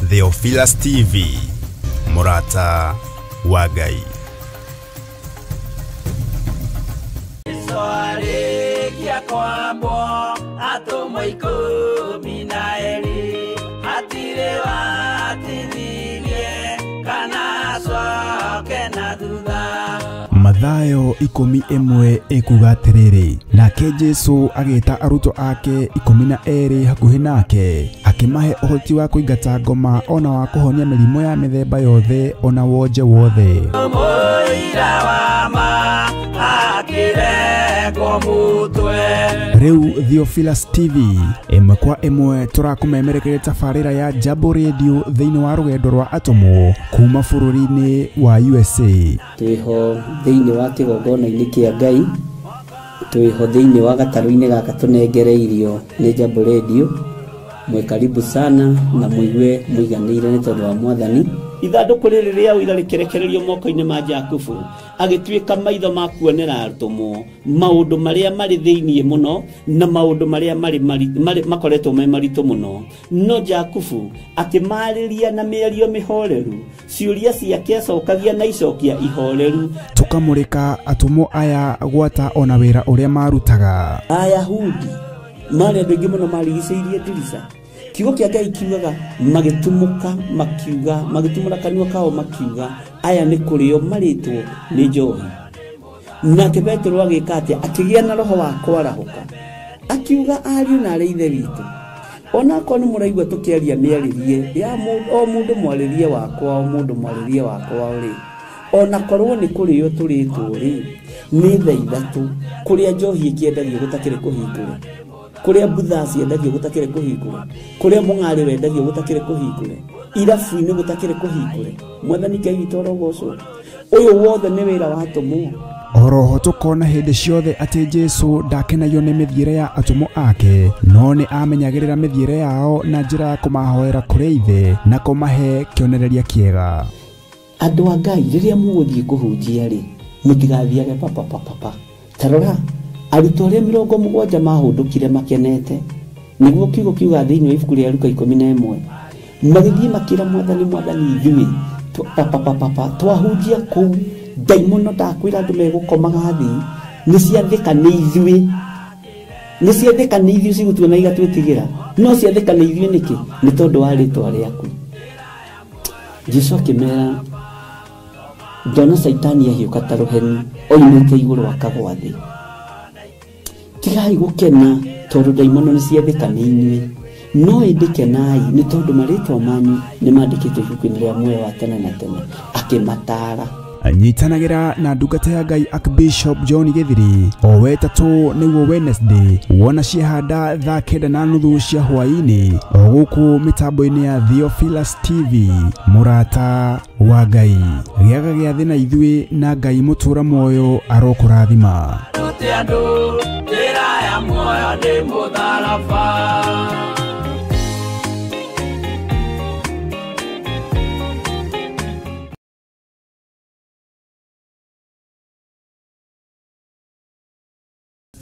Theophilus TV, Mũrata wa Ngai. Mathayo 11 ekuga atĩrĩrĩ, nake Jesu agĩta arutwo ake 12 hakuhĩ nake, akĩmahe ũhoti wa kũingata ngoma ona wa kũhonia mĩrimũ ya mĩthemba yothe ona wonje wothe. Rĩu Theophilus TV ĩmwe kwa ĩmwe tũrakũmemerekeria tabarĩra ya Jambo Radio thĩinĩ wa rũgendo rwa atũmwo kuma bũrũri-inĩ wa USA. Twĩho thĩinĩ wa kĩgongona-inĩ kĩa Ngai, twĩho thĩinĩ wa gatarũ-inĩ gaka tũnengereirio nĩ Jambo Radio. Mwe karibu sana na muigue muiganĩire nĩ tondũ wa Mwathani. Ithandũkũ rĩrĩ rĩa ũira rĩkĩrekererio moko-inĩ ma Jakubu, agĩtuĩka maitho ma kuonera atũmwo maũndũ marĩa marĩ thĩinĩ mũno na maũndũ marĩa marĩ makoretwo me maritũ mũno. No Jakubu akĩmarĩria na mĩario mĩhoreru, ciũria ciake acokagia na icokia ihoreru. Tũkamũrĩka atũmwo aya gwata ona wĩra ũrĩa marutaga. Ayahudi marĩ andũ aingĩ mũno marigicĩirie ndirica. Kiugo kĩa Ngai kiugaga magĩtumũka makiuga, magĩtumũra kanua kao makiuga, aya nĩ kũrĩo marĩtwo nĩ njohi. Nake Petero agĩka atĩa? Akĩgĩa na roho wa kwarahũka, akiuga ariũ na arĩ ithe witũ, onakorwo nĩ mũraigua tũkĩaria mĩarĩrie ya o mũndũ mwarĩrie wakwa, o mũndũ mwarĩrie wakwa rĩ, onakorwo nĩ kũrĩo tũrĩtwo rĩ, nĩ thaa ithatũ kũrĩa njohi ĩkĩendagio gũtakĩrĩ kũhingũre, kũrĩa mbutha ciendagio gũtakĩrĩ kũhingũre, kũrĩa mũng'arĩ wendagio gũtakĩrĩ kũhingũre, irabu-inĩ gũtakĩrĩ kũhingũre. Mwathani Ngai witũ arogocwo. Ũyũ wothe nĩ wĩra wa atũmwo. Oroho tũkona hĩndĩ ciothe atĩ Jesu ndakenagio nĩ mĩthiĩre ya atũmwo ake, no nĩ amenyagĩrĩra mĩthiĩre yao na njĩra ya kũmahoera kũrĩ Ithe na kũmahe kĩonereria kĩega. Andũ a Ngai, rĩrĩa mũgũthiĩ kũhunjia rĩ, mũtigathiage papapapapa. Ta rora arutwo arĩa 70 mahũndũkire makenete, nĩguo kiugo kiuga thĩinĩ wa ibuku rĩa Luka 11, magĩthiĩ makĩra Mwathani, Mwathani ithuĩ papapapapa twahunjia kũu ndaimono ndakwĩra andũ megũkomaga thĩ, nĩ ciathĩka nĩ ithuĩ, nĩ ciathĩka nĩ ithuĩ cigũtuona igatwĩtigĩra, no ciathĩka nĩ ithuĩ nĩkĩ? Nĩ tondũ wa rĩtwa rĩaku. Jesu akĩmera, ndona Caitani ahiũka ta rũheni oimĩte igũrũ akagwa thĩ. Tigai gũkena tondũ ndaimono nĩ ciathĩka nĩ inyuĩ, no ĩndĩ kenai nĩ tondũ marĩtwa manyu nĩ mandĩkĩtwo ibuku-inĩ rĩa muoyo wa tene na tene. Akĩmataara. Nyitanagĩra na ndungata ya Ngai Archbishop John Githiri o wetatũ nĩguo Wednesday wona ciahanda thaa 9:30 cia hwaĩ-inĩ o gũkũ mĩtambo-inĩ ya Theophilus TV. Mũrata wa Ngai, gĩaga gĩathĩ na ithuĩ na Ngai mũtũra muoyo arokũrathima.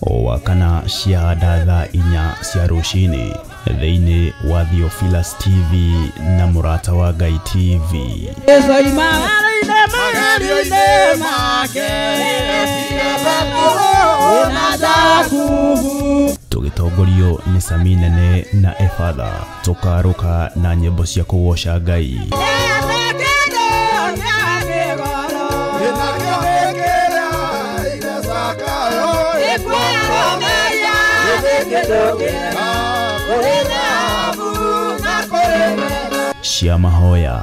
O wakana ciahanda thaa 4 cia rũcinĩ thĩinĩ wa Theophilus TV na Mũrata wa Ngai TV. Tũgĩtongorio nĩ Sami Nene na Efatha, tũkarũka na nyĩmbo cia kũgoca Ngai. Cia mahoya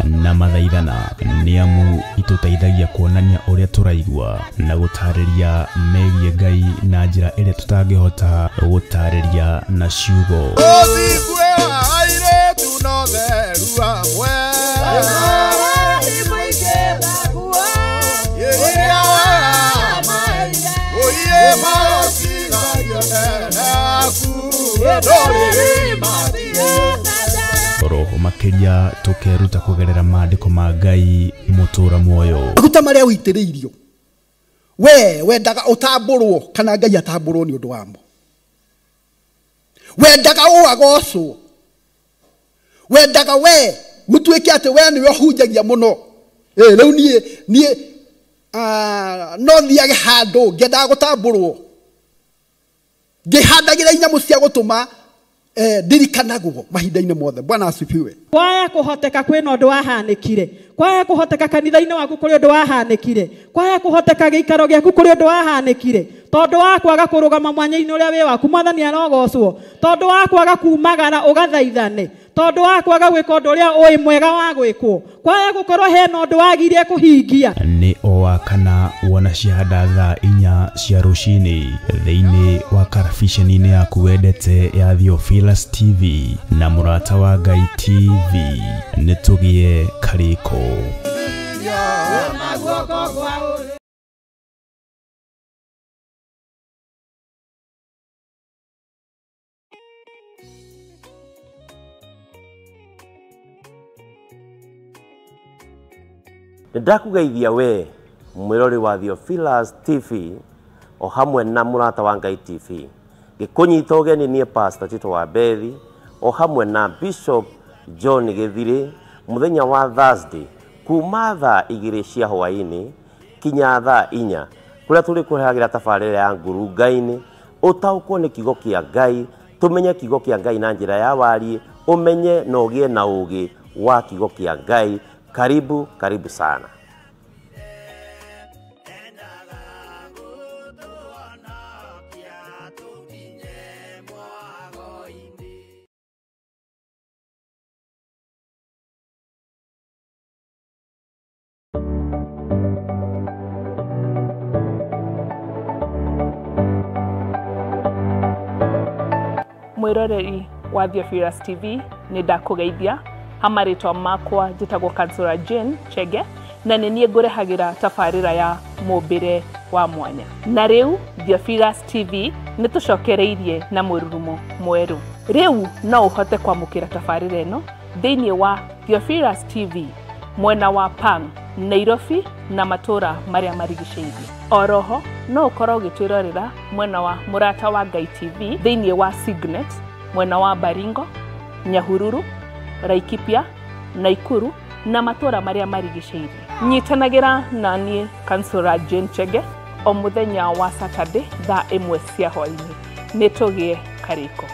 na mathaithana nĩ amu itũteithagia kuonania ũrĩa tũraigua na gũtarĩria megiĩ Ngai na njĩra ĩrĩa tũtangĩhota gũtarĩria na ciugo. Oroho makĩria tũkeruta kũgerera maandĩko ma Ngai mũtũra muoyo. Maguta marĩa ũitĩrĩirio we wendaga ũtambũrwo kana Ngai atambũrwo nĩ ũndũ wamo. Wendaga ũagocwo, wendaga we gũtuĩke atĩ we nĩwe ũhunjagia mũno. Rĩu niĩ no thiage handũ ngĩendaga gũtambũrwo, ngĩhandagĩra inyamũ cia gũtũma ndirikanagwo mahinda-inĩ mothe. Bwana asifiwe. Kwaya kũhoteka kwĩna ũndũ wahanĩkire, kwaya kũhoteka kanitha-inĩ waku kũrĩ ũndũ wahanĩkire, kwaya kũhoteka gĩikaro gĩaku kũrĩ ũndũ wahanĩkire, tondũ wa kwaga kũrũgama mwanya-inĩ ũrĩa wĩ waku Mwathani arogocwo, tondũ wa kwaga kumagara ũgathaithane, tondũ wa kwaga gwĩka ũndũ ũrĩa ũĩ mwega wa gwĩkwo, kwaya gũkorwo hena ũndũ wagire kũhingia. Nĩ o wa kana wona ciahanda thaa 4 cia rũcinĩ thĩinĩ wa karabiceni-inĩ yaku wendete ya Theophilus TV na Mũrata wa Ngai TV. Nĩ tũgĩe karĩko. Ndakugeithia we mwirori wa Theophilus TV o hamwe na Mũrata wa Ngai TV. Gĩkũnyita ũgeni niĩ Pastor Tito wa Bethi o hamwe na Bishop John Gĩthirĩ mũthenya wa Thursday kuma thaa 2 cia hwaĩ-inĩ kinya thaa 4 kũrĩa tũrĩkũrehagĩra tabarĩra ya ngurunga-inĩ ũtaũkwo nĩ kiugo kĩa Ngai, tũmenye kiugo kĩa Ngai na njĩra ya wariĩ, ũmenye na ũgĩe na ũũgĩ wa kiugo kĩa Ngai. Karibu, karibu sana. Mwiroreri wa Theophilus TV nĩ ndakũgeithia. Hamarĩtwa makwa njĩtagwo Kansura Jane Chege na nĩ niĩ ngũrehagĩra tabarĩra ya mũmbĩre wa mwanya. Na rĩu Theophilus TV nĩ tũcokereirie na mũrurumo mwerũ. Rĩu no ũhote kwamũkĩra tabarĩra ĩno thĩinĩ wa Theophilus TV mwena wa Pang, Nairobi na matũra marĩa marigicĩirie. Oroho no ũkorwo ũgĩtwĩrorera mwena wa Mũrata wa Ngai TV thĩinĩ wa Signet mwena wa Baringo, Nyahururu, Laikipia, Naikuru na matũra marĩa marigicĩirie. Nyitanagĩra na niĩ Kansura Jane Chege o mũthenya wa Saturday thaa 1 cia hwaĩ-inĩ. Nĩ tũgĩe karĩko.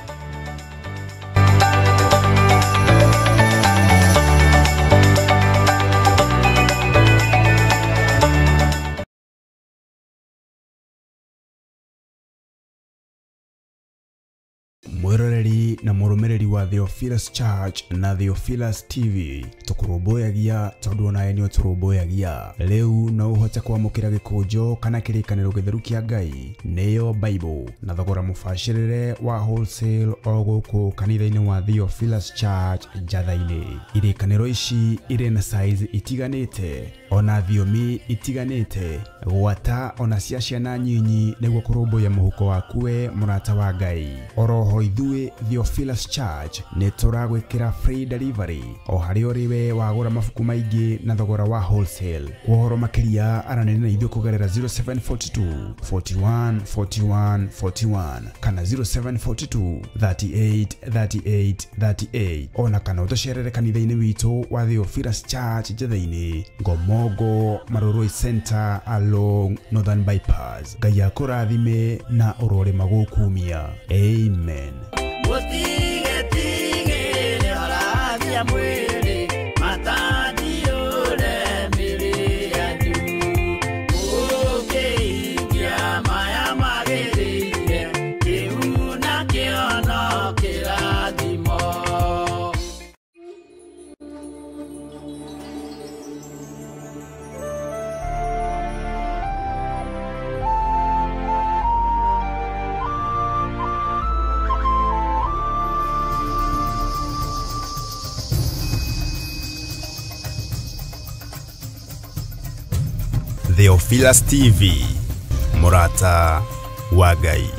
Mwiroreri na mũrũmĩrĩri wa Theophilus Church na Theophilus TV tũkũrũmbũyagia tondũ onawe nĩ ũtũrũmbũyagia. Rĩu no ũhote kwamũkĩra gĩkũnjo kana kĩrĩkanĩro gĩtheru kĩa Ngai nĩyo Bible na thogora mũbacĩrĩre wa wholesale o gũkũ kanitha-inĩ wa Theophilus Church Njatha-inĩ. Irĩkanĩro ici irĩ na size itiganĩte ona thiomi itiganĩte gwata ona cia ciana nyinyi nĩguo kũrũmbũiya mũhuko waku we mũrata wa Ngai. Oroho ithuĩ Theophilus Church nĩ tũragwĩkĩra free delivery o harĩa ũrĩ we wagũra mabuku maingĩ na thogora wa wholesale. Kwa ũhoro makĩria aranĩria na ithuĩ kũgerera 0742 41 41 41 kana 0742 38 38 38 ona kana ũtũcerere kanitha-inĩ witũ wa Theophilus Church Njatha-inĩ, Ngomongo Marurui Center along Northern Bypass. Ngai akũrathime na ũrore magũkumia. Amen. Theophilus TV, Mũrata wa Ngai.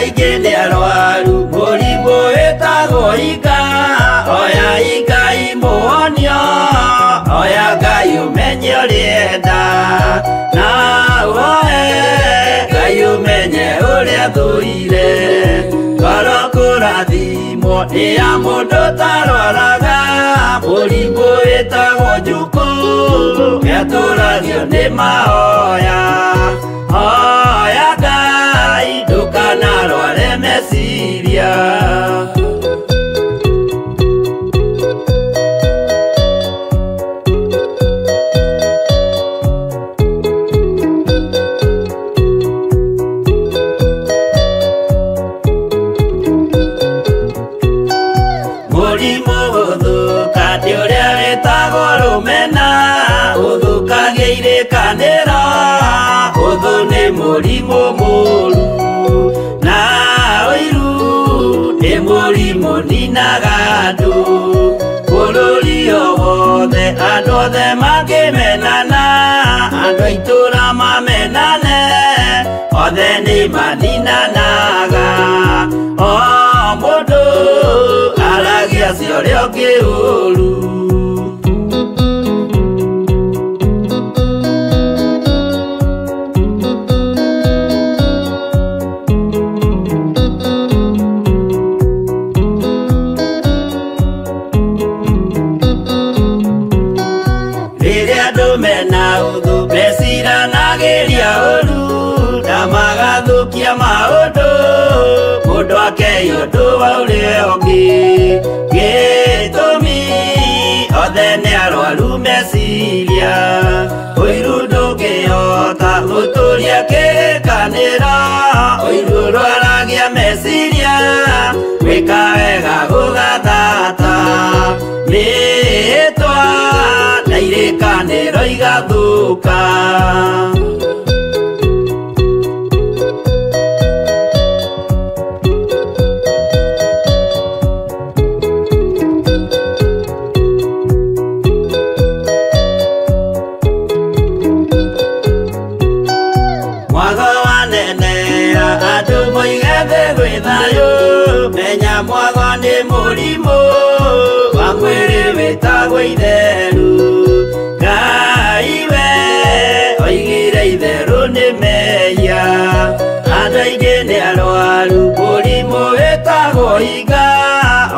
Aingĩ nĩ arwaru mũrimũ wĩtagwo inga oya Ngai mũhonio oya Ngai ũmenye ũrĩa na woe Ngai ũmenye ũrĩa thũire ngoro kũrathimwo nĩ ya mũndũ ũtarwaraga mũrimũ wĩtagwo njukũ gĩatũragio nĩ mahoya hoya Ngai ndũkanarware meciria. Mũrimũ gũthũka nĩ ũrĩa wĩtagwo rũmena ũthũkagia irĩkanĩro ũthũ nĩ mũrimũ mũru na ũiru nĩ mũrimũ ninaga andũ bũrũri o wothe andũ othe mangĩmenana andũ a itũũra mamenane othe nĩ maninanaga o mũndũ aragia cia ũrĩa ũngĩ ũru. Rĩrĩa andũ mena ũthũ meciranagĩria ũru na magathũkia maũndũ mũndũ akei ũndũ wa ũrĩa ũngĩ gĩtũmi othe nĩ arwaru meciria ũiru ndũngĩhota gũtũria kĩrĩkanĩro ũiru ũrwaragia meciria gwĩka wega gũgathata mĩĩtwa na irĩkanĩro igathũka. Mwago wanenea andũ moige thĩ gwĩ thayũ menya mwago nĩ mũrimũ wa mwĩrĩ wĩtagwo itheru Ngai we oigire itherũ nĩ mehia andũ aingĩ nĩ arwaru mũrimũ wĩtagwo inga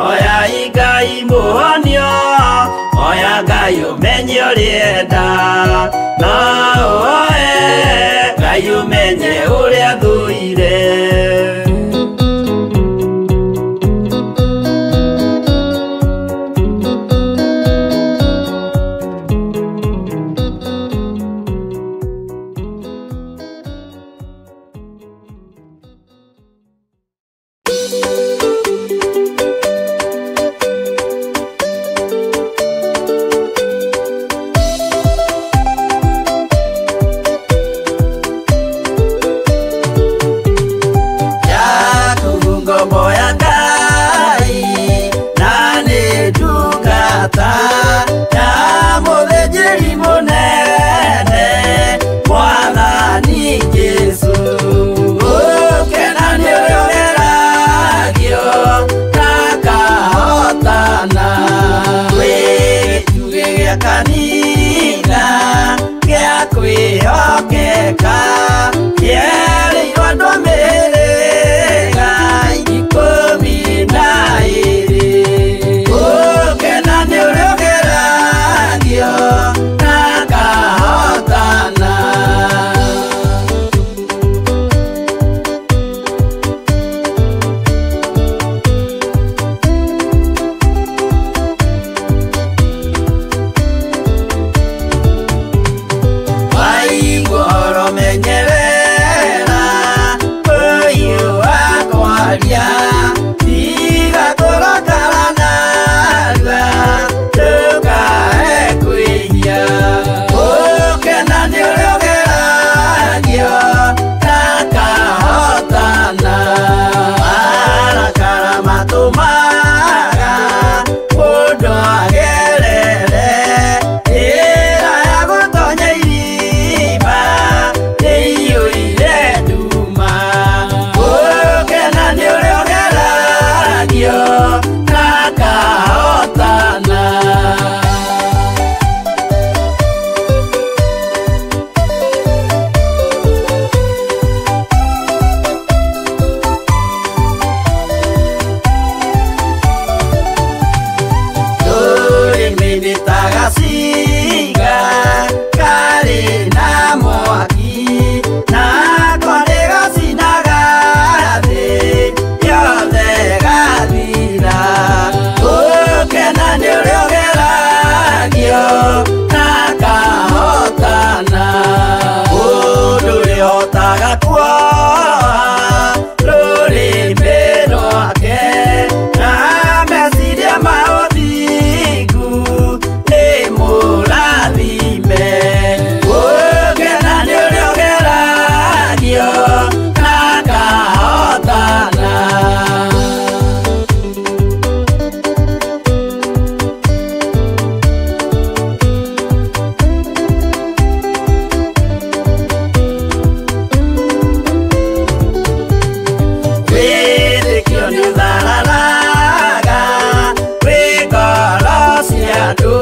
oya Ngai mũhonio oya Ngai ũmenye ũrĩa enda na woe Ngai ũmenye ũrĩa thũire. Kwaga kuoha rũrĩmĩ rwake na meciria ma ũthingu nĩ mũrathime. Gũkena nĩ ũrĩa ũgeragio na akahotana. Wĩtĩkio nĩ ũthararaga wĩ ngoro cia andũ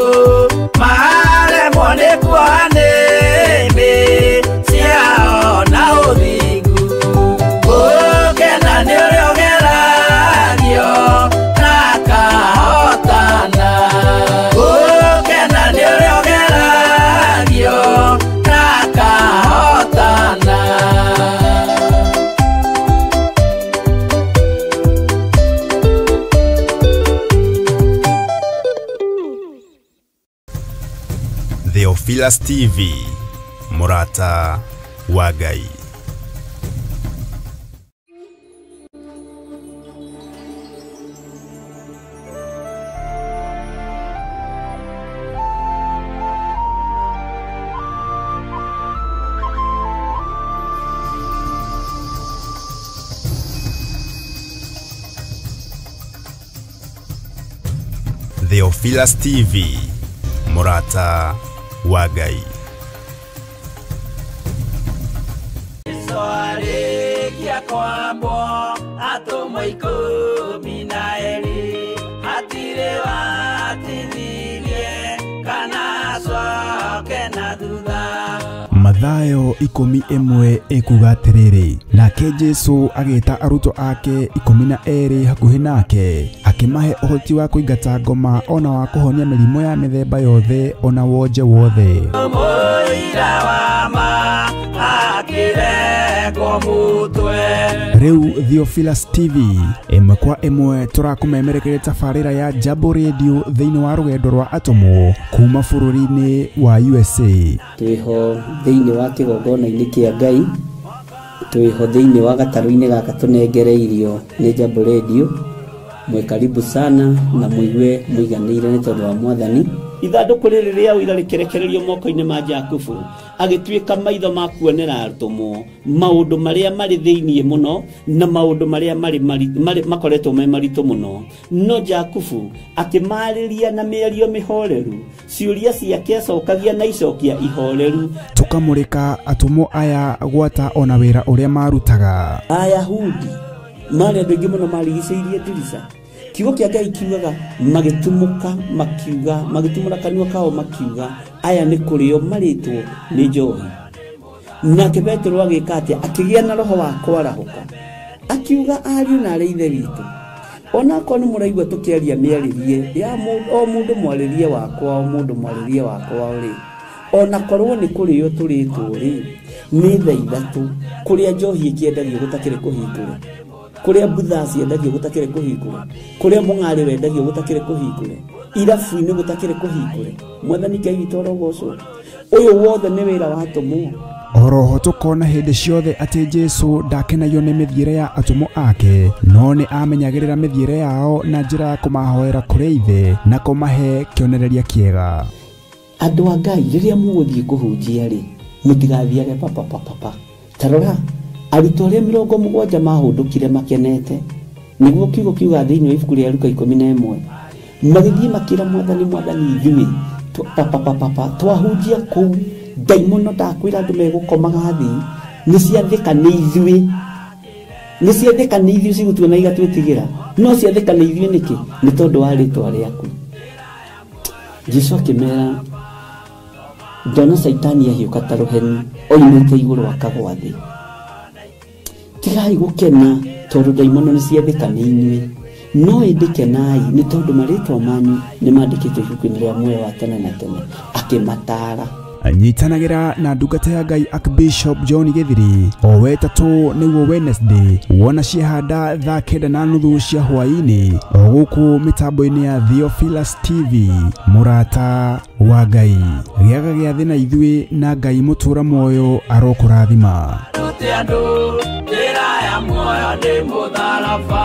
maremwo nĩ kuoha nĩmĩ ciao na ũthingu. Gũkena nĩ ũrĩa ũgeragio na akahotana. Gũkena nĩ ũrĩa ũgeragio na akahotana. Theophilus TV, Murata wa Ngai. Theophilus TV, Murata wa Ngai. Arĩkia kwambwo atũmwo 12 hatirĩ watithirie kana acoke na thutha. Mathayo 11 ĩkuga atĩrĩrĩ, nake Jesu agĩta arutwo ake 12 hakuhĩ nake, akĩmahe ũhoti wa kũingata ngoma ona wa kũhonia mĩrimũ ya mĩthemba yothe ona wonje wothe. Mũira wa ma akĩrengwo mũtwe. Rĩu Theophilus TV ĩmwe kwa ĩmwe tũrakũmemerekeria tabarĩra ya Jambo Radio thĩinĩ wa rũgendo rwa atũmwo kuma bũrũri-inĩ wa USA. Twĩho thĩinĩ wa kĩgongona-inĩ kĩa Ngai, twĩho thĩinĩ wa gatarũ-inĩ gaka tũnengereirio nĩ Jambo Radio. Mwĩ karibu sana na mũigue mũiganĩire nĩ tondũ wa Mwathani. Ithandũkũ rĩrĩ rĩa ũira rĩkĩrekererio moko-inĩ ma Jakubu, agĩtuĩka maitho ma kuonera atũmwo maũndũ marĩa marĩ thĩinĩ mũno na maũndũ marĩa marĩ makoretwo me maritũ mũno. No Jakubu akĩmarĩria na mĩario mĩhoreru, ciũria ciake acokagia na icokia ihoreru. Tũkamũrĩka atũmwo aya gwata ona wĩra ũrĩa marutaga. Ayahudi marĩ andũ aingĩ mũno marigicĩirie ndirica. Kiugo kĩa Ngai kiugaga magĩtumũka makiuga, magĩtumũra kanua kao makiuga, aya nĩ kũrĩo marĩtwo nĩ njohi. Nake Petero agĩka atĩa? Akĩgĩa na roho wa kwarahũka, akiuga ariũ na arĩ ithe witũ, onakorwo nĩ mũraigua tũkĩaria mĩarĩrie ya o mũndũ mwarĩrie wakwa, o mũndũ mwarĩrie wakwa rĩ, onakorwo nĩ kũrĩo tũrĩtwo rĩ, nĩ thaa 3 kũrĩa njohi ĩkĩendagio gũtakĩrĩ kũhingũre, kũrĩa mbutha ciendagio gũtakĩrĩ kũhingũre, kũrĩa mũng'arĩ wendagio gũtakĩrĩ kũhingũre, irabu-inĩ gũtakĩrĩ kũhingũre. Mwathani Ngai witũ arogocwo. Ũyũ wothe nĩ wĩra wa atũmwo. Oroho tũkona hĩndĩ ciothe atĩ Jesu ndakenagio nĩ mĩthiĩre ya atũmwo ake, no nĩ amenyagĩrĩra mĩthiĩre yao na njĩra ya kũmahoera kũrĩ Ithe na kũmahe kĩonereria kĩega. Andũ a Ngai, rĩrĩa mũgũthiĩ kũhunjia rĩ, mũtigathiage papapapapa. Ta rora arutwo arĩa 70 mahũndũkire makenete, nĩguo kiugo kiuga thĩinĩ wa ibuku rĩa Luka 11, magĩthiĩ makĩra Mwathani, Mwathani ithuĩ papapapapa twahunjia kũu ndaimono ndakwĩra andũ megũkomaga thĩ, nĩ ciathĩka nĩ ithuĩ, nĩ ciathĩka nĩ ithuĩ cigũtua na igatwĩtigĩra, no ciathĩka nĩ ithuĩ nĩkĩ? Nĩ tondũ wa rĩtwa rĩaku. Jesu akĩmera, ndona Caitani ahiũka ta rũheni oimĩte igũrũ akagwa thĩ. Tigai gũkena tondũ ndaimono nĩ ciathĩka nĩ inyuĩ, no ĩndĩ kenai nĩ tondũ marĩtwa manyu nĩ mandĩkĩtwo ibuku-inĩ rĩa muoyo wa tene na tene. Akĩmataara. Nyitanagĩra na ndungata ya Ngai Archbishop John Gĩthiri o wetatũ nĩguo Wednesday wona ciehanda thaa 9:30 cia hwaĩ-inĩ o gũkũ mĩtambo-inĩ ya Theophilus TV. Mũrata wa Ngai, gĩaga gĩathĩ na ithuĩ na Ngai mũtũra muoyo arokũrathima. Gũte andũ njĩra ya muoyo nĩ mũtharaba.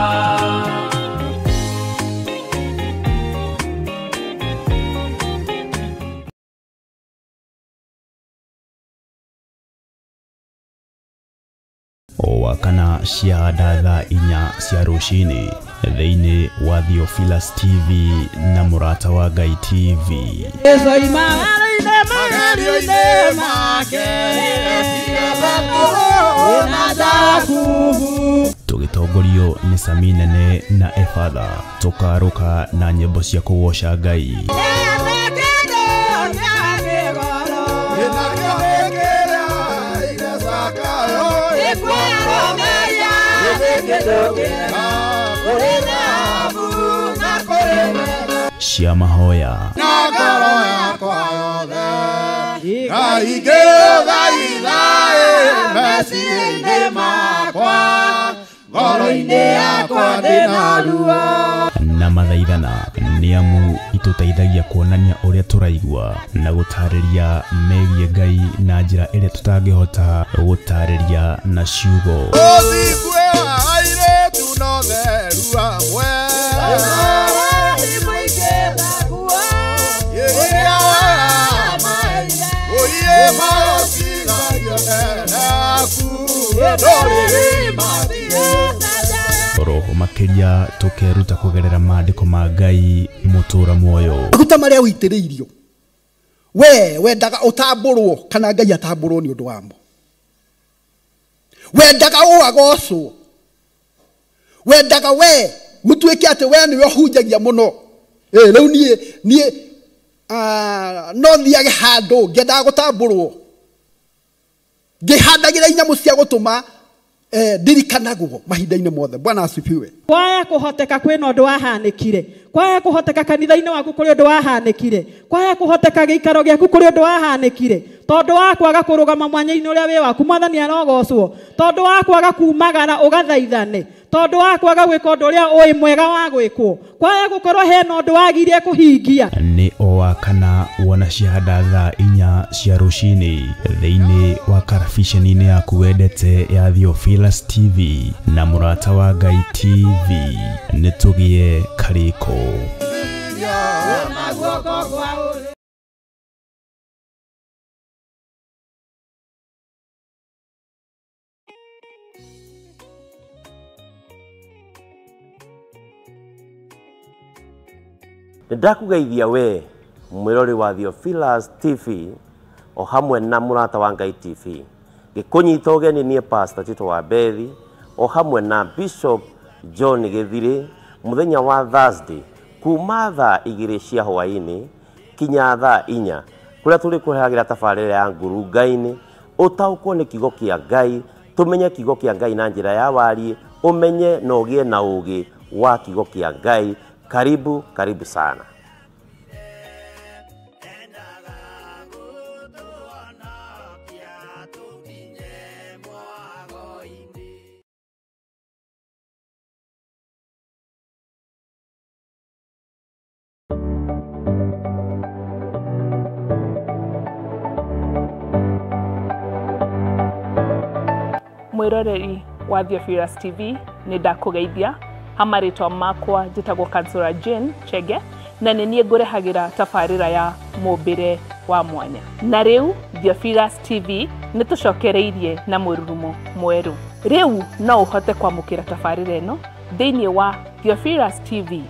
Wakana cia thaa 4 cia rũcinĩ thĩinĩ wa Theophilus TV na Mũrata wa Ngai TV. Tũgĩtongorio nĩ Sami Nene na Efatha, tũkarũka na nyĩmbo cia kũgoca Ngai. Cia mahoya na mathaithana nĩ amu itũteithagia kuonania ũrĩa tũraigua na gũtarĩria megiĩ Ngai na njĩra ĩrĩa tũtangĩhota gũtarĩria na ciugo. Roho makĩria tũkeruta kũgerera maandĩko ma Ngai mũtũra muoyo. Maguta marĩa witĩrĩirio we wendaga ũtambũrwo kana Ngai atambũrwo nĩ ũndũ wamo. Wendaga ũagocwo, wendaga we gũtuĩke atĩ we nĩwe ũhunjagia mũno. Rĩu niĩ no thiage handũ ngĩendaga gũtambũrwo, ngĩhandagĩra inyamũ cia gũtũma ndirikanagwo mahinda-inĩ mothe. Bwana asifiwe. Kwaya kũhoteka kwĩna ũndũ wahanĩkire, kwaya kũhoteka kanitha-inĩ waku kũrĩ ũndũ wahanĩkire, kwaya kũhoteka gĩikaro gĩaku kũrĩ ũndũ wahanĩkire, tondũ wa kwaga kũrũgama mwanya-inĩ ũrĩa wĩ waku mwathani arogocwo, tondũ wa kwaga kumagara ũgathaithane, tondũ wa kwaga gwĩka ũndũ ũrĩa ũĩ mwega wa gwĩkwo, kwaya gũkorwo hena ũndũ wagire kũhingia. Nĩ o wa kana wona ciahanda thaa 4 cia rũcinĩ thĩinĩ wa karabiceni-inĩ yaku wendete ya Theophilus TV na Mũrata wa Ngai TV. Nĩ tũgĩe karĩko. Ndakũgeithia we mwĩrori wa Theophilus TV o hamwe na Mũrata wa Ngai TV. Ngĩkũnyita ũgeni niĩ Pastor Tito wa Bethi o hamwe na Bishop John Gĩthirĩ mũthenya wa Thursday kuma thaa 2 cia hwaĩ-inĩ kinya thaa 4 kũrĩa tũrĩkũrehagĩra tabarĩra ya ngurunga-inĩ ũtaũkwo nĩ kiugo kĩa Ngai, tũmenye kiugo kĩa Ngai na njĩra ya wariĩ, ũmenye na ũgĩe na ũũgĩ wa kiugo kĩa Ngai. Karibu, karibu sana. Mwĩroreri wa Theophilus TV nĩ ndakũgeithia. Hamarĩtwa makwa njĩtagwo Kansura Jane Chege na nĩ niĩ ngũrehagĩra tabarĩra ya mũmbĩre wa mwanya. Na rĩu Theophilus TV nĩ tũcokereirie na mũrurumo mwerũ. Rĩu no ũhote kwamũkĩra tabarĩra ĩno thĩinĩ wa Theophilus TV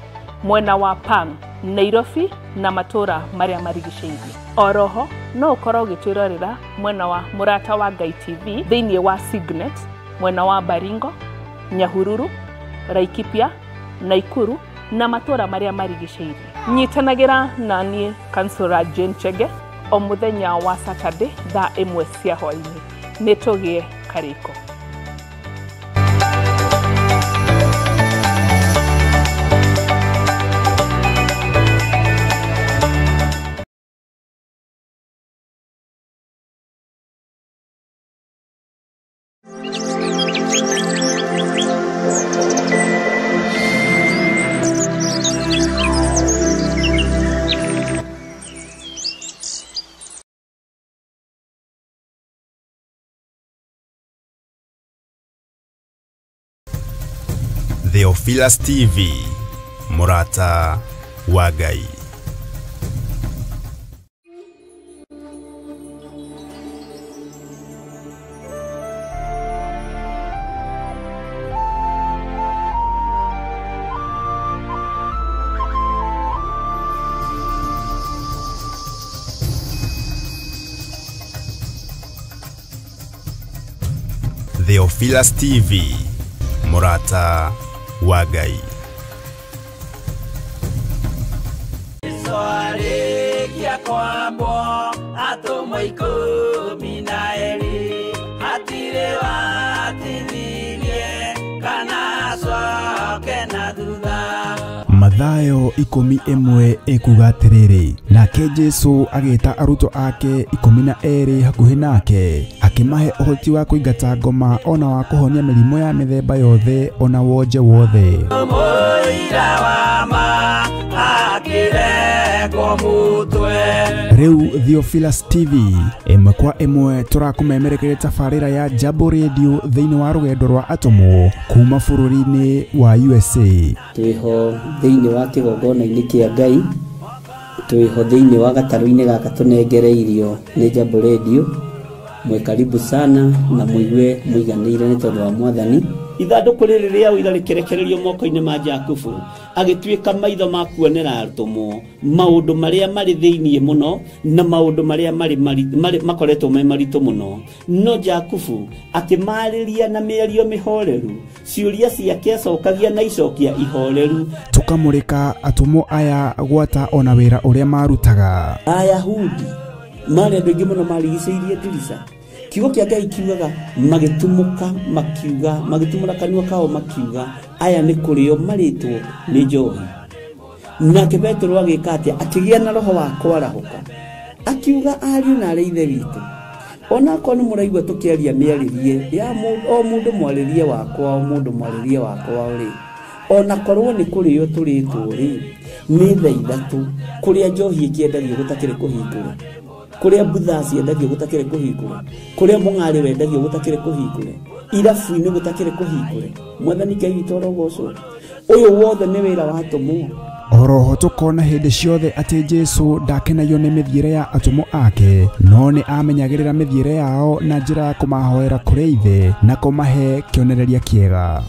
mwena wa Pang, Nairobi na matũra marĩa marigicĩirie. Oroho no ũkorwo ũgĩtwĩrorera mwena wa Mũrata wa Ngai TV thĩinĩ wa Signet mwena wa Baringo, Nyahururu, Laikipia, Naikuru na matũra marĩa marigicĩirie. Nyitanagĩra na niĩ Kansura Jane Chege o mũthenya wa Saturday thaa 1 cia hwaĩ-inĩ. Nĩ tũgĩe karĩko. Theophilus TV, mũrata wa Ngai. Theophilus TV, mũrata wa Ngai. Arĩkia kwambwo atũmwo 12 hatirĩ watithirie kana acoke na thutha. Mathayo 11 ekuga atĩrĩrĩ, nake Jesu agĩta arutwo ake 12 hakuhĩ nake, akĩmahe ũhoti wa kũingata ngoma ona wa kũhonia mĩrimũ ya mĩthemba yothe ona wonje wothe. Mũira wa ma akĩrengwo mũtwe. Rĩu Theophilus TV ĩmwe kwa ĩmwe tũrakũmemerekeria tabarĩra ya Jambo Radio thĩinĩ wa rũgendo rwa atũmwo kuma bũrũri-inĩ wa USA. Twĩho thĩinĩ wa kĩgongona-inĩ kĩa Ngai, twĩho thĩinĩ wa gatarũ-inĩ gaka tũnengereirio nĩ Jambo Radio. Mwĩ karibu sana na mũigue mũiganĩire nĩ tondũ wa Mwathani. Ithandũkũ rĩrĩ rĩa ũira rĩkĩrekererio moko-inĩ ma Jakubu, agĩtuĩka maitho ma kuonera atũmwo maũndũ marĩa marĩ thĩinĩ mũno na maũndũ marĩa marĩ makoretwo me maritũ mũno. No Jakubu akĩmarĩria na mĩario mĩhoreru, ciũria ciake acokagia na icokia ihoreru. Tũkamũrĩka atũmwo aya gwata ona wĩra ũrĩa marutaga. Ayahudi marĩ andũ aingĩ mũno marigicĩirie ndirica. Kiugo kĩa Ngai kiugaga magĩtumũka makiuga, magĩtumũra kanua kao makiuga, aya nĩ kũrĩo marĩtwo nĩ njohi. Nake Petero agĩka atĩa? Akĩgĩa na roho wa kwarahũka, akiuga ariũ na arĩ ithe witũ, onakorwo nĩ mũraigua tũkĩaria mĩarĩrie ya o mũndũ mwarĩrie wakwa, o mũndũ mwarĩrie wakwa rĩ, onakorwo nĩ kũrĩo tũrĩtwo rĩ, nĩ thaa 3 kũrĩa njohi ĩkĩendagio gũtakĩrĩ kũhingũre, kũrĩa mbutha ciendagio gũtakĩrĩ kũhingũre, kũrĩa mũng'arĩ wendagio gũtakĩrĩ kũhingũre, irabu-inĩ gũtakĩrĩ kũhingũre. Mwathani Ngai witũ arogocwo. Ũyũ wothe nĩ wĩra wa atũmwo. Oroho tũkona hĩndĩ ciothe atĩ Jesu ndakenagio nĩ mĩthiĩre ya atũmwo ake, no nĩ amenyagĩrĩra mĩthiĩre yao na njĩra ya kũmahoera kũrĩ Ithe na kũmahe kĩonereria kĩega.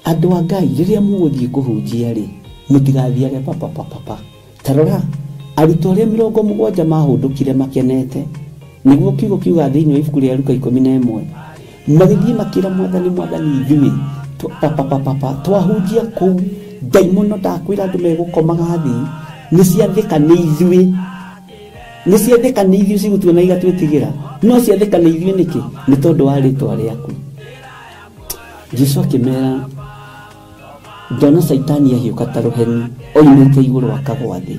Andũ a Ngai, rĩrĩa mũgũthiĩ kũhunjia rĩ, mũtigathiage papapapapa. Ta rora arutwo arĩa 70 mahũndũkire makenete, nĩguo kiugo kiuga thĩinĩ wa ibuku rĩa Luka 11, magĩthiĩ makĩra Mwathani, Mwathani ithuĩ papapapapa twahunjia kũu ndaimono ndakwĩra andũ megũkomaga thĩ, nĩ ciathĩka nĩ ithuĩ, nĩ ciathĩka nĩ ithuĩ cigũtuona igatwĩtigĩra, no ciathĩka nĩ ithuĩ nĩkĩ? Nĩ tondũ wa rĩtwa rĩaku. Jesu akĩmera, ndona Caitani ahiũka ta rũheni oimĩte igũrũ akagwa thĩ.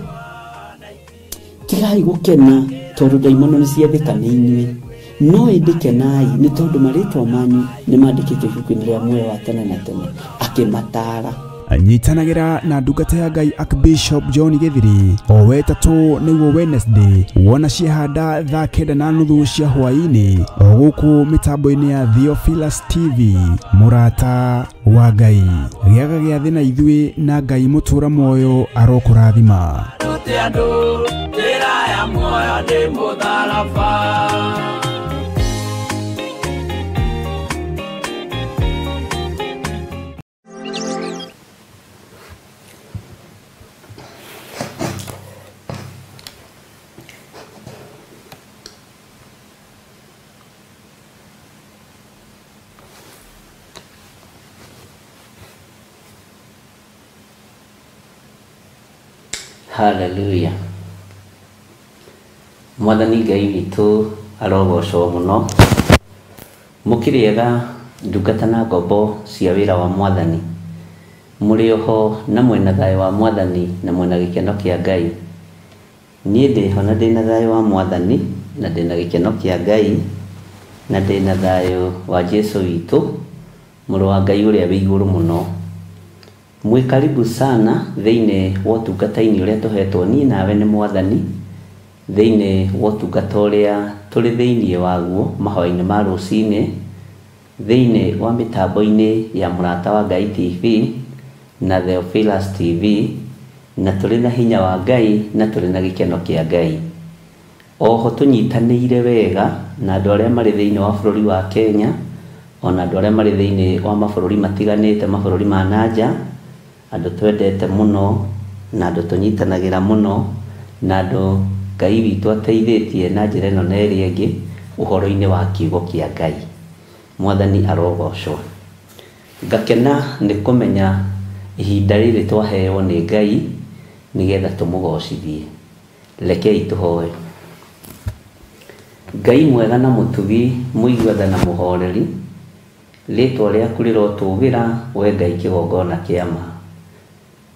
Tigai gũkena tondũ ndaimono nĩ ciathĩka nĩ inyuĩ, no ĩndĩ kenai nĩ tondũ marĩtwa manyu nĩ mandĩkĩtwo ibuku-inĩ rĩa muoyo wa tene na tene. Akĩmataara. Nyitanagĩra na ndungata ya Ngai Archbishop John Gĩthiri o wetatũ nĩguo Wednesday wona ciehanda thaa 9:30 cia hwaĩ-inĩ o gũkũ mĩtambo-inĩ ya Theophilus TV, mũrata wa Ngai. Gĩaga gĩathĩ na ithuĩ na Ngai mũtũra muoyo arokũrathima. Rute andũ njĩra ya muoyo nĩ mũtharaba. Hallelujah. Mwathani Ngai witũ arogocwo mũno. Mũkĩrĩega ndungata na ngombo cia wĩra wa Mwathani, mũrĩ oho na mwĩna thayũ wa Mwathani na mwĩna gĩkeno kĩa Ngai. Niĩ ndĩho na ndĩna thayũ wa Mwathani na ndĩna gĩkeno kĩa Ngai na ndĩna thayũ wa Jesu witũ, mũrũ wa Ngai ũrĩa wĩ igũrũ mũno. Mwĩ karibu sana thĩinĩ wa ũtungata-inĩ ũrĩa tũhetwo niĩ nawe nĩ Mwathani, thĩinĩ wa ũtungata ũrĩa tũrĩ thĩinĩ waguo mahoya-inĩ ma rũcinĩ, thĩinĩ wa mĩtambo-inĩ ya Mũrata wa Ngai TV, na Theophilus TV na tũrĩ na hinya wa Ngai na tũrĩ na gĩkeno kĩa Ngai. Oho tũnyitanĩire wega na andũ arĩa marĩ thĩinĩ wa bũrũri wa Kenya ona andũ arĩa marĩ thĩinĩ wa mabũrũri matiganĩte, mabũrũri ma nanja, andũ twendete mũno na andũ tũnyitanagĩra mũno na andũ Ngai witũ ateithĩtie na njĩra ĩno na ĩrĩa ĩngĩ ũhoro-inĩ wa kiugo kĩa Ngai. Mwathani arogocwo. Ngakena nĩ kũmenya ihinda rĩrĩ twaheo nĩ Ngai nĩgetha tũmũgocithie. Rekei tũhoe. Ngai mwega na mũtugi, mũigua tha na mũhoreri, rĩtwa rĩaku rĩrotũgĩra we Ngai kĩgongona kĩa ma.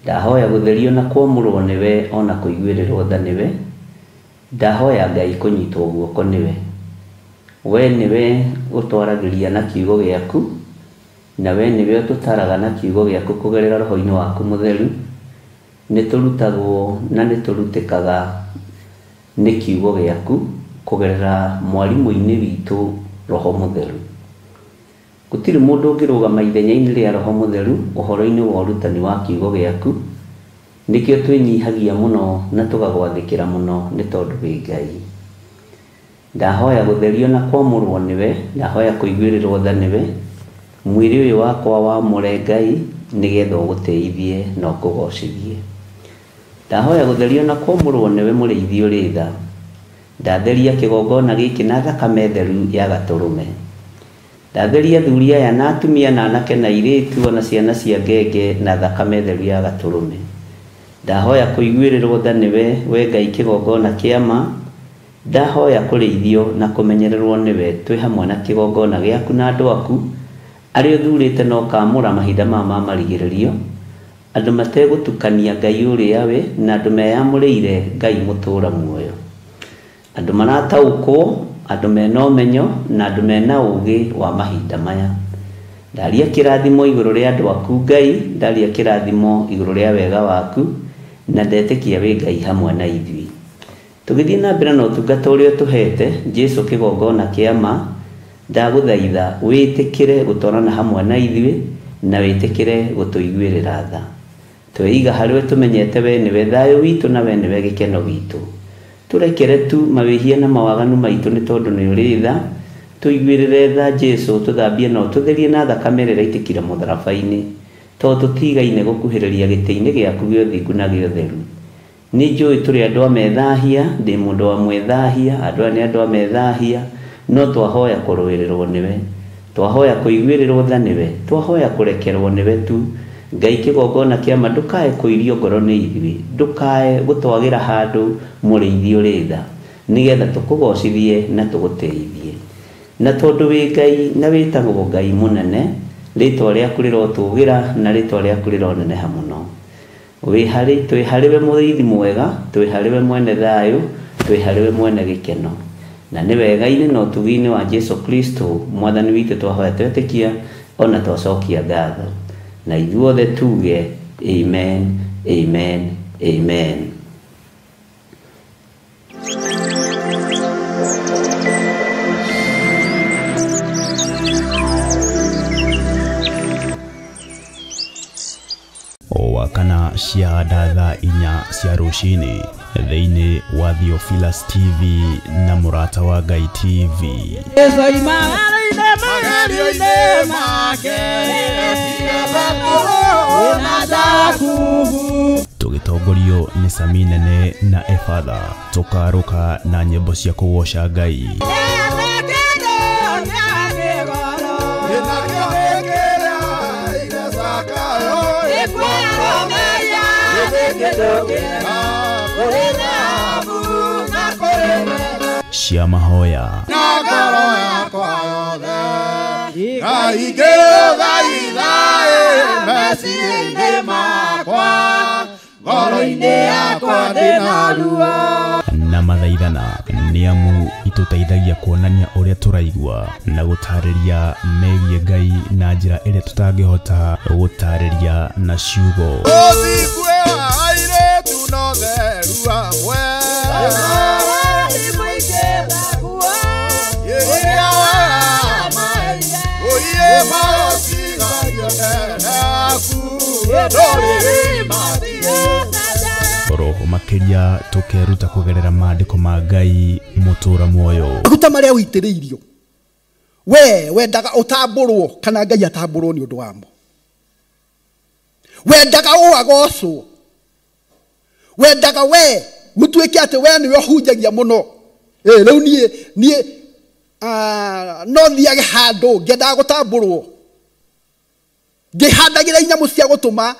Ndahoya gũtherio na kwamũrwo nĩwe ona kũiguĩrĩrwo tha nĩwe. Ndahoya Ngai kũnyitwo guoko nĩwe. We nĩwe ũtwaragĩria na kiugo gĩaku na we nĩwe ũtũtaraga na kiugo gĩaku kũgerera roho-inĩ waku mũtheru. Nĩ tũrutagwo na nĩ tũrutĩkaga nĩ kiugo gĩaku kũgerera mwarimũ-inĩ witũ Roho Mũtheru. Gũtirĩ mũndũ ũngĩrũgama ithenya-inĩ rĩa Roho Mũtheru ũhoro-inĩ wa ũrutani wa kiugo gĩaku. Nĩkĩo twĩnyihagia mũno na tũgagwathĩkĩra mũno nĩ tondũ wĩ Ngai. Ndahoya gũtherio na kwamũrwo nĩwe, ndahoya kũiguĩrĩrwo tha nĩwe. Mwĩrĩ ũyũ wakwa wamũre Ngai nĩgetha ũgũtĩithie na ũkũgocithie. Ndahoya gũtherio na kwamũrwo nĩwe mũrĩithi ũrĩ tha. Ndatheria kĩgongona gĩkĩ na thakame theru ya gatũrũme. Ndatheria athuri aya na atumia na anake na airĩtu ona ciana cia ngenge na thakame theru ya gatũrũme. Ndahoya kũiguĩrĩrwo tha nĩwe we Ngai kĩgongona kĩa ma. Ndahoya kũrĩithio na kũmenyererwo nĩwe twĩ hamwe na kĩgongona gĩaku na andũ aku arĩa ũthurĩte na ũkaamũra mahinda maya ma marigĩrĩrio, andũ mategũtukania Ngai ũrĩa we na andũ meyamũrĩire Ngai mũtũũra muoyo, andũ marataũkwo, andũ mena ũmenyo na andũ mena ũũgĩ wa mahinda maya. Ndaria kĩrathimo igũrũ rĩa andũ aku Ngai, ndaria kĩrathimo igũrũ rĩa wega waku na ndetĩkia wĩ Ngai hamwe na ithuĩ. Tũgĩthiĩ na mbere na ũtungata ũrĩa ũtũhete Jesũ kĩgongona kĩa ma, ndagũthaitha wĩtĩkĩre gũtwarana hamwe na ithuĩ na wĩtĩkĩre gũtũiguĩrĩra tha. Tweiga harĩwe tũmenyete we nĩwe thayũ witũ na we nĩwe gĩkeno gitũ. Tũrekere tu mawĩhia na mawaganu maitũ nĩ tondũ nĩ ũrĩ tha. Tũiguĩrĩre tha Jesũ, tũthambie na ũtũtherie na thakame ĩrĩa ĩraitĩkire mũtharaba-inĩ, tondũ tũtigaine gũkuhĩrĩria gĩtĩ-inĩ gĩaku gĩa ũthingu na gĩa ũtheru. Nĩ njũĩ tũrĩ andũ a methahia, ndĩ mũndũ wa mwĩthahia, andũ aya nĩ andũ a methahia, no twahoya kũrũĩrĩrwo nĩwe, twahoya kũiguĩrĩrwo tha nĩwe, twahoya kũrekerwo nĩwe tu. Ngai kĩgongona kĩa ma, ndũkae kũirio ngoro nĩ ithuĩ, ndũkae gũtwagĩra handũ mũrĩithi ũrĩ tha, nĩgetha tũkũgocithie na tũgũtĩithie. Na tondũ wĩ Ngai na wĩtagwo Ngai mũnene, rĩtwa rĩaku rĩrotũgĩra na rĩtwa rĩaku rĩroneneha mũno. Twĩ harĩwe mũrĩithi mwega, twĩ harĩwe mwene thayũ, twĩ harĩwe mwene gĩkeno. Na nĩ wega-inĩ na ũtugi-inĩ wa Jesũ Kristo mwathani witũ twahoya twetĩkia ona twacokia ngatho. Na ithuothe tuge amen, amen, amen. O kana cia thaa 4 cia rũcinĩ thĩinĩ wa Theophilus TV na Mũrata wa Ngai TV. Tũgĩtongorio nĩ Sami Nene na Efatha, tũkarũka na nyĩmbo cia kũgoca Ngai. Cia mahoya na mathaithana nĩ amu itũteithagia kuonania ũrĩa tũraigua na gũtarĩria megiĩ Ngai na njĩra ĩrĩa tũtangĩhota gũtarĩria na ciugo. Roho makiria tukeruta kugerera maandiko ma Ngai mutura muoyo. Maguta maria uitiriirio we wendaga utamburwo kana Ngai atamburwo ni undu wamo. Wendaga uagocwo, wendaga we gutuike ati we niwe hunjagia muno. Riu nie no thiage handu ngendaga gutamburwo ngihandagira inyamu cia gutuma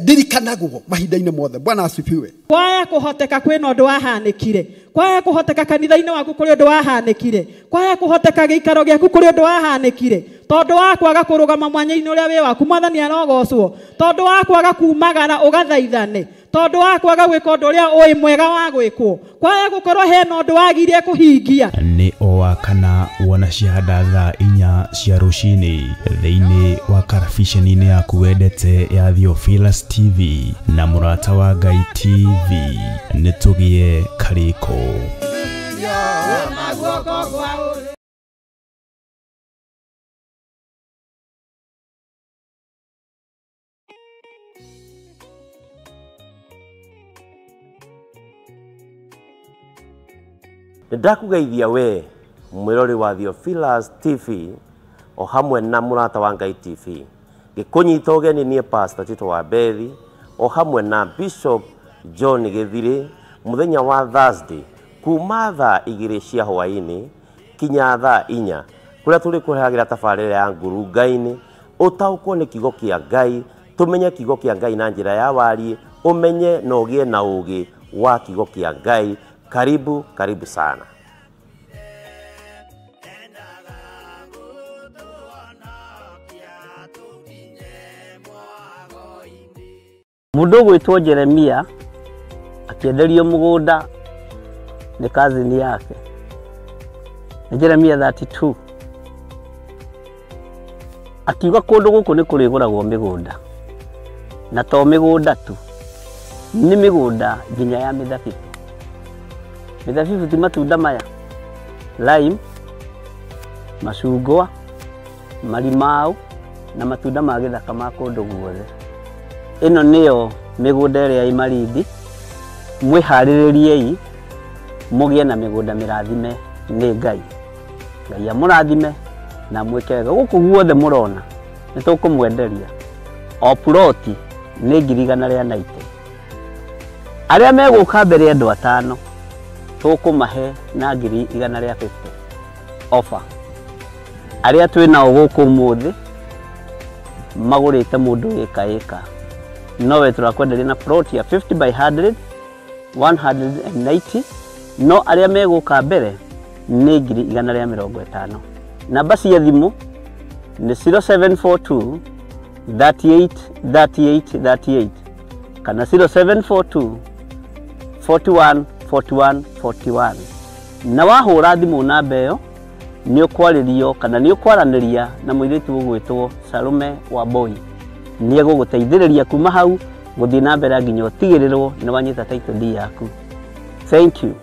ndirikanagwo mahinda-inĩ mothe. Bwana asifiwe. Kwaya kuhoteka kwina undu wahanikire, kwaya kuhoteka kanitha-inĩ waku kuri undu wahanikire, kwaya kuhoteka giikaro giaku kuri undu wahanikire, tondu wa kwaga kurugama mwanya-inĩ uria wi waku Mwathani arogocwo, tondu wa kwaga kumagara ugathaithane, tondu wa kwaga gwika undu uria ui mwega wa gwikwo, kwaya gukorwo hena undu wagirie kuhingia. Ni o wa kana wona ciahanda thaa 4 cia rucini thiini wa karabiceni-inĩ yaku wendete ya Theophilus TV na Mũrata wa Ngai TV. Nĩtũgĩe karĩko. Ndakugeithia we mwirori wa Theophilus TV o hamwe na Mũrata wa Ngai TV. Gikunyita ũgeni niĩ Pastor Tito wa Bethi o hamwe na Bishop John Githiri muthenya wa Thursday kuma thaa 2 cia hwaini kinya thaa 4 kuria turi kuheagira tabarĩra ya ngurunga-inĩ ũtaũkwo nĩ kiugo kĩa Ngai, tumenye kiugo kĩa Ngai na njĩra ya warie, ũmenye na ũgĩe na ũgĩ wa kiugo kĩa Ngai. Karibu, karibu sana. Mundu gwitwo Jeremia akienderio mugunda ni cousin yake. Ni Jeremia 32. Akiuga kundu guku ni kuriguragwo migunda. Na to migunda tu. Ni migunda nginya ya mithabibu. Mithabibu ti matunda maya. Lime, macungwa, marimau na matunda ma githaka ma kundu guothe. Ino niyo migunda ĩrĩa ĩ Malindi. Mwĩharĩrĩriei mũgĩe na mĩgũnda mĩrathime nĩ Ngai. Ngai amũrathime na mwĩke wega. Gũkũ guothe mũrona nĩ tũkũmwenderia. O ploti nĩ 190,000. Arĩa megũka mbere andũ 5 tũkũmahe na 150,000 offer. Arĩa twĩ nao gũkũ ũmũthĩ magũrĩte mũndũ ĩka ĩka. Nowe turakwenderia na plot ya 50 by 100 190, no arĩa megũka mbere nĩ 150,000. Namba cia thimũ nĩ 0742 38 38 38 kana 0742 41 41 41. Na wahũra thimũ namba ĩyo nĩ ũkwarĩrio kana nĩ ũkwaranĩria na mũirĩtu ũgwĩtwo Salome Wambui. Nĩ egũgũteithĩrĩria kuma hau gũthiĩ na mbere nginya ũtigĩrĩrwo nĩ wanyita title deed yaku. Thank you.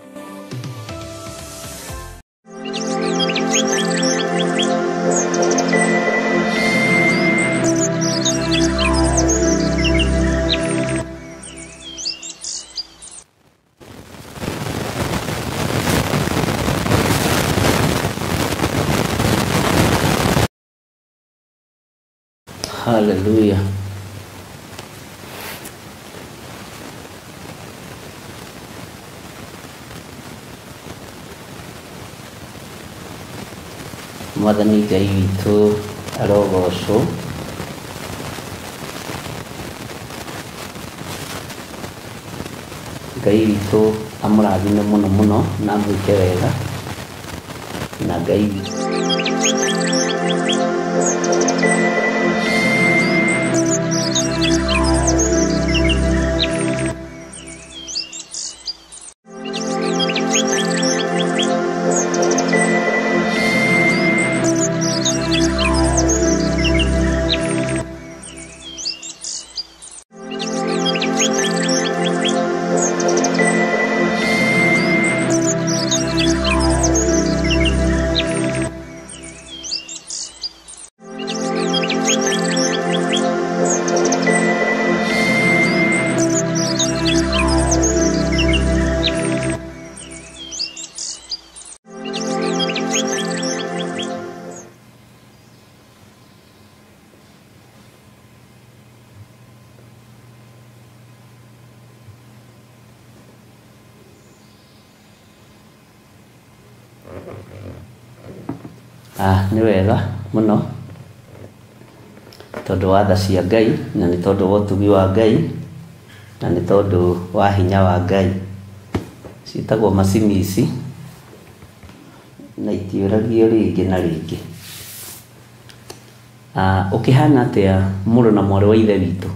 Hallelujah. Mwathani Ngai witũ arogocwo. Ngai witũ amũrathime mũno mũno na amwĩke wega. Na Ngai witũ Nĩ wega mũno tondũ wa tha cia Ngai na nĩ tondũ wa ũtugi wa Ngai na nĩ tondũ wa hinya wa Ngai. Ciĩtagwo macini ici na itiũragio rĩngĩ na rĩngĩ. Ũkĩhana atĩa mũrũ na mwarĩ wa ithe witũ?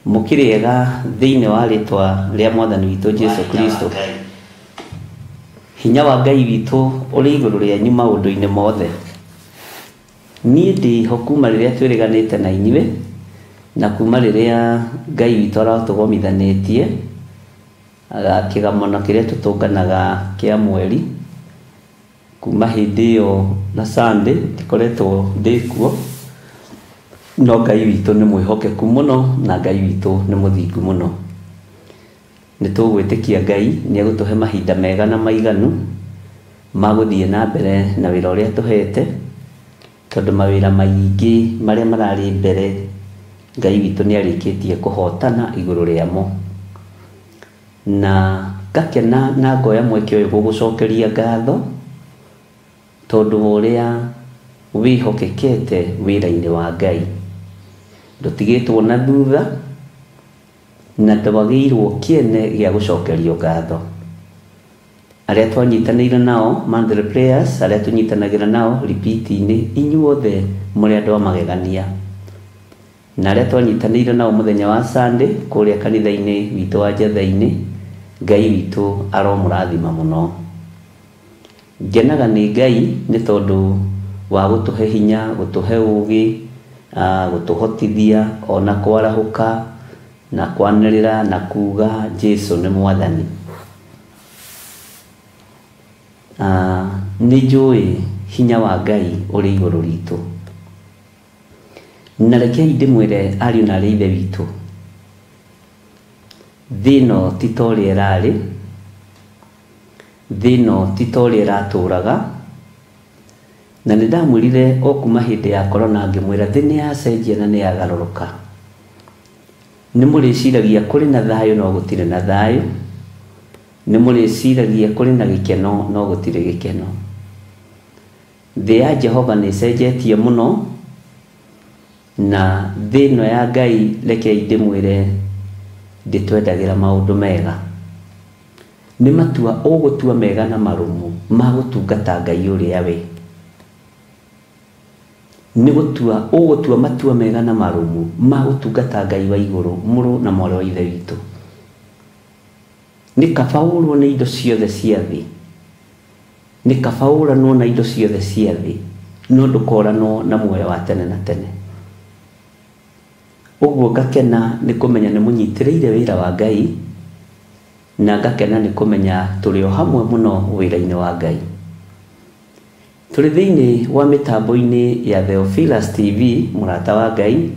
Mũkĩrĩega thĩinĩ wa rĩtwa rĩa mwathani witũ Jesu Kristo. Hinya wa Ngai witũ ũrĩ igũrũ rĩanyu maũndũ-inĩ mothe. Niĩ ndĩho kuma rĩrĩa twĩrĩganĩte na inyuĩ na kuma rĩrĩa Ngai witũ aratũgomithanĩtie kĩgomano kĩrĩa tũtũnganaga kĩa mweri kuma hĩndĩ ĩyo na Sunday ndikoretwo ndĩ kuo, no Ngai witũ nĩ mwĩhokeku mũno na Ngai witũ nĩ mũthingu mũno. Nĩ tũgwĩtĩkia Ngai nĩ egũtũhe mahinda mega na maiganu ma gũthiĩ na mbere na wĩra ũrĩa tũhete, tondũ mawĩra maingĩ marĩa mararĩ mbere Ngai witũ nĩ arĩkĩtie kũhotana igũrũ rĩamo. Na ngakena na ngoya mweke ũyũ gũgũcokeria ngatho tondũ wa ũrĩa wĩhokekete wĩra-inĩ wa Ngai. Ndũtigĩtwo na thutha na ndwagĩirwo kĩene gĩa gũcokerio ngatho. Arĩa twanyitanĩire nao monthly prayers, arĩa tũnyitanagĩra nao repeat-inĩ, inyuothe mũrĩ andũ a magegania. Na arĩa twanyitanĩire nao mũthenya wa Sunday kũrĩa kanitha-inĩ witũ wa Njetha-inĩ, Ngai witũ aromũrathima mũno. Ngenaga nĩ Ngai nĩ tondũ wa gũtũhe hinya, gũtũhe ũgĩ, gũtũhotithia ona kwarahũka na kwanĩrĩra na kuga Jesu nĩ mwathani. Nĩ njũĩ hinya wa Ngai ũrĩ igũrũ ritũ. Na rekei ndĩmwĩre ariũ na arĩ ithe witũ, thĩ ĩno ti ta ũrĩa ĩrarĩ, thĩ ĩno ti ta ũrĩa ĩratũraga, na nĩ ndamwĩrire o kuma hĩndĩ ya corona ngĩmwĩra thĩ nĩ yacenjia na nĩ yagarũrũka. Nĩ mũrĩciragia kũrĩ na thayũ no gũtirĩ na thayũ, nĩ mũrĩciragia kũrĩ na gĩkeno no gũtirĩ gĩkeno. Thĩ ya Jehova nĩ ĩcenjetie mũno, na thĩ ĩno ya Ngai rekei ndĩmwĩre ndĩtwendagĩra maũndũ mega. Nĩ matua ũgũtua mega na marũmu ma gũtungata Ngai ũrĩa we. Nĩ gũtua ũgũtua matua mega na marũmu ma gũtungata Ngai wa igũrũ, mũrũ na mwarĩ wa ithe witũ. Nĩ kaba ũrwo nĩ indo ciothe cia thĩ, nĩ kaba ũranwo na indo ciothe cia thĩ, no ndũkoranwo na muoyo wa tene na tene. Ũguo ngakena nĩ kũmenya nĩ mũnyitĩrĩire wĩra wa Ngai, na ngakena nĩ kũmenya tũrĩ o hamwe mũno wĩra-inĩ wa Ngai. Tũrĩ thĩinĩ wa mĩtambo-inĩ ya Theophilus TV, mũrata wa Ngai,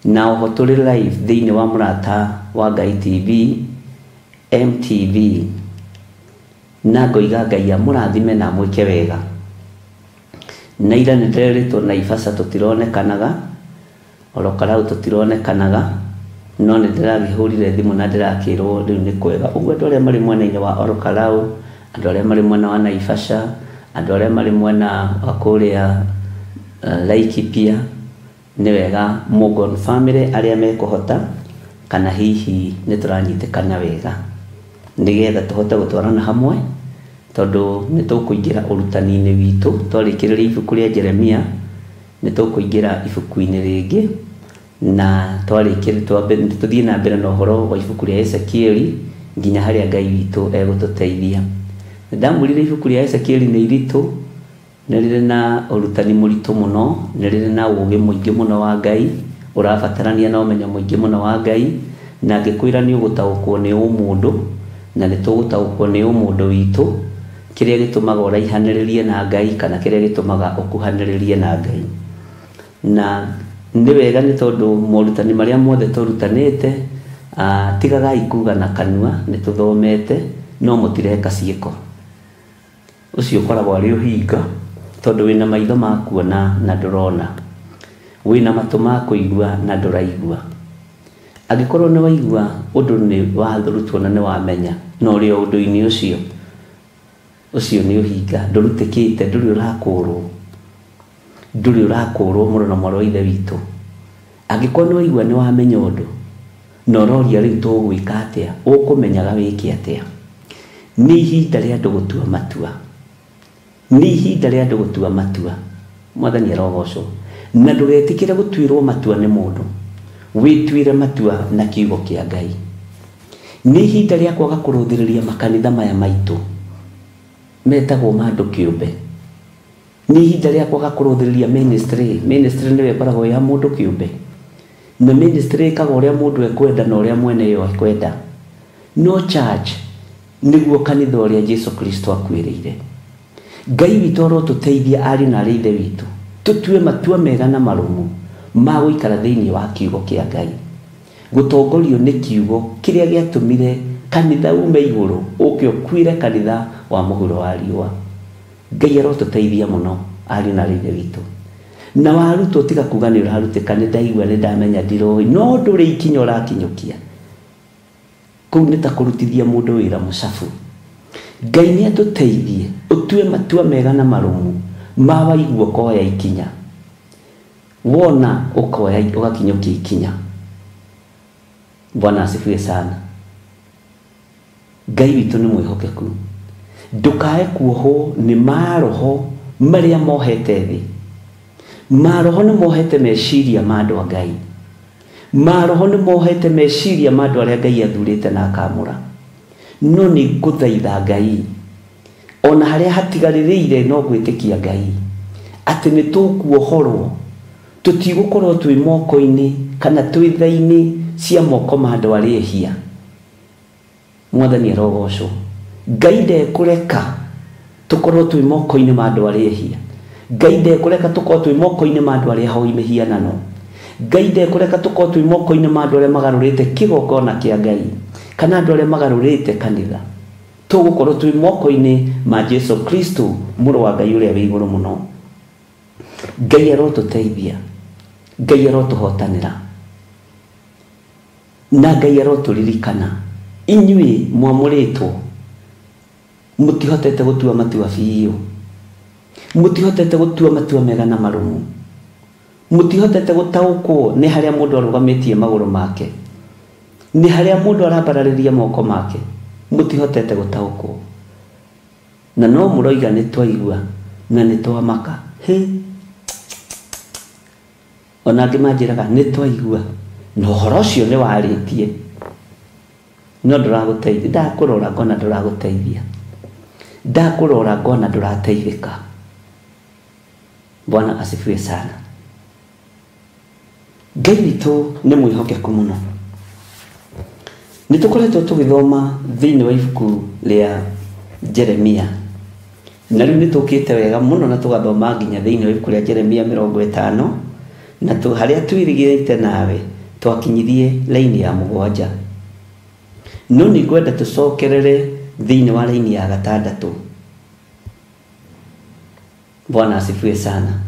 na oho tũrĩ live thĩinĩ wa mũrata wa Ngai TV, MTV. Na ngoiga Ngai amũrathime na amwĩke wega. Na ira nĩ ndĩrerĩtwo Naivasha tũtironekanaga, oro Karau tũtironekanaga, no nĩ ndĩrakĩhũrire thimũ na ndĩrakĩrwo rĩu nĩ kwega. Ũguo andũ arĩa marĩ mwena-inĩ wa Ol Kalou, andũ arĩa marĩ mwena wa Naivasha, andũ arĩa marĩ mwena wa kũrĩa Laikipia, nĩ wega mũconfirmĩre arĩa mekũhota kana hihi nĩ tũranyitĩkana wega, nĩgetha tũhote gũtwarana hamwe, tondũ nĩ tũkũingĩra ũrutani-inĩ witũ. Twarĩkĩrĩria ibuku rĩa Jeremia, nĩ tũkũingĩra ibuku-inĩ rĩngĩ, na tũthiĩ na mbere na ũhoro wa ibuku rĩa Ezekieli nginya harĩa Ngai witũ egũtũteithia. Ndamwĩrire ibuku rĩa Ezekieli nĩ iritũ, nĩ rĩrĩ na ũrutani mũritũ mũno, nĩ rĩrĩ na ũũgĩ mũingĩ mũno wa Ngai, ũrabatarania na ũmenyo mũingĩ mũno wa Ngai, na ngĩkwĩra nĩ ũgũtaũkwo nĩ ũmũndũ, na nĩ tũgũtaũkwo nĩ ũmũndũ witũ, kĩrĩa gĩtũmaga ũraihanĩrĩrie na Ngai kana kĩrĩa gĩtũmaga ũkuhanĩrĩrie na Ngai. Na nĩ wega nĩ tondũ morutani marĩa mothe tũrutanĩte, tigagai kuga na kanua, nĩ tũthomete, no mũtireka ciĩko. Ũcio ũkoragwo arĩ ũhinga, tondũ wĩna maitho ma kuona na ndũrona, wĩna matũ ma kũigua na ndũraigua. Angĩkorwo nĩ waigua ũndũ nĩ warutwo na nĩ wamenya, no ũrĩ o ũndũ-inĩ ũcio, Ũcio nĩ ũhinga, ndũrutĩkĩte, ndũrĩ ũrakũrwo. Ndũrĩ ũrakũrwo mũrũ na mwarĩ wa ithe witũ. Angĩkorwo nĩ waigua nĩ wamenya ũndũ, na ũroria rĩu tũgwĩka atĩa, ũkũmenyaga wĩke atĩa. Nĩ ihinda rĩa andũ gũtua matua. Nĩ ihinda rĩa andũ gũtua matua. Mwathani arogocwo. Na ndũgetĩkĩre gũtuĩrwo matua nĩ mũndũ. Wĩtuĩre matua na kiugo kĩa Ngai. Nĩ ihinda rĩa kwaga kũrũthĩrĩria makanitha maya maitũ metagwo ma andũ kĩũmbe. Nĩ ihinda rĩa kwaga kũrũthĩrĩria ministry. Ministry nĩyo ĩkoragwo ya mũndũ kĩũmbe. Na ministry ĩkaga ũrĩa mũndũ ekwenda na ũrĩa mwene yo ekwenda. No church nĩguo kanitha ũrĩa Jesu Kristo akuĩrĩire. Ngai witũ arotũteithia ariũ na arĩ ithe witũ tũtue matua mega na marũmu ma gũikara thĩinĩ wa kiugo kĩa Ngai. Gũtongorio nĩ kiugo kĩrĩa gĩatũmire kanitha ume igũrũ ũke ũkuĩre kanitha wa mũhuro wa riũa. Ngai arotũteithia mũno ariũ na arĩ ithe witũ. Na warutwo tiga kuga nĩ ũrarutĩka, nĩ ndaigua, nĩ ndamenya, ndiroĩ, no ndũrĩ ikinya ũrakinyũkia. Kũu nĩ ta kũrutithia mũndũ wĩra mũcabu. Ngai nĩ atũteithie ũtue matua mega na marũmu ma waigua ũkoya ikinya. Wona ũkoya ũgakinyũkia ikinya. Bwana asifiwe sana. Ngai witũ nĩ mwĩhokeku. Ndũkae kuohwo nĩ maroho marĩa mohete thĩ. Maroho nĩ mohete meciria ma andũ a Ngai. Maroho nĩ mohete meciria ma andũ arĩa Ngai athurĩte na akamũra. No nĩ ngũthaitha Ngai ona harĩa hatigarĩrĩire no gwĩtĩkia Ngai atĩ nĩ tũkuohorwo, tũtigũkorwo twĩ moko-inĩ kana twĩ tha-inĩ cia moko ma andũ arĩa ehia. Mwathani arogocwo. Ngai ndekũreka tũkorwo twĩ moko-inĩ ma andũ arĩa ehia. Ngai ndekũreka tũkorwo twĩ moko-inĩ ma andũ arĩa ahoi mĩhianano. Ngai ndekũreka tũkorwo twĩ moko-inĩ ma andũ arĩa magarũrĩte kĩgongona kĩa Ngai kana andũ arĩa magarũrĩte kanitha. Tũgũkorwo twĩ moko-inĩ ma Jesu Kristo mũrũ wa Ngai ũrĩa wĩ igũrũ mũno. Ngai arotũteithia, Ngai arotũhotanĩra, na Ngai arotũririkana. Inyuĩ mwamũrĩtwo mũtihotete gũtua matua biũ, mũtihotete gũtua matua mega na marũmu, mũtihotete gũtaũkwo nĩ harĩa mũndũ arũgamĩtie magũrũ make, nĩ harĩa mũndũ arambararĩria moko make, mũtihotete gũtaũkwo. Na no mũroiga nĩ twaigua na nĩ twamaka. Hĩ, ona angĩ manjĩraga nĩ twaigua na ũhoro ũcio nĩ warĩtie, no ndũragũteithia. Ndakũrora ngona ndũragũteithia, ndakũrora ngona ndũrateithĩka. Bwana asifiwe sana. Ngai witũ nĩ mwĩhokeku mũno. Nĩ tũkoretwo tũgĩthoma thĩinĩ wa ibuku rĩa Jeremia, na rĩu nĩ tũkĩte wega mũno na tũgathoma nginya thĩinĩ wa ibuku rĩa Jeremia 50, na harĩa twĩrĩgĩrĩte nawe twakinyirie laini ya 7. No nĩ ngwenda tũcokerere thĩinĩ wa laini ya 6. Bwana asifiwe sana.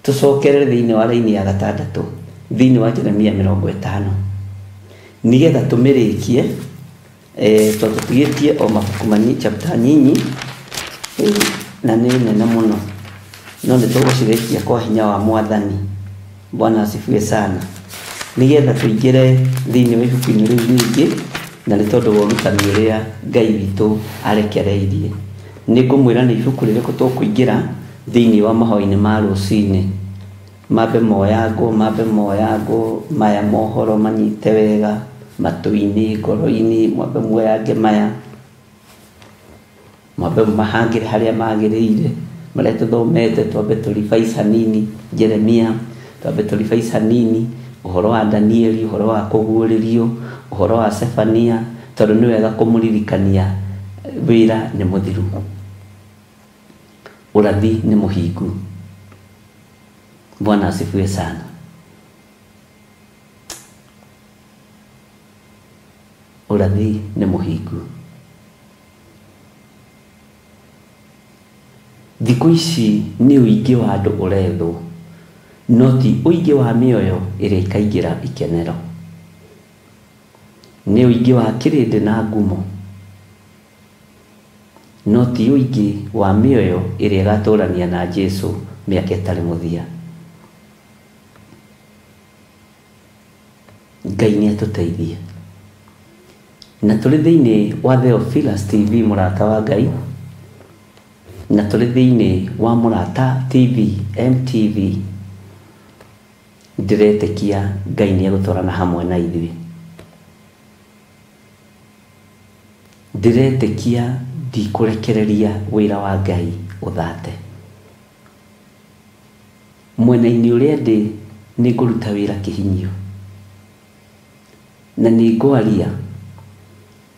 Tũcokerere thĩinĩ wa laini ya 6 thĩinĩ wa Jeremia 50 nĩgetha tũmĩrĩkie. Tondũ tũtigĩtie o mabuku manini, chapter nyinyi na nĩ nene mũno, no nĩ tũgũcirĩkia kwa hinya wa Mwathani. Bwana asifiwe sana. Nĩgetha tũingĩre thĩinĩ wa ibuku-inĩ rĩu rĩngĩ, na nĩ tondũ wa ũrutani ũrĩa Ngai witũ arekereirie. Nĩ ngũmwĩra nĩ ibuku rĩrĩkũ tũkũingĩra thĩinĩ wa mahoya-inĩ ma rũcinĩ. Mambe moyangwo, mambe moyangwo, maya mohoro manyite wega matũ-inĩ, ngoro-inĩ, mwambe muoyange maya, mwambe mahangĩre harĩa magĩrĩire, marĩa tũthomete, twambe tũribaica hanini Jeremia, twambe tũribaica hanini ũhoro wa Danieli, ũhoro wa kũguũrĩrio, ũhoro wa Sefania, tondũ nĩ wega kũmũririkania wĩra nĩ mũthiru, ũrathi nĩ mũhingu. Bwana asifiwe sana. Ũrathi nĩ mũhingu. Thikũ ici nĩ ũingĩ wa andũ ũrethwo, no ti ũingĩ wa mĩoyo ĩrĩa ĩkaingĩra ikenero. Nĩ ũingĩ wa kĩrĩndĩ na ngumo. No ti ũingĩ wa mĩoyo ĩrĩa ĩgatũrania na Jesu mĩaka ĩtarĩ mũthia. Ngai nĩ atũteithie. Na tũrĩ thĩinĩ wa Theophilus TV mũrata wa Ngai, na tũrĩ thĩinĩ wa Mũrata TV MTV, ndĩretĩkia Ngai nĩ egũtwarana hamwe na ithuĩ. Ndĩretĩkia ndikũrekereria wĩra wa Ngai ũthate. Mwena-inĩ ũrĩa ndĩ nĩ ngũruta wĩra kĩhinyio, na nĩ ngwaria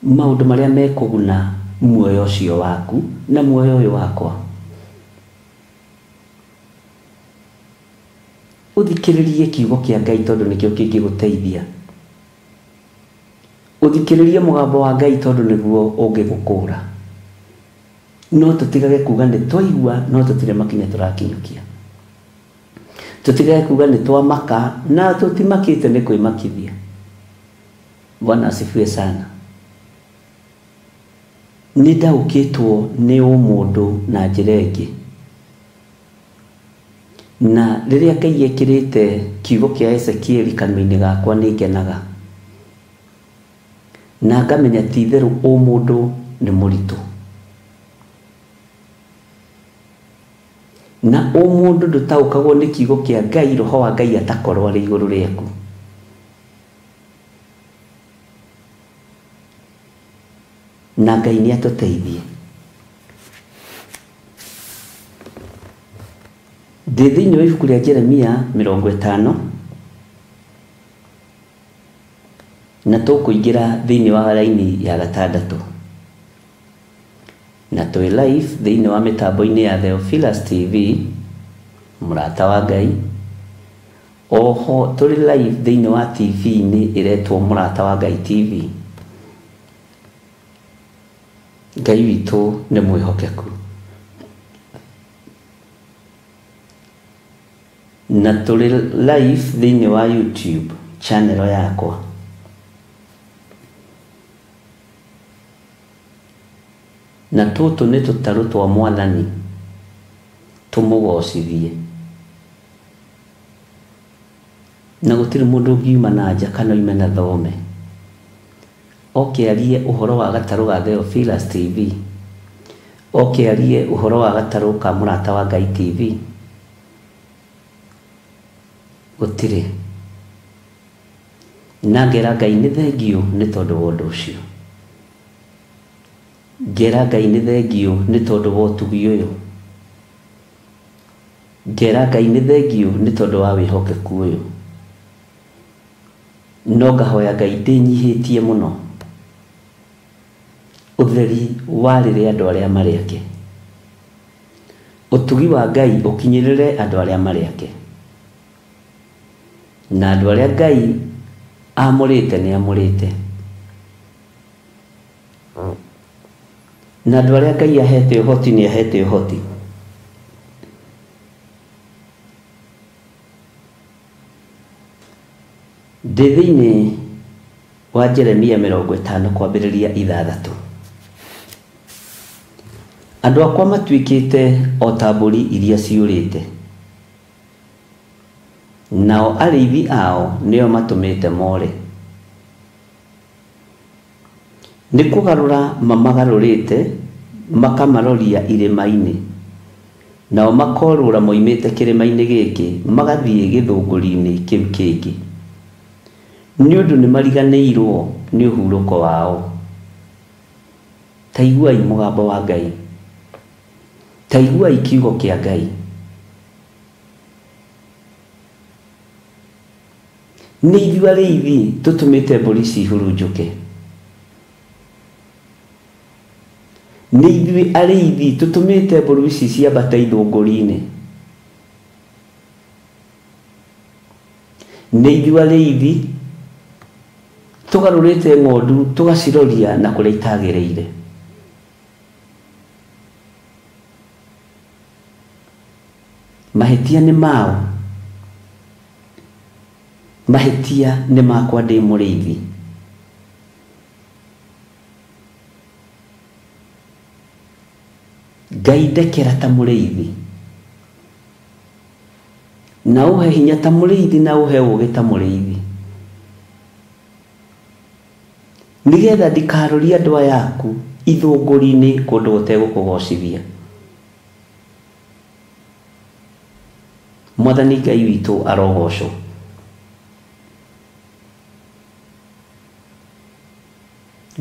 maũndũ marĩa mekũguna muoyo ũcio waku na muoyo ũyũ wakwa. Ũthikĩrĩrie kiugo kĩa Ngai tondũ nĩkĩo kĩngĩgũteithia. Ũthikĩrĩrie mũgambo wa Ngai tondũ nĩguo ũngĩgũkũra. No tũtigage kuga nĩ twaigua, no tũtirĩ makinya tũrakinyũkia. Tũtigage kuga nĩ twamaka, na tũtimakĩte nĩ kwĩmakithia. Bwana asifiwe sana. Nĩ ndaũkĩtwo nĩ ũmũndũ na njĩra ĩngĩ. Na rĩrĩa Ngai ekĩrĩte kiugo kĩa Ezekieli kanua-inĩ gakwa nĩ ngenaga. Na ngamenya ti itherũ ũmũndũ nĩ mũritũ. Na ũmũndũ ndũtaũkagwo nĩ kiugo kĩa Ngai, roho wa Ngai atakorwo arĩ igũrũ rĩaku. Na Ngai nĩ atũteithie. Ndĩ thĩinĩ wa ibuku rĩa Jeremia 50, na tũkũingĩra thĩinĩ wa raini ya gatandatũ. Na twĩ live thĩinĩ wa mĩtambo-inĩ ya Theophilus TV, mũrata wa Ngai. Oho tũrĩ live thĩinĩ wa TV-inĩ ĩretwo Mũrata wa Ngai TV. Ngai witũ nĩ mwĩhokeku. Na tũrĩ live thĩinĩ wa YouTube channel yakwa. Na tũtũ nĩ tũtarũ twa Mwathani tũmũgocithie. Na gũtirĩ mũndũ ũngiuma na nja kana oime na thome oke arie ũhoro wa gatarũ ga Theophilus TV, oke arie ũhoro wa gatarũ ka Mũrata wa Ngai TV. Gũtirĩ. Na ngera Ngai nĩ thengiũ nĩ tondũ wa ũndũ ũcio. Ngera Ngai nĩ thengiũ nĩ tondũ wa ũtugi ũyũ. Ngera Ngai nĩ thengiũ nĩ tondũ wa wĩhokeku ũyũ. No ngahoya Ngai ndĩnyihĩtie mũno. Ũtheri warĩre andũ arĩa marĩ ake. Ũtugi wa Ngai ũkinyĩrĩre andũ arĩa marĩ ake. Na andũ arĩa Ngai amũrĩte nĩ amũrĩte. Na andũ arĩa Ngai ahete ũhoti nĩ ahete ũhoti. Ndĩ thĩinĩ wa Jeremia 50 kwambĩrĩria 6. Andũ akwa matuĩkĩte o ta mbũri iria ciũrĩte, nao arĩithi ao nĩo matũmĩte more. Nĩ kũgarũra mamagarũrĩte makamaroria irĩma-inĩ, nao makorũra moimĩte kĩrĩma-inĩ gĩkĩ magathiĩ gĩthũngũri-inĩ kĩu kĩngĩ, nĩ ũndũ nĩmariganĩirwo nĩ ũhurũko wao. Ta iguai mũgambo wa Ngai, ta iguai kiugo kĩa Ngai. Nĩ ithuĩ arĩithi tũtũmĩte mbũri cihurunjũke. Nĩ ithuĩ arĩithi tũtũmĩte mbũri ici ciambate ithũngũri-inĩ. Nĩ ithuĩ arĩithi tũgarũrĩte ng'ondu tũgaciroria na kũrĩa itagĩrĩire. Mahĩtia nĩ mao, mahĩtia nĩ makwa ndĩ mũrĩithi. Ngai ndekera ta mũrĩithi na uhe hinya ta mũrĩithi na uhe ũũgĩ ta mũrĩithi nigetha ndikaroria andũ aya aku ithũngũri-inĩ kũndũ gũtegũkũgocithia. Mwathani Ngai witũ arogocwo.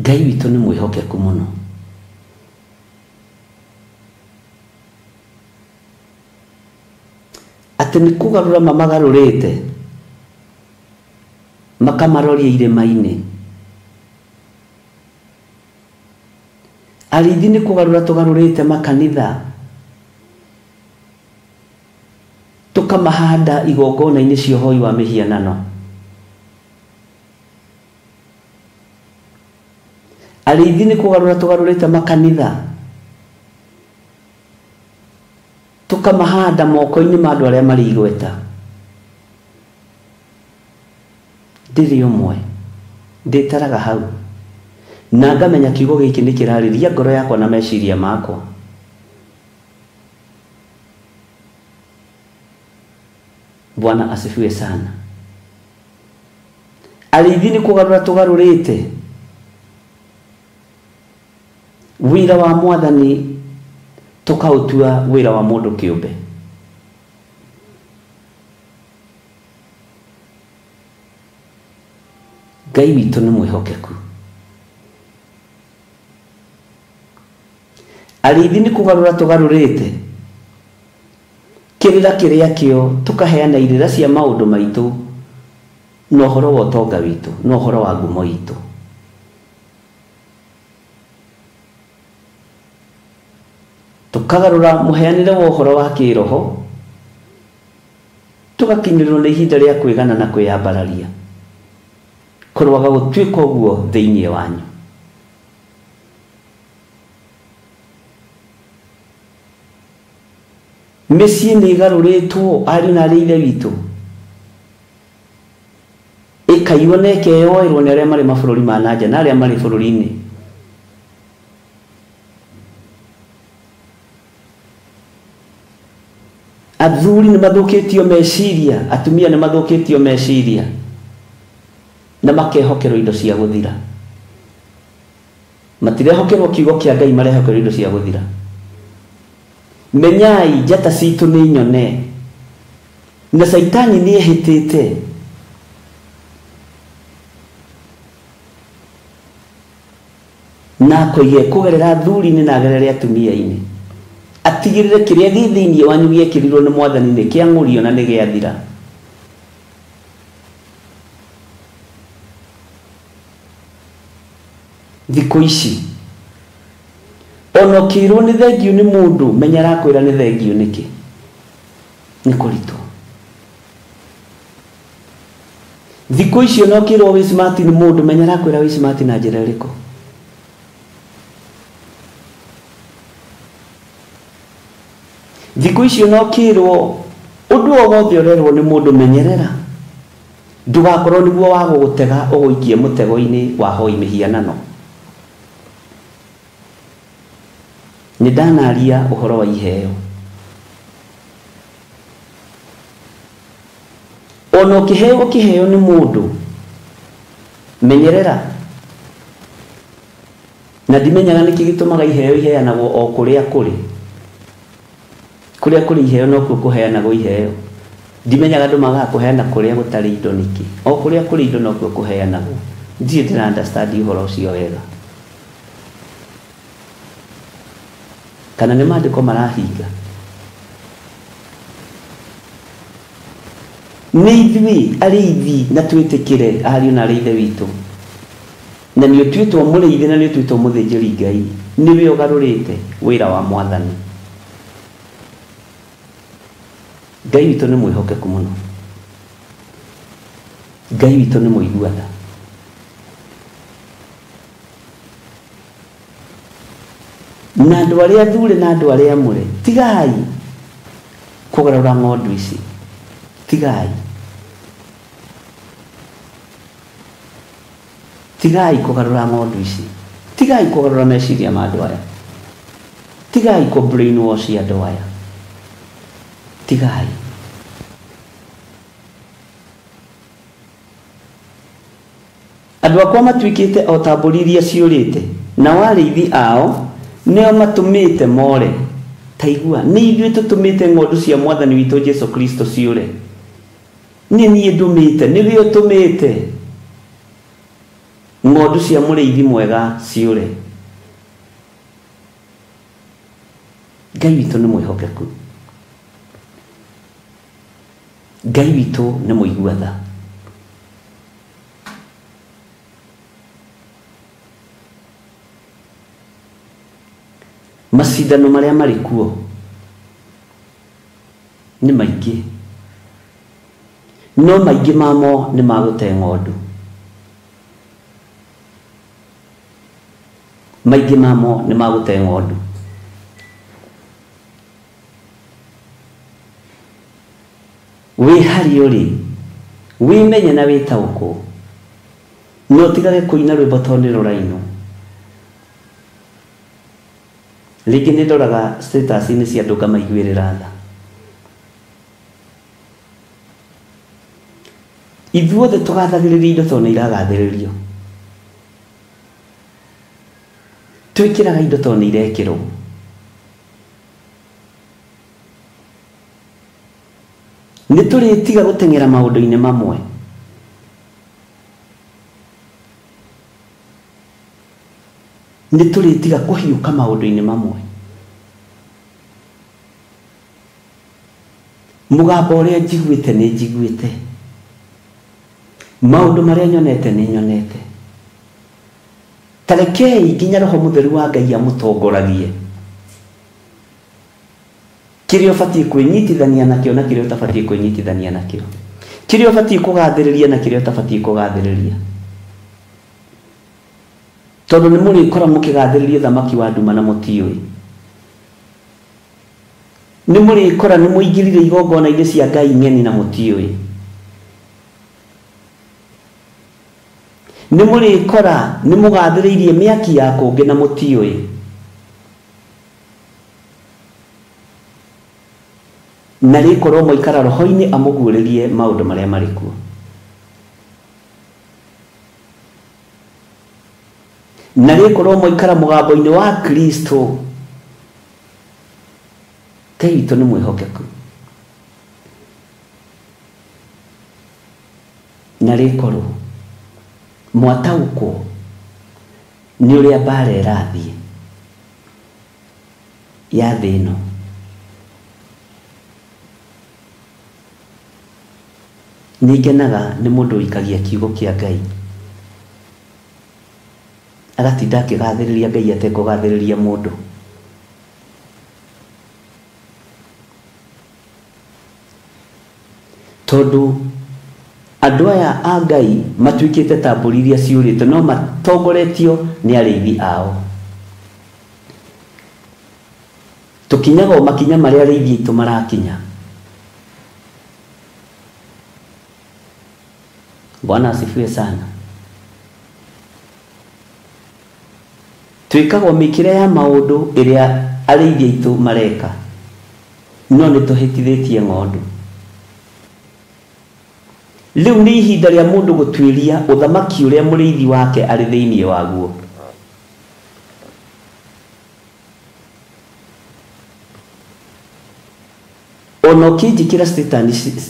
Ngai witũ nĩ mwĩhokeku mũno. Atĩ nĩ kũgarũra mamagarũrĩte makamaroria irĩma-inĩ. Arĩithi nĩ kũgarũra tũgarũrĩte makanitha tũkamahanda igongona-inĩ cia ũhoi wa mĩhianano. Arĩithi nĩ kũgarũra tũgarũrĩte makanitha tũkamahanda moko-inĩ ma andũ arĩa marĩ igweta. Ndirĩ ũmwe ndĩtaraga hau na ngamenya kiugo gĩkĩ nĩ kĩrarĩria ngoro yakwa na meciria makwa. Bwana asifiwe sana. Arĩithi nĩ kũgarũra tũgarũrĩte wĩra wa Mwathani tũkaũtua wĩra wa mũndũ kĩũmbe. Ngai witũ nĩ mwĩhokeku. Arĩithi nĩ kũgarũra tũgarũrĩte kĩrĩra kĩrĩa kĩo tũkaheana irĩra cia maũndũ maitũ na ũhoro wa ũtonga witũ na ũhoro wa ngumo itũ. Tũkagarũra mũheanĩre wa ũhoro wa kĩroho tũgakinyĩrĩrwo nĩ ihinda rĩa kwĩgana na kwĩyambararia. Kũrwaga gũtuĩka ũguo thĩinĩ wanyu. Mĩciĩ nĩ ĩgarũrĩtwo ariũ na arĩ ithe witũ ĩkaiywo na ĩkeyoerwo nĩ arĩa marĩ mabũrũri ma na nja na arĩa marĩ bũrũri-inĩ. Athuri nĩ mathũkĩtio meciria, atumia nĩ mathũkĩtio meciria na makehokerwo indo cia gũthira. Matirehokerwo kiugo kĩa Ngai, marehokerwo indo cia gũthira. Menyai njata citũ nĩ nyone na Caitani nĩ ehĩtĩte. Na akoige kũgerera athuri-inĩ na agerere atumia-inĩ atigĩrĩre kĩrĩa gĩ thĩinĩ wanyu gĩekĩrirwo nĩ Mwathani nĩ kĩang'ũrio na nĩ gĩathira. Thikũ ici ona ũkĩrwo nĩ thengiũ nĩ mũndũ menya arakwĩra nĩ thengiũ nĩkĩ, nĩ kũritũ. Thikũ ici ona ũkĩrwo wĩ smart nĩ mũndũ menya arakwĩra wĩ smart na njĩra ĩrĩkũ. Thikũ ici ona ũkĩrwo ũndũ o wothe ũrerwo nĩ mũndũ menyerera ndũgakorwo nĩguo wa gũgũtega ũgũikie mũtego-inĩ wa hoi mĩhianano. Nĩ ndanaria ũhoro wa iheo. Ona ũkĩheo kĩheo nĩ mũndũ menyerera. Na ndimenyaga nĩkĩ gĩtũmaga iheo iheanagwo o kũrĩa kũrĩ. Kũrĩa kũrĩ iheo nokuo kũheanagwo iheo. Ndimenyaga andũ magaga kũheana kũrĩa gũtarĩ indo nĩkĩ. O kũrĩa kũrĩ indo nokuo kũheanagwo. Ndirĩ ndĩra understand ũhoro ũcio wega. Kana nĩ maandĩko marahinga. Nĩ ithuĩ arĩithi na twĩtĩkĩre ariũ na arĩ ithe witũ. Na nĩ ũtuĩtwo mũrĩithi na nĩ ũtuĩtwo mũthĩnjĩri Ngai. Nĩwe ũgarũrĩte wĩra wa Mwathani. Ngai witũ nĩ mwĩhokeku mũno. Ngai witũ nĩ mũigua tha. Na andũ arĩa athure na andũ arĩa amũre, tigai kũgarũra ng'ondu ici. Tigai. Tigai kũgarũra ng'ondu ici. Tigai kũgarũra meciria ma andũ aya. Tigai kũ brainwash andũ aya, tigai. Andũ akwa matuĩkĩte o ta mbũri iria ciũrĩte, nao arĩithi ao nĩo matũmĩte more. Ta igua, nĩ ithuĩ tũtũmĩte ng'ondu cia mwathani witũ Jesu Kristo ciũre. Nĩ niĩ ndũmĩte, nĩwe ũtũmĩte ng'ondu cia mũrĩithi mwega ciũre. Ngai witũ nĩ mwĩhokeku, Ngai witũ nĩ mũigua tha. Macindano marĩa marĩ kuo nĩ maingĩ, no maingĩ mamo nĩ ma gũte ng'ondu. Maingĩ mamo nĩ ma gũte ng'ondu. Wĩ harĩa ũrĩ, wĩmenye na wĩtaũkwo, na ũtigage kũina rwĩmbo tondũ nĩ rũrainwo. Rĩngĩ nĩ ndoraga status-inĩ cia andũ ngamaiguĩrĩra tha. Ithuothe tũgathagĩrĩria indo tondũ nĩ iragathĩrĩrio. Twĩkĩraga indo tondũ nĩ irekĩrwo. Nĩ tũrĩtiga gũteng'era maũndũ-inĩ mamwe. Nĩ tũrĩtiga kũhiũka maũndũ-inĩ mamwe. Mũgambo ũrĩa njiguĩte nĩ njiguĩte, maũndũ marĩa nyonete nĩ nyonete. Ta rekei nginya Roho Mũtheru wa Ngai amũtongoragie. Kĩrĩa ũbatiĩ kwĩnyitithania nakĩo na kĩrĩa ũtabatiĩ kwĩnyitithania nakĩo, kĩrĩa ũbatiĩ kũgathĩrĩria na kĩrĩa ũtabatiĩ kũgathĩrĩria, tondũ nĩ mũrĩkora mũkĩgathĩrĩria thamaki wa nduma na mũtiũĩ. Nĩ mũrĩkora nĩ mũingĩrire igongona-inĩ cia Ngai ng'eni na mũtiũĩ. Nĩ mũrĩkora nĩ mũgathĩrĩirie mĩaki ya kũngĩ na mũtiũĩ. Na rĩkorwo mwaikara roho-inĩ amũguũrĩrie maũndũ marĩa marĩ kuo. Na rĩkorwo mwaikara mũgambo-inĩ wa Kristo. Ngai witũ nĩ mwĩhokeku. Na rĩkorwo mwataũkwo nĩ ũrĩa mbara ĩrathiĩ ya thĩ ĩno, nĩ ngenaga nĩ mũndũ ũikagia kiugo kĩa Ngai, agatinda akĩgathĩrĩria Ngai atekũgathĩrĩria mũndũ. Tondũ andũ aya a Ngai matuĩkĩte ta mbũri iria ciũrĩte, no matongoretio nĩ arĩithi ao. Tũkinyaga o makinya marĩa arĩithi aitũ marakinya. Bwana asifiwe sana. Twĩkaga mĩkĩre ya maũndũ ĩrĩa arĩithi aitũ mareka, no nĩ tũhĩtithĩtie ng'ondu. Rĩu nĩ ihinda rĩa mũndũ gũtuĩria ũthamaki ũrĩa mũrĩithi wake arĩ thĩinĩ waguo. Ona ũkĩnjĩkĩra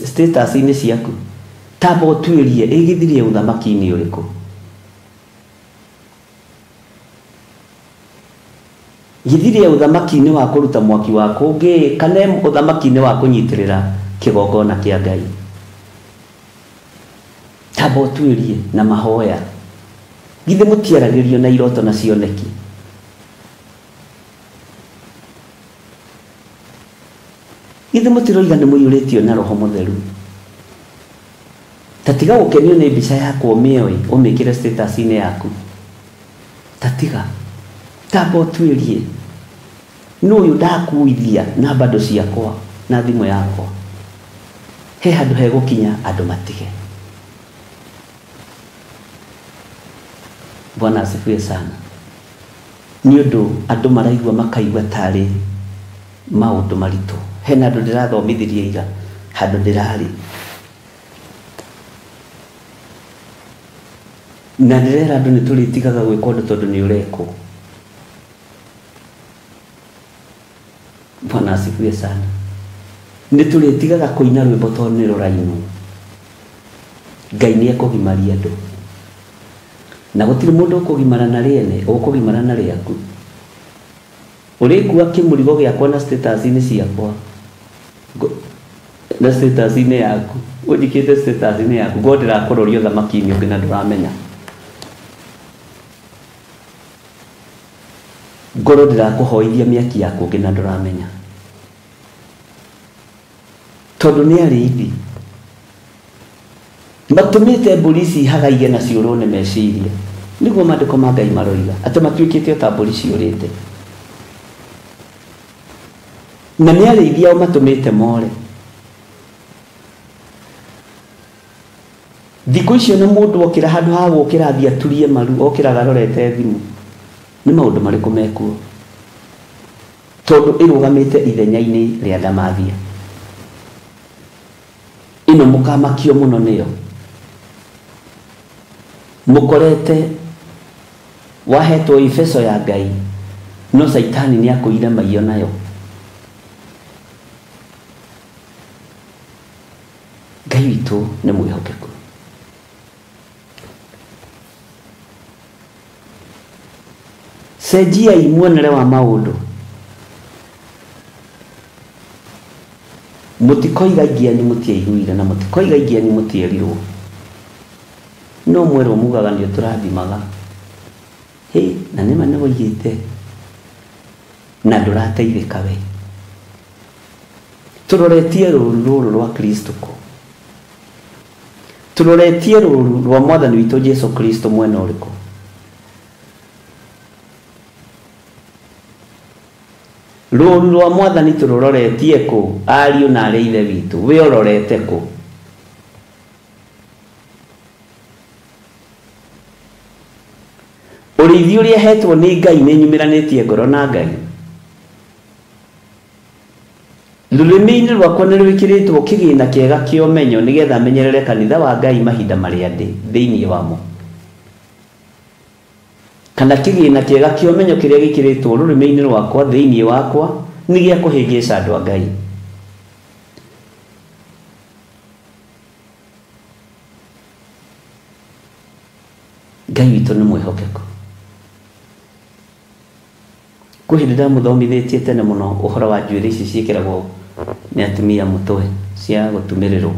status-inĩ ciaku, tamba ũtuĩrie ĩgĩthirie ũthamaki-inĩ ũrĩkũ. Gĩthirie ũthamaki-inĩ wa kũruta mwaki wa kũngĩ, kana ũthamaki-inĩ wa kũnyitĩrĩra kĩgongona kĩa Ngai. Tamba ũtuĩrie na mahoya. Githĩ mũtiaragĩrio na iroto na cioneki? Githĩ mũtiroiga nĩ mũiyũrĩtio na Roho Mũtheru? Ta tiga gũkenio nĩ mbica yakwa ũmĩoe ũmĩkĩre status-inĩ yaku. Ta tiga. Tamba ũtuĩrie nũ ũyũ ndakuithia na bando ciakwa na thimũ yakwa. He handũ hegũkinya andũ matige. Bwana asifiwe sana. Nĩ ũndũ andũ maraigua makaigua tarĩ maũndũ maritũ. Hena andũ ndĩrathomithirie ira handũ ndĩrarĩ na ndĩrera andũ nĩ tũrĩtigaga gwĩka ũndũ tondũ nĩ ũrekwo. Bwana asifiwe sana. Nĩ tũrĩtigaga kũina rwĩmbo tondũ nĩ rũrainwo. Ngai nĩ ekũgimaria andũ na gũtirĩ mũndũ ũkũgimara na rĩene, ũkũgimara na rĩaku. Ũrĩkua kĩmũrigo gĩakwa na status-inĩ ciakwa na status-inĩ yaku, ũnjikĩte status-inĩ yaku ngo ndĩrakũroria ũthamaki-inĩ ũngĩ na ndũramenya. Ngorwo ndĩrakũhoithia mĩaki yaku ũngĩ na ndũramenya. Tondũ nĩ arĩithi matũmĩte mbũri ici ihagaige na ciũrwo nĩ meciria. Nĩguo maandĩko ma Ngai maroiga atĩ matuĩkĩte o ta mbũri ciũrĩte. Na nĩ arĩithi ao matũmĩte more. Thikũ icio na mũndũ okĩra handũ ha gũkĩra athiĩ aturie maru, okĩraga arorete thimũ. Nĩ maũndũ marĩkũ mekuo? Tondũ ĩrũgamĩte ithenya-inĩ rĩa ndamathia. Ĩno mũkamakio mũno nĩyo. Mũkorete wahetwo ifeso ya Ngai no Saitani nĩ akũire maiyo nayo. Ngai witũ nĩ mwĩhokeku. Cenjiai muonere wa maũndũ. Mũtikoiga aingĩ anyu mũtiaiguire na mũtikoiga aingĩ anyu mũtierirwo. No mwerwo mugaga nĩ ũtũrathimaga. Hĩ, na nĩma nĩ woigĩte na ndũrateithĩka we. Tũroretie rũũru rũrũ rwa Kristo kũ? Tũroretie rũũru rwa Mwathani witũ Jesu Kristo mwena ũrĩkũ? Rũũru rwa Mwathani tũrũroretie kũ? Ariũ na arĩa ithe witũ, we ũrorete kũ? Ũrĩithi ũrĩa hetwo nĩ Ngai nĩ nyumĩranĩtie ngoro na Ngai. Rũrĩmĩ-inĩ rwakwa nĩ rwĩkĩrĩtwo kĩgĩna kĩega kĩa ũmenyo nĩgetha menyerere kanitha wa Ngai mahinda marĩa ndĩ thĩinĩ wamo. Kana kĩgĩna kĩega kĩa ũmenyo kĩrĩa gĩkĩrĩtwo rũrĩmĩ-inĩ rwakwa thĩinĩ wakwa nĩ gĩa kũhĩngĩca andũ a Ngai. Ngai witũ nĩ mwĩhokeku. Kwĩ hĩndĩ ndamũthomithĩtie tene mũno ũhoro wa njuĩrĩ ici ciĩkĩragwo nĩ atumia mũtwe cia gũtumĩrĩrwo.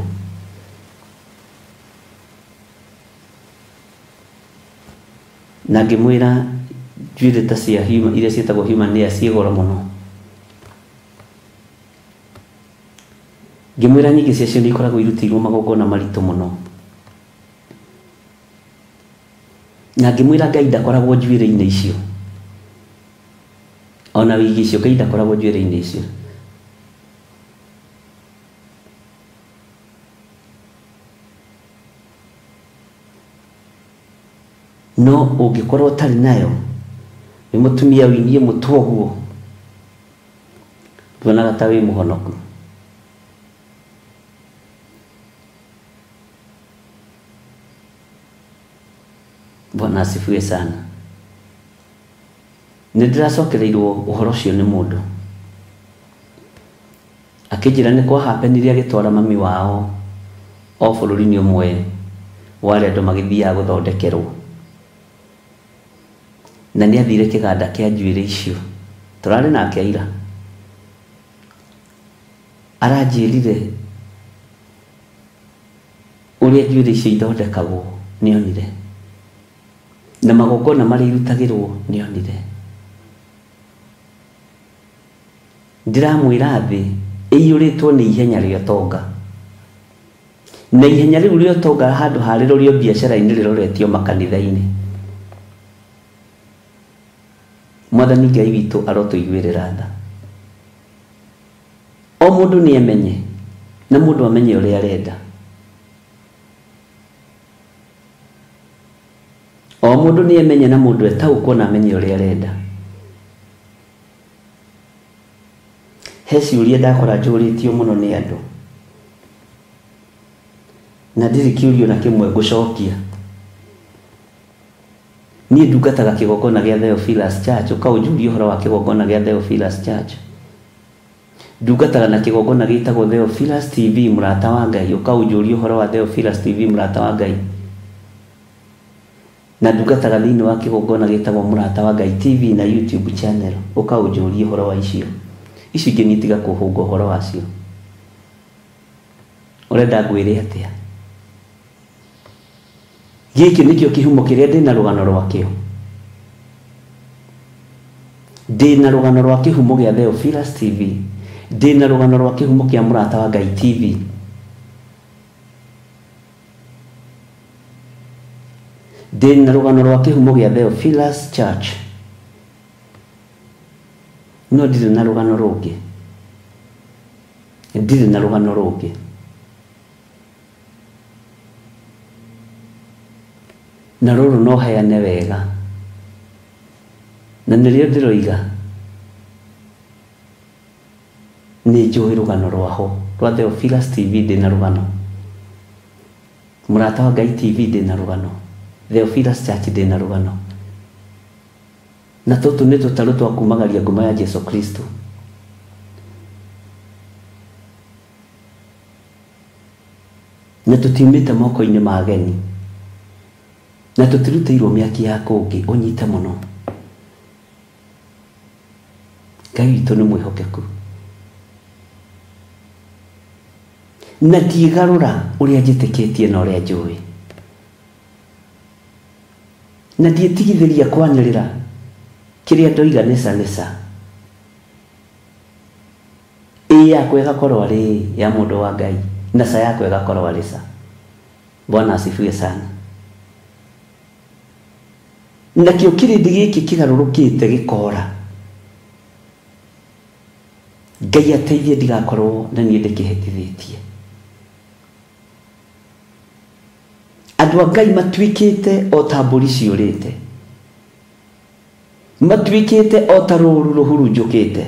Na ngĩmwĩra njuĩrĩ ta cia human, iria ciĩtagwo human hair ciĩ goro mũno. Ngĩmwĩra nyingĩ ciacio nĩ ikoragwo irutĩirwo magongona maritũ mũno. Na ngĩmwĩra Ngai ndakoragwo njuĩrĩ-inĩ icio. Ona wigi icio Ngai ndakoragwo njuĩrĩ-inĩ icio. No ũngĩkorwo ũtarĩ nayo nĩ mũtumia ũinie mũtwe ũguo nduonaga ta wĩ mũhonoku. Bwana asifiwe sana. Nĩ ndĩracokereirwo ũhoro ũcio nĩ mũndũ akĩnjĩra nĩ kwahapenire agĩtwara mami wao o bũrũri-inĩ ũmwe wa arĩa andũ magĩthiaga gũthondekerwo. Na nĩ athire kĩganda kĩa njuĩrĩ icio. Tũrarĩ nake ira. Aranjĩrire ũrĩa njuĩrĩ icio ithondekagwo nĩ onire. Na magongona marĩa irutagĩrwo nĩ onire. Ndĩramwĩra thĩ ĩiyũrĩtwo nĩ ihenya rĩa ũtonga. Na ihenya rĩu rĩa ũtonga handũ harĩrũrio biacara-inĩ rĩroretio makanitha-inĩ. Mwathani Ngai witũ arotũiguĩrĩra tha. O mũndũ nĩ amenye na mũndũ amenye ũrĩa arenda. O mũndũ nĩ amenye na mũndũ etaũkwo na amenye ũrĩa arenda. He ciũria ndakora njũrĩtio mũno nĩ andũ na ndirĩ kĩũria na kĩmwe ngũcokia. Niĩ ndungataga kĩgongona gĩa Theophilus Church, ũkaũnjũria ũhoro wa kĩgongona gĩa Theophilus Church. Ndungataga na kĩgongona gĩtagwo Theophilus TV mũrata wa Ngai, ũkaũnjũria ũhoro wa Theophilus TV mũrata wa Ngai. Na ndungataga thĩinĩ wa kĩgongona gĩtagwo mũrata wa Ngai TV na YouTube channel, ũkaũnjũria ũhoro wa icio. Icio ingĩ niĩ tiga kũhũnga ũhoro wacio. Ũrenda ngwĩre atĩa? Gĩkĩ nĩkĩo kĩhumo kĩrĩa ndĩna rũgano rwakĩo. Ndĩna rũgano rwa kĩhumo gĩa Theophilus TV, ndĩna rũgano rwa kĩhumo kĩa mũrata wa Ngai TV. Ndĩna rũgano rwa kĩhumo gĩa Theophilus Church. No ndirĩ na rũgano rũngĩ. Ndirĩ na rũgano rũngĩ. Na rũrũ no heane wega. Na nĩrĩo ndĩroiga nĩ njũĩ rũgano rwaho rwa Theophilus TV ndĩna rũgano, mũrata wa Ngai TV ndĩna rũgano, Theophilus Church ndĩna rũgano. Na tũtũ nĩ tũtarũ twa kumagaria nguma ya Jesu Kristo. Na tũtiumĩte moko-inĩ ma ageni, na tũtirutĩirwo mĩaki ya kũngĩ. Ũnyite mũno. Ngai witũ nĩ mwĩhokeku na ndigarũra ũrĩa njĩtĩkĩtie na ũrĩa njũĩ, na ndiĩtigithĩria kwanĩrĩra kĩrĩa ndoiga nĩca nĩca. Ĩ yakwa ĩgakorwo arĩ ya mũndũ wa Ngai na ca yakwa ĩgakorwo arĩ ca. Bwana asifiwe sana. Nakĩo kĩrĩndĩ gĩkĩ kĩgarũrũkĩte gĩkora. Ngai ateithie ndigakorwo na niĩ ndĩkĩhĩtithĩtie. Andũ a Ngai matuĩkĩte o ta mbũri ciũrĩte, matuĩkĩte o ta rũũru rũhurunjũkĩte.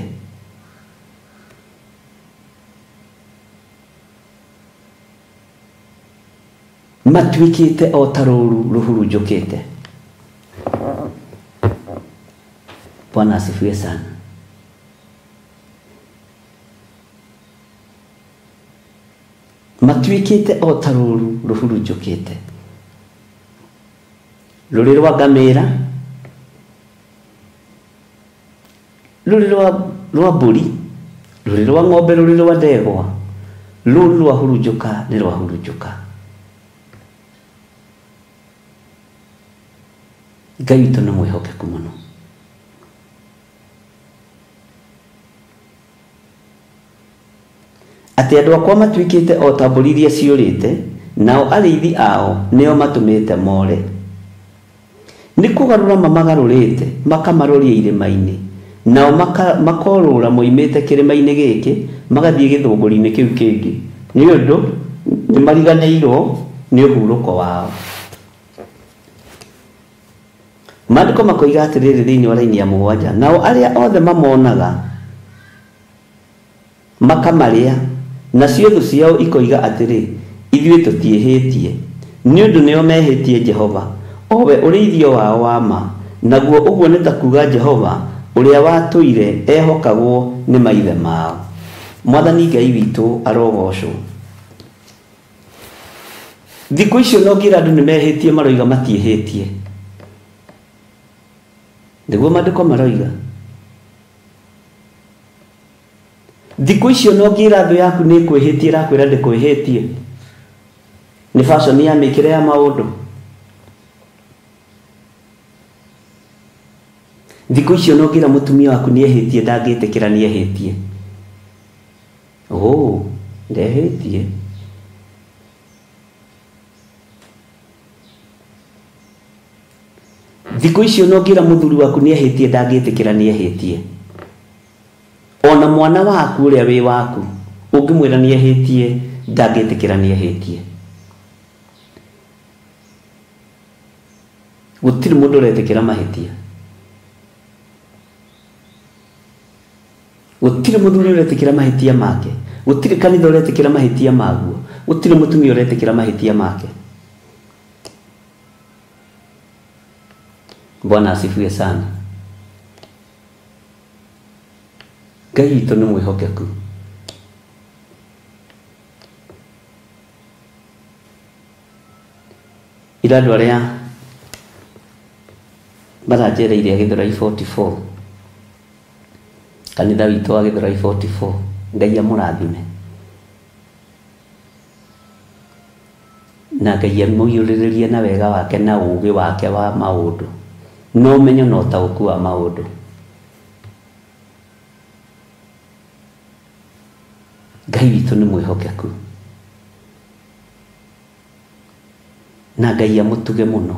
Matuĩkĩte o ta rũũru rũhurunjũkĩte. Bwana asifiwe sana. Matuĩkĩte o ta rũũru rũhurunjũkĩte, rũrĩ rwa ngamĩra, rũrĩ rwa mbũri, rũrĩ rwa ng'ombe, rũrĩ rwa ndegwa. Rũũru rwahurunjũka nĩ rwahurunjũka. Ngai witũ nĩ mwĩhokeku mũno. Atĩ andũ akwa matuĩkĩte o ta mbũri iria ciũrĩte, nao arĩithi ao nĩo matũmĩte more. Nĩ kũgarũra mamagarũrĩte makamaroria irĩma-inĩ, nao makorũra moimĩte kĩrĩma-inĩ gĩkĩ magathiĩ gĩthũngũri-inĩ kĩu kĩngĩ, nĩ ũndũ nĩ mariganĩirwo nĩ ũhurũko wao. Maandĩko makoiga atĩrĩrĩ thĩinĩ wa raini ya 7, nao arĩa othe mamonaga makamarĩa, nacio thũ ciao ikoiga atĩrĩ, ithuĩ tũtiĩhĩtie, nĩ ũndũ nĩo mehĩtie Jehova, o we ũrĩithio wao wa ma. Naguo ũguo nĩ ta kuuga Jehova ũrĩa watũire ehokagwo nĩ maithe mao. Mwathani Ngai witũ arogocwo. Thikũ icio no ngĩra andũ nĩ mehĩtie, maroiga matiĩhĩtie. Nĩguo maandĩko maroiga. Thikũ icio no ngĩra thũ yaku nĩ ĩkwĩhĩtie, ĩrakwĩra ndĩkwĩhĩtie. Nĩ fashion ya mĩkĩre ya maũndũ. Thikũ icio no ngĩra mũtumia waku nĩ ehĩtie, ndangĩtĩkĩra nĩ ehĩtie. Oh, ndehĩtie. Thikũ icio no ngĩra mũthuri waku nĩ ehĩtie, ndangĩtĩkĩra nĩ ehĩtie. Ona mwana waku ũrĩa wĩ waku ũngĩmwĩra nĩ ehĩtie, ndangĩtĩkĩra nĩ ehĩtie. Gũtirĩ mũndũ ũretĩkĩra mahĩtia. Gũtirĩ mũthuri ũretĩkĩra mahĩtia make, gũtirĩ kanitha ũretĩkĩra mahĩtia maguo, gũtirĩ mũtumia ũretĩkĩra mahĩtia make. Bwana asifiwe sana. Ngai witũ nĩ mwĩhokeku. Ira andũ arĩa maranjereire Gĩthũrai 44, kanitha witũ wa Gĩthũrai 44, Ngai amũrathime na Ngai amũiyũrĩrĩrie na wega wake na ũũgĩ wake wa maũndũ na ũmenyo na ũtaũku wa maũndũ. Ngai witũ nĩ mwĩhokeku na Ngai amũtuge mũno.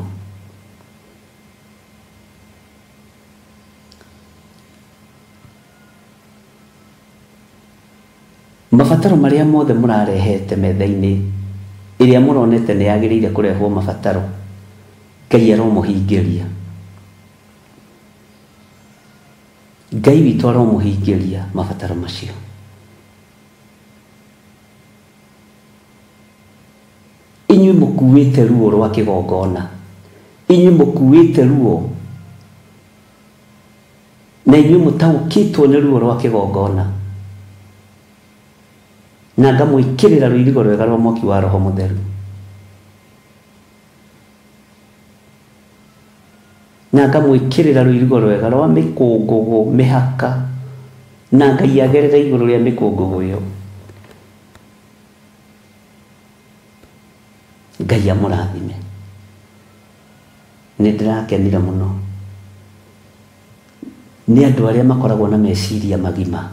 Mabataro marĩa mothe mũrarehete metha-inĩ ĩrĩa mũronete nĩ yagĩrĩire kũrehwo mabataro, Ngai aromũhingĩria. Ngai witũ aromũhingĩria mabataro macio. Inyuĩ mũkuĩte ruo rwa kĩgongona, inyuĩ mũkuĩte ruo na inyuĩ mũtaũkĩtwo nĩ ruo rwa kĩgongona, na ngamwĩkĩrĩra rũirigo rwega rwa mwaki wa Roho Mũtheru, na ngamwĩkĩrĩra rũirigo rwega rwa mĩkũngũgũ mĩhaka, na Ngai agerere igũrũ rĩa mĩkũngũgũ ĩyo. Ngai amũrathime. Nĩ ndĩrakenire mũno nĩ andũ arĩa makoragwo na meciria magima,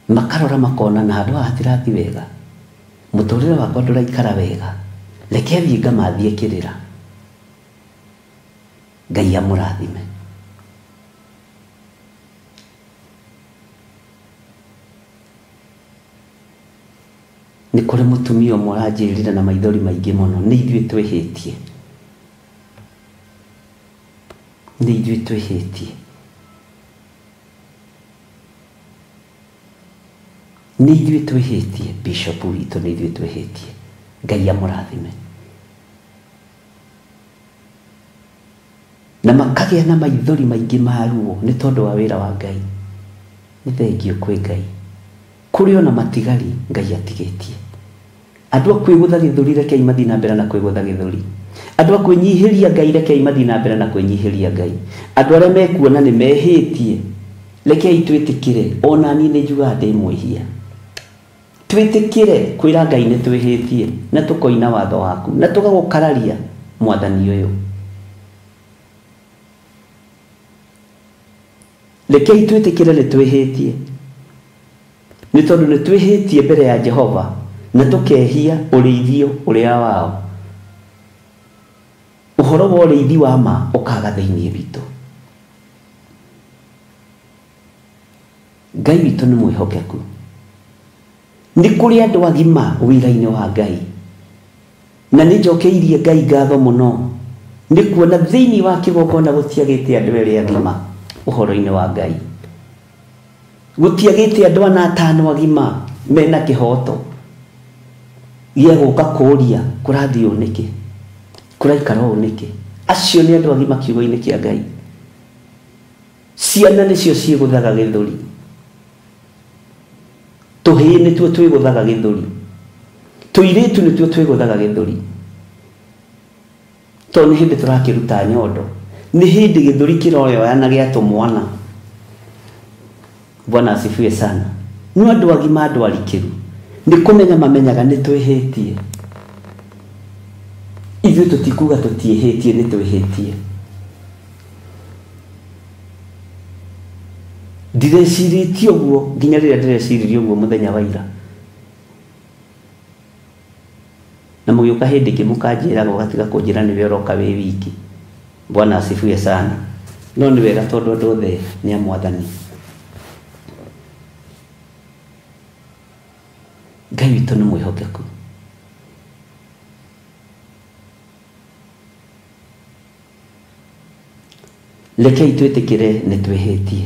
makarora makona na handũ haha hatirathiĩ wega, mũtũrĩre wakwa ndũraikara wega, reke thiĩ ngamathie kĩrĩra. Ngai amũrathime. Nĩ kũrĩ mũtumia ũmwe ũranjĩrire na maithori maingĩ mũno, nĩ ithuĩ twĩhĩtie, nĩ ithuĩ twĩhĩtie, nĩ ithuĩ twĩhĩtie, bishop witũ nĩ ithuĩ twĩhĩtie. Ngai amũrathime. Na makagĩa na maithori maingĩ ma ruo nĩ tondũ wa wĩra wa Ngai. Nĩ thengio kwĩ Ngai. Kũrĩ ona matigari Ngai atigĩtie. Andũ a kwĩgũtha gĩthũri rekei mathiĩ na mbere na kwĩgũtha gĩthũri. Andũ a kwĩnyihĩria Ngai rekei mathiĩ na mbere na kwĩnyihĩria Ngai. Andũ arĩa mekuona nĩ mehĩtie rekei twĩtĩkĩre, ona niĩ nĩ njugaga ndĩ mwĩhia. Twĩtĩkĩre kwĩra Ngai nĩ twĩhĩtie na tũkoina watho waku na tũgagũkararia mwathani ũyũ. Rekei twĩtĩkĩre nĩ twĩhĩtie, nĩ tondũ nĩ twĩhĩtie mbere ya Jehova na tũkehia ũrĩithio ũrĩa wao. Ũhoro wa ũrĩithi wa ma ũkaga thĩinĩ witũ. Ngai witũ nĩ mwĩhokeku. Nĩ kũrĩ andũ agima wĩra-inĩ wa Ngai, na nĩ njokeirie Ngai ngatho mũno nĩ kuona thĩinĩ wa kĩgongona gũtiagĩte andũ erĩ agima ũhoro-inĩ wa Ngai. Gũtiagĩte andũ ana atano agima mena kĩhoto gĩa gũka kũũria kũrathiĩ ũũ nĩkĩ, kũraikara ũũ nĩkĩ. Acio nĩ andũ agima kiugo-inĩ kĩa Ngai. Ciana nĩcio ciĩgũthaga gĩthũri, tũhĩĩ nĩtuo twĩgũthaga gĩthũri, tũirĩtu nĩtuo twĩgũthaga gĩthũri. Tondũ nĩ hĩndĩ tũrakĩruta nyondo, nĩ hĩndĩ gĩthũri kĩroyoya na gĩa tũmwana. Bwana asifiwe sana. No andũ agima, andũ arikĩru nĩ kũmenya mamenyaga nĩ twĩhĩtie. Ithuĩ tũtikuga tũtiĩhĩtie, nĩ twĩhĩtie. Ndirecirĩtie ũguo nginya rĩrĩa ndĩreciririe ũguo mũthenya wa ira. Na mũgĩũka hĩndĩ ĩngĩ mũkanjĩraga ũgatiga kũnjĩra nĩwe ũroka wĩ wiki. Bwana asifiwe sana. No nĩ wega tondũ andũ othe nĩ a mwathani. Ngai witũ nĩ mwĩhokeku. Rekei twĩtĩkĩre nĩ twĩhĩtie.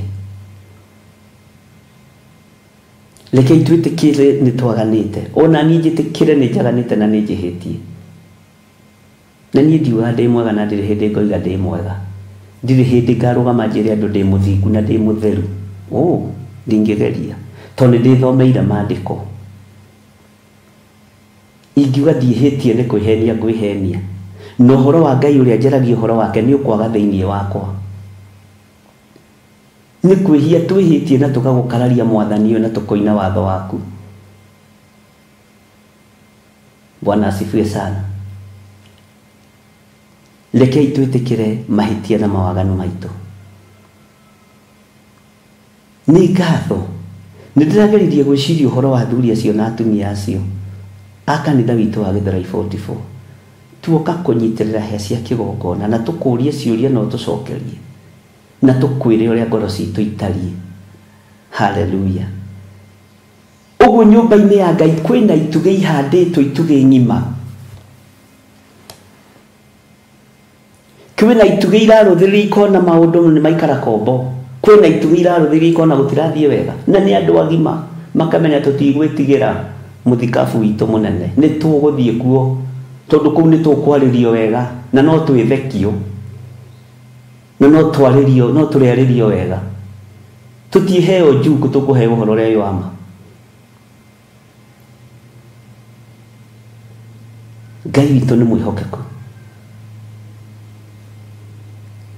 Rekei twĩtĩkĩre nĩ twaganĩte. Ona niĩ njĩtĩkĩre nĩ njaganĩte na nĩ njĩhĩtie. Na niĩ ndiugaga ndĩ mwega na ndirĩ hĩndĩ ngoiga ndĩ mwega. Ndirĩ hĩndĩ ngarũgama njĩre andũ ndĩ mũthingu na ndĩ mũtheru. Ndingĩgeria. Tondũ nĩ ndĩthomeire maandĩko. Ingiuga ndiĩhĩtie nĩ kwĩhenia ngwĩhenia. Na ũhoro wa Ngai ũrĩa njaragia ũhoro wake nĩ ũkwaga thĩinĩ wakwa. Nĩ kwĩhia twĩhĩtie na tũkagũkararia mwathani ũyũ na tũkoina watho waku. Bwana asifiwe sana. Rekei twĩtĩkĩre mahĩtia na mawaganu maitũ. Nĩ ngatho. Nĩ ndĩrageririe gwĩciria ũhoro wa athuri acio na atumia acio a kanitha witũ wa Gĩthũrai 44. Tuoka kũnyitĩrĩra hĩa cia kĩgongona na tũkũrie ciũria no tũcokerie na tũkwĩre ũrĩa ngoro citũ itariĩ. Haleluya. Ũguo nyũmba-inĩ ya Ngai kwĩna itugĩ ihandĩtwo itugĩ ng'ima. Kwĩna itugĩ irarũthĩrĩria ikona maũndũ nĩ maikara kombo. Kwĩna itugĩ irarũthĩrĩria ikona gũtirathiĩ wega. Na nĩ andũ agima makamenya tũtigwĩtigĩra mũthikabu witũ mũnene. Nĩ tũgũthiĩ kuo tondũ kũu nĩ tũkwarĩrio wega na no twĩthekio. Na no twarĩrio, no tũrĩarĩrio wega. Tũtiheo njuku tũkũheo ũhoro ũrĩa wĩ wa ma. Ngai witũ nĩ mwĩhokeku.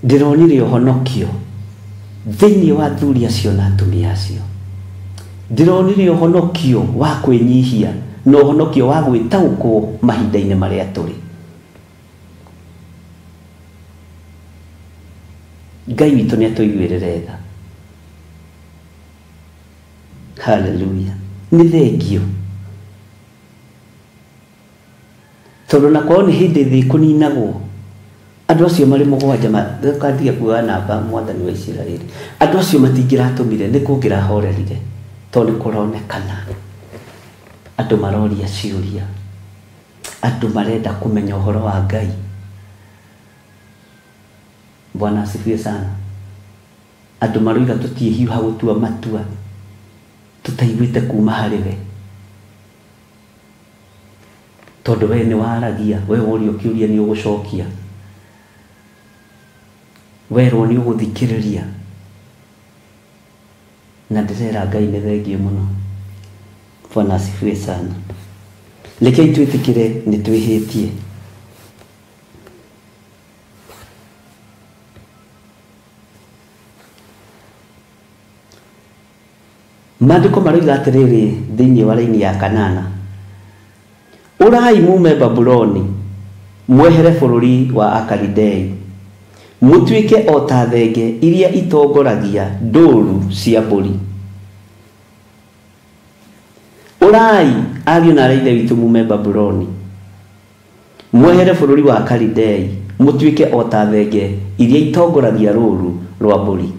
Ndĩronire ũhonokio thĩinĩ wa athuri acio na atumia acio. Ndĩronire ũhonokio wa kwĩnyihia na ũhonokio wa gwĩtaũkwo mahinda-inĩ marĩa tũrĩ. Ngai witũ nĩ atũiguĩrĩre tha. Haleluya. Nĩ thengio. Tondũ na kwao nĩ hĩndĩ thĩ kũninagwo. Andũ acio marĩ mũgwanja kandiga kuoya namba mwathani wa Isiraeli. Andũ acio matingĩratũmire nĩ kũngĩrahorerire tondũ nĩ kũronekana. Andũ maroria ciũria. Andũ marenda kũmenya ũhoro wa Ngai. Bwana asifiwe sana. Andũ maroiga tũtiĩhiũha gũtua matua tũtaiguĩte kuma harĩ we. Tondũ we nĩ waragia, we worio kĩũria nĩ ũgũcokia. Werwo nĩ ũgũthikĩrĩria. Na ndĩrera Ngai nĩ thengio mũno. Bwana asifiwe sana. Rekei twĩtĩkĩre nĩ twĩhĩtie. Maandĩko maroiga atĩrĩrĩ thĩinĩ wa raini ya kanana. Ũrai mume Babuloni, mwehere bũrũri wa Akalidei. Mũtuĩke o ta thenge iria itongoragia ndũũru cia mbũri. Ũrai ariũ na aarĩ a Ithe witũ mume Babuloni, mwehere bũrũri wa Akalidei, mũtuĩke o ta thenge iria itongoragia rũũru rwa mbũri.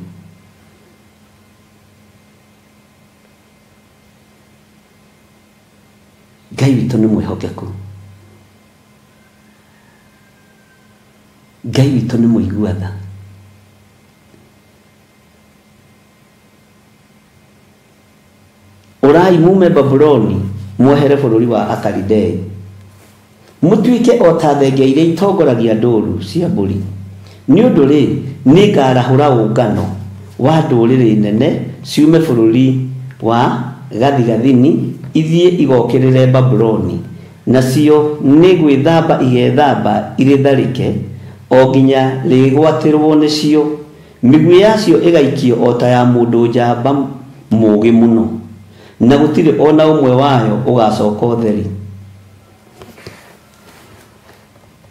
Ngai witũ nĩ mwĩhokeku. Ngai witũ nĩ mũigua tha. Ũrai mume Babuloni, mwehere bũrũri wa Akalidei. Mũtuĩke o ta thenge iria itongoragia ndũũru cia mbũri. Nĩ ũndũ rĩ, nĩngarahũra ũngano wa ndũrĩrĩ nene ciume bũrũri wa gathigathini ithiĩ igokĩrĩre Babuloni, nacio nĩ gwĩthamba igethamba irĩtharĩke o nginya rĩgwatĩrwo nĩcio. Mĩguĩ yacio ĩgaikio o ta ya mũndũ njamba mũũgĩ mũno, na gũtirĩ ona ũmwe wayo ũgacoka ũtheri.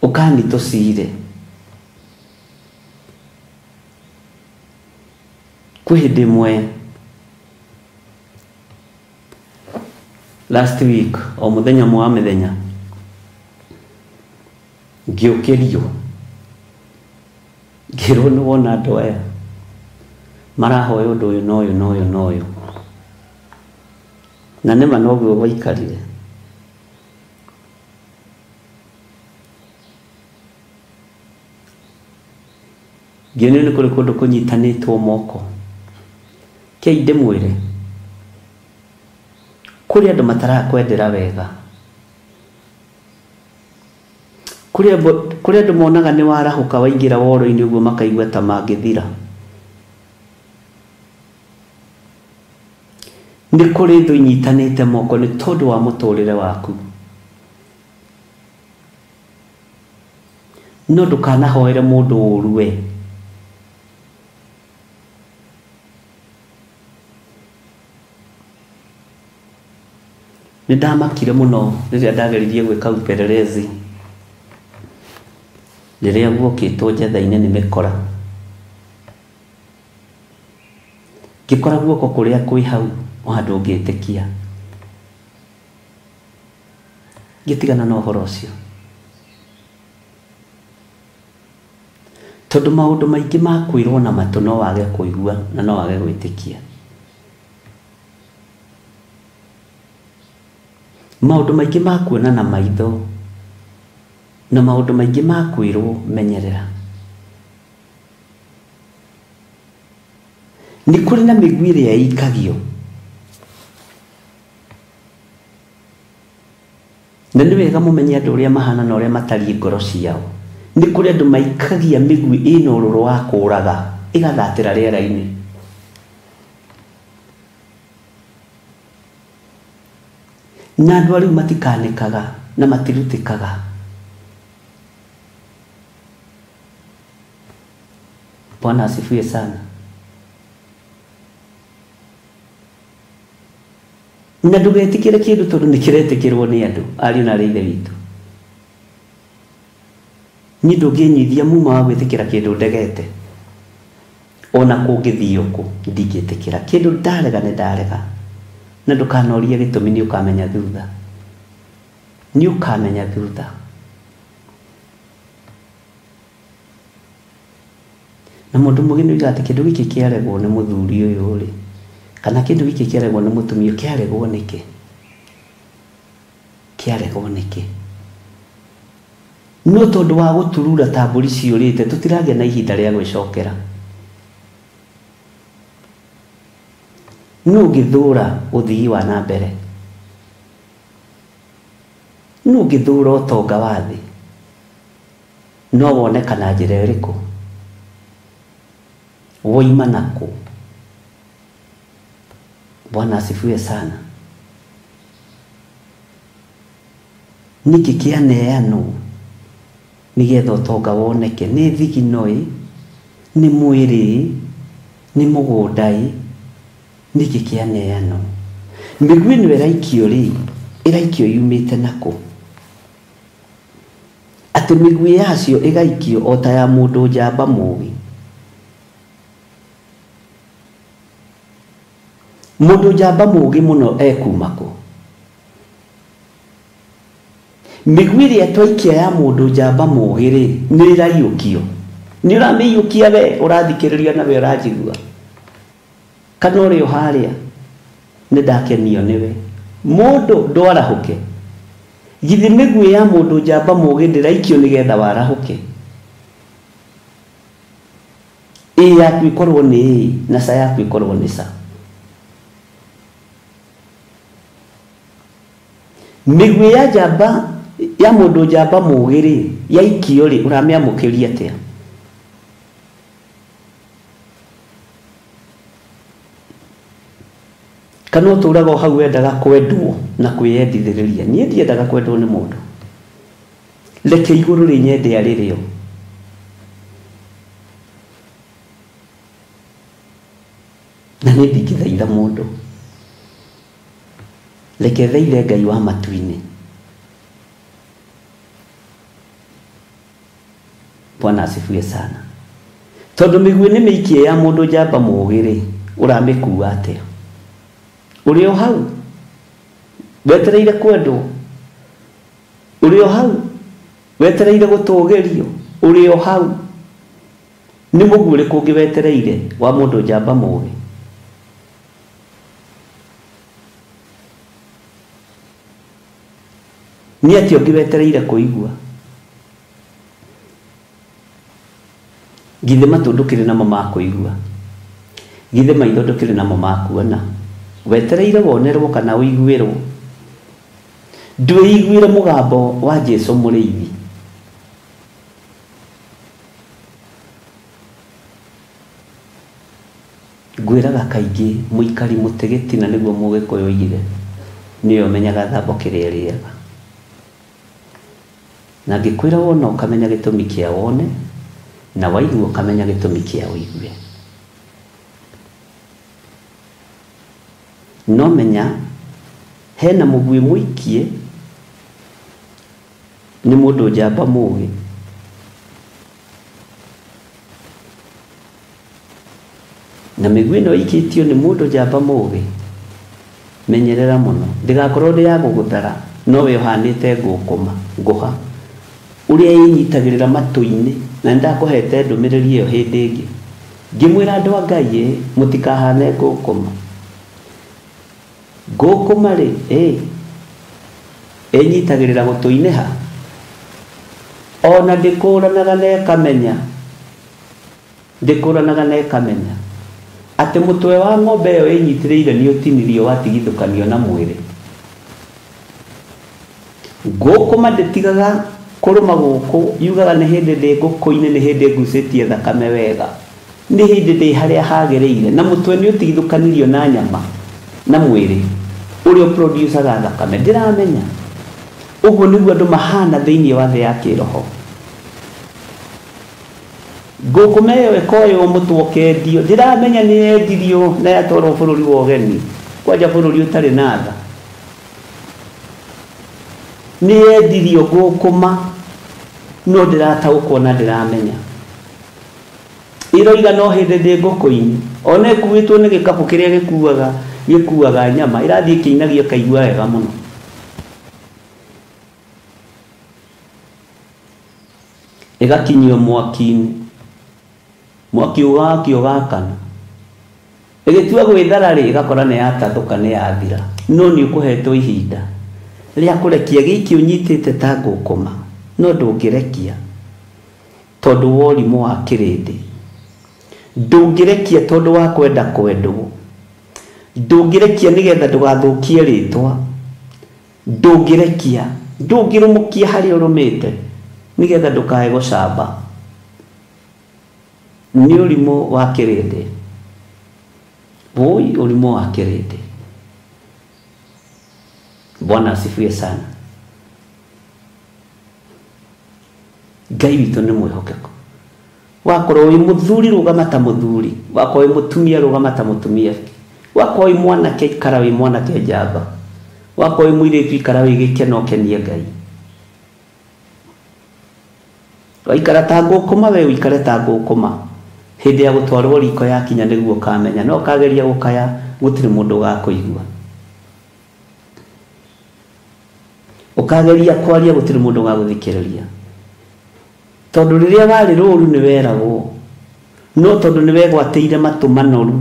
Ũkani tũcire. Kwĩ hĩndĩ ĩmwe last week o mũthenya ũmwe wa mĩthenya ngĩũkĩrio ngĩrwo nĩ wona andũ aya marahoya ũndũ ũyũ na ũyũ na ũyũ na ũyũ. Na nĩma noguo gwaikarire. Ngĩonio nĩ kũrĩ kũndũ kũnyitanĩtwo moko. Kei ndĩmwĩre, kũrĩ andũ matarakwendera wega, kũrĩ andũ monaga nĩ warahũka waingĩra woro-inĩ ũguo makaigua ta mangĩthira. Nĩ kũrĩ thũ inyitanĩte moko nĩ tondũ wa mũtũrĩre waku. No ndũkanahoere mũndũ ũru we. Nĩ ndamakire mũno rĩrĩa ndageririe gwĩka upelelezi rĩrĩa guokĩtwo njetha-inĩ nĩ mĩkora. Ngĩkora guoko kũrĩa kwĩ hau o handũ ũngĩtĩkia. Ngĩtigana na ũhoro ũcio. Tondũ maũndũ maingĩ ma kwĩrwo na matũ no wage kũigua na no wage gwĩtĩkia. Maũndũ maingĩ ma kuona na maitho na maũndũ maingĩ ma kwĩrwo menyerera. Nĩ kũrĩ na mĩguĩ ĩrĩa ĩikagio. Na nĩ wega mũmenye andũ ũrĩa mahana na ũrĩa matariĩ ngoro ciao. Nĩ kũrĩ andũ maikagia mĩguĩ ĩna ũrũrũ wa kũraga ĩgathatĩra rĩera-inĩ. Na andũ arĩu matikanĩkaga na matirutĩkaga. Bwana asifiwe sana. Na ndũgetĩkĩre kĩndũ tondũ nĩ kĩretĩkĩrwo nĩ andũ ariũ na arĩa ithe witũ. Niĩ ndũngĩnyithia muma wa gwĩtĩkĩra kĩndũ ndegete. Ona kũngĩthiĩ kũ ndingĩtĩkĩra kĩndũ ndarega nĩ ndarega. Na ndũkanorie gĩtũmi nĩ ũkamenya thutha. Nĩ ũkamenya thutha. Na mũndũ mũgĩ nĩ oigaga atĩ kĩndũ gĩkĩ kĩaregwo nĩ mũthuri ũyũ rĩ, kana kĩndũ gĩkĩ kĩaregwo nĩ mũtumia kĩaregwo nĩkĩ? Kĩaregwo nĩkĩ? No tondũ wa gũturura ta mbũri ciũrĩte tũtiragĩa na ihinda rĩa gwĩcokera. Nũ ũngĩthũra ũthii wa na mbere? Nũ ũngĩthũra ũtonga wa thĩ? No woneka na njĩra ĩrĩkũ? Woima nakũ? Bwana asifiwe sana. Nĩkĩ kĩaneanwo nĩgetha ũtonga woneke? Nĩ thigino ĩ, nĩ mwĩrĩ ĩ, nĩ mũgũnda ĩ, nĩkĩ kĩaneanwo? Mĩguĩ ĩno ĩraikio rĩ, ĩraikio yumĩte nakũ? Atĩ mĩguĩ yacio ĩgaikio o ta ya mũndũ njamba mũgĩ. Mũndũ njamba mũgĩ mũno ekuma kũ? Mĩguĩ ĩrĩa twaikia ya mũndũ njamba mũgĩ rĩ, nĩ ĩraiyũkio. Nĩ ũramĩiyũkia we ũrathikĩrĩria na we ũranjigua. Kana ũrĩ o harĩa nĩ ndakenio nĩwe. Mũndũ ndwarahũke. Githĩ mĩguĩ ya mũndũ njamba mũgĩ ndĩraikio nĩgetha warahũke? Ĩ yaku ĩkorwo nĩ ĩ na ca yaku ĩkorwo nĩ ca. Mĩguĩ ya njamba ya mũndũ njamba mũgĩ rĩ, yaikio rĩ, ũramĩamũkĩria atĩa? Kana ũtũraga o hau wendaga kwendwo na kwĩyendithĩrĩria? Niĩ ndiendaga kwendwo nĩ mũndũ. Reke igũrũ rĩnyende arĩ rĩo. Na niĩ ndingĩthaitha mũndũ. Reke thaithe Ngai wa matu-inĩ. Bwana asifiwe sana. Tondũ mĩguĩ nĩ mĩikie ya mũndũ njamba mũgĩ rĩ, ũramĩkua atĩa? Ũrĩ o hau wetereire kwendwo, ũrĩ o hau wetereire gũtũgĩrio, ũrĩ o hau nĩ mũguĩ ũrĩkũ ũngĩ wetereire wa mũndũ njamba mũgĩ? Nĩ atĩa ũngĩ wetereire kũigua? Githĩ matũ ndũkĩrĩ namo ma kũigua, githĩ maitho ndũkĩrĩ namo ma kuona, wetereire wonerwo kana ũiguĩrwo. Ndwĩiguĩre mũgambo wa Jesu mũrĩithi. Ngwĩraga kaingĩ mũikari mũtĩ gĩtina nĩguo mũgĩkũyũ oigire, nĩwe ũmenyaga thambo kĩrĩa ĩrĩaga. Na ngĩkwĩra wona ũkamenya gĩtũmi kĩa wone, na waigua ũkamenya gĩtũmi kĩa ũigue. No menya hena mũguĩ mũikie nĩ mũndũ njamba mũgĩ. Na mĩguĩ ĩno ĩikĩtio nĩ mũndũ njamba mũgĩ, menyerera mũno ndĩgakorwo ndĩ ya gũgũthara, no we ũhanĩte ngũkũma ngũha ũrĩa ĩnyitagĩrĩra matũ-inĩ. Na nĩndakũhete ndũmĩrĩri ĩyo hĩndĩ ĩngĩ ngĩmwĩra andũ a Ngai, ĩ mũtikahane ngũkũma. Ngũkũma rĩ, ĩnyitagĩrĩra gũtũ-inĩ ha, ona ndĩkũranaga na ĩkamenya, ndĩkũranaga na ĩkamenya atĩ mũtwe wa ng'ombe ĩyo ĩnyitĩrĩire nĩ ũtinirio watigithũkanio na mwĩrĩ. Ngũkũma ndĩtigaga kũrũma gũkũ, yugaga nĩ hĩndĩ ndĩ ngũkũ-inĩ, nĩ hĩndĩ ngucĩtie thakame wega, nĩ hĩndĩ ndĩ harĩa hagĩrĩire, na mũtwe nĩ ũtigithũkanirio na nyama na mwĩrĩ ũrĩa ũproducaga thakame. Ndĩramenya ũguo nĩguo andũ mahana thĩinĩ wa thĩ ya kĩroho. Ngũkũma ĩyo ĩkoywo mũtwe ũkendio, ndĩramenya nĩ yendirio na yatwarwo bũrũri wa ũgeni, kwanja bũrũri ũtarĩ na tha. Nĩ yendirio ngũkũma, no ndĩrataũkwo na ndĩramenya. Ĩroiga no hĩndĩ ndĩ ngũkũ-inĩ, ona ĩkuĩtwo nĩ gĩkabũ kĩrĩa gĩkuaga nyama, ĩrathiĩ ĩkĩinagia ĩkaigua wega mũno. Ĩgakinyio mwaki-inĩ, mwaki ũgakio ũgakana, ĩgĩtua gwĩthara rĩ, ĩgakora nĩ yatathũka, nĩ yathira. No nĩ ũkũhetwo ihinda rĩa kũrekia gĩkĩ ũnyitĩte ta ngũkũma, no ndũngĩrekia tondũ wa ũrimũ wa kĩrĩndĩ, ndũngĩrekia tondũ wa kwenda kwendwo, ndũngĩrekia nĩgetha ndũgathũkie rĩtwa, ndũngĩrekia, ndũngĩrũmũkia harĩa ũrũmĩte nĩgetha ndũkae gũcamba. Nĩ ũrimũ wa kĩrĩndĩ, woi, ũrimũ wa kĩrĩndĩ. Bwana asifiwe sana. Ngai witũ nĩ mwĩhokeku. Wakorwo wĩ mũthuri rũgama ta mũthuri, wakorwo wĩ mũtumia rũgama ta mũtumia, wakorwo wĩ mwanake ikara wĩ mwanake njamba, wakorwo wĩ mũirĩtu ikara wĩ gĩkeno ũkenie Ngai. Waikara ta ngũkũma, we ũikare ta ngũkũma. Hĩndĩ ya gũtwarwo riko yakinya nĩguo ũkamenya, no ũkageria gũkaya gũtirĩ mũndũ ũgakũigua. Ũkageria kwaria gũtirĩ mũndũ ũgagũthikĩrĩria. Tondũ rĩrĩa warĩ rũru nĩ weragwo, no tondũ nĩ wegwatĩire matũ manoru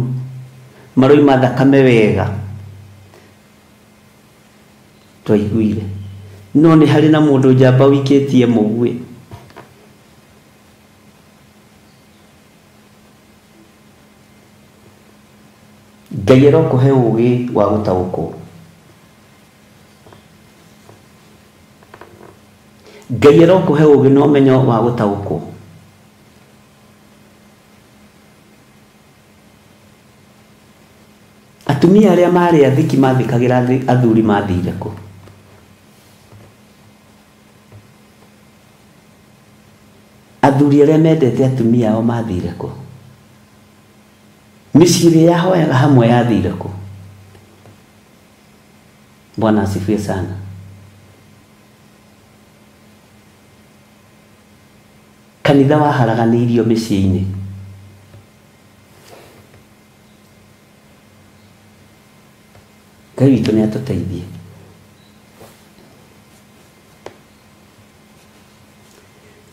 maroima thakame wega, twaiguire. No nĩ harĩ na mũndũ njamba wikĩtie mũguĩ. Ngai arokũhe ũũgĩ wa gũtaũkwo. Ngai arokũhe ũũgĩ na ũmenyo wa gũtaũkwo. Atumia arĩa marĩ athiki mathikagĩra athuri mathire kũ? Athuri arĩa mendete atumia ao mathire kũ? Mĩciĩ ĩrĩa yahoyaga hamwe yathire kũ? Bwana asifiwe sana. Kanitha waharaganĩirio mĩciĩ-inĩ. Ngai witũ nĩ atũteithie.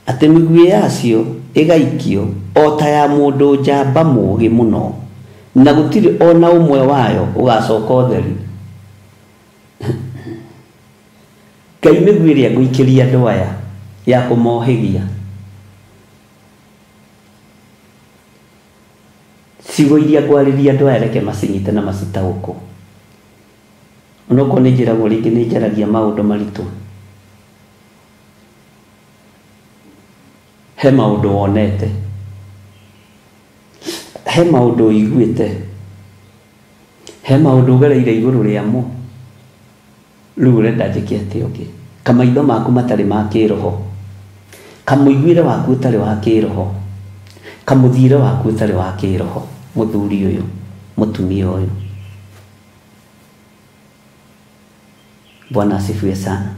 Atĩ mĩguĩ yacio ĩgaikio o ta ya mũndũ njamba mũũgĩ mũno, na gũtirĩ ona ũmwe wayo ũgacoka ũtheri. Ngai mĩguĩ ĩrĩa ngũikĩria andũ aya ya kũmohĩgia Ciugo iria ngwarĩria andũ aya reke macinyite na macitaũkwo. Onokorwo nĩ njĩragwo rĩngĩ nĩ njaragia maũndũ maritũ. He maũndũ wonete, he maũndũ ũiguĩte, he maũndũ ũgereire igũrũ rĩamo. Rĩu ũrenda njĩke atĩa ũngĩ? Kamaitho maku matarĩ ma kĩroho, kamũiguĩre waku ũtarĩ wa kĩroho, kamũthiĩre waku ũtarĩ wa kĩroho, mũthuri ũyũ, mũtumia ũyũ. Bwana asifiwe sana.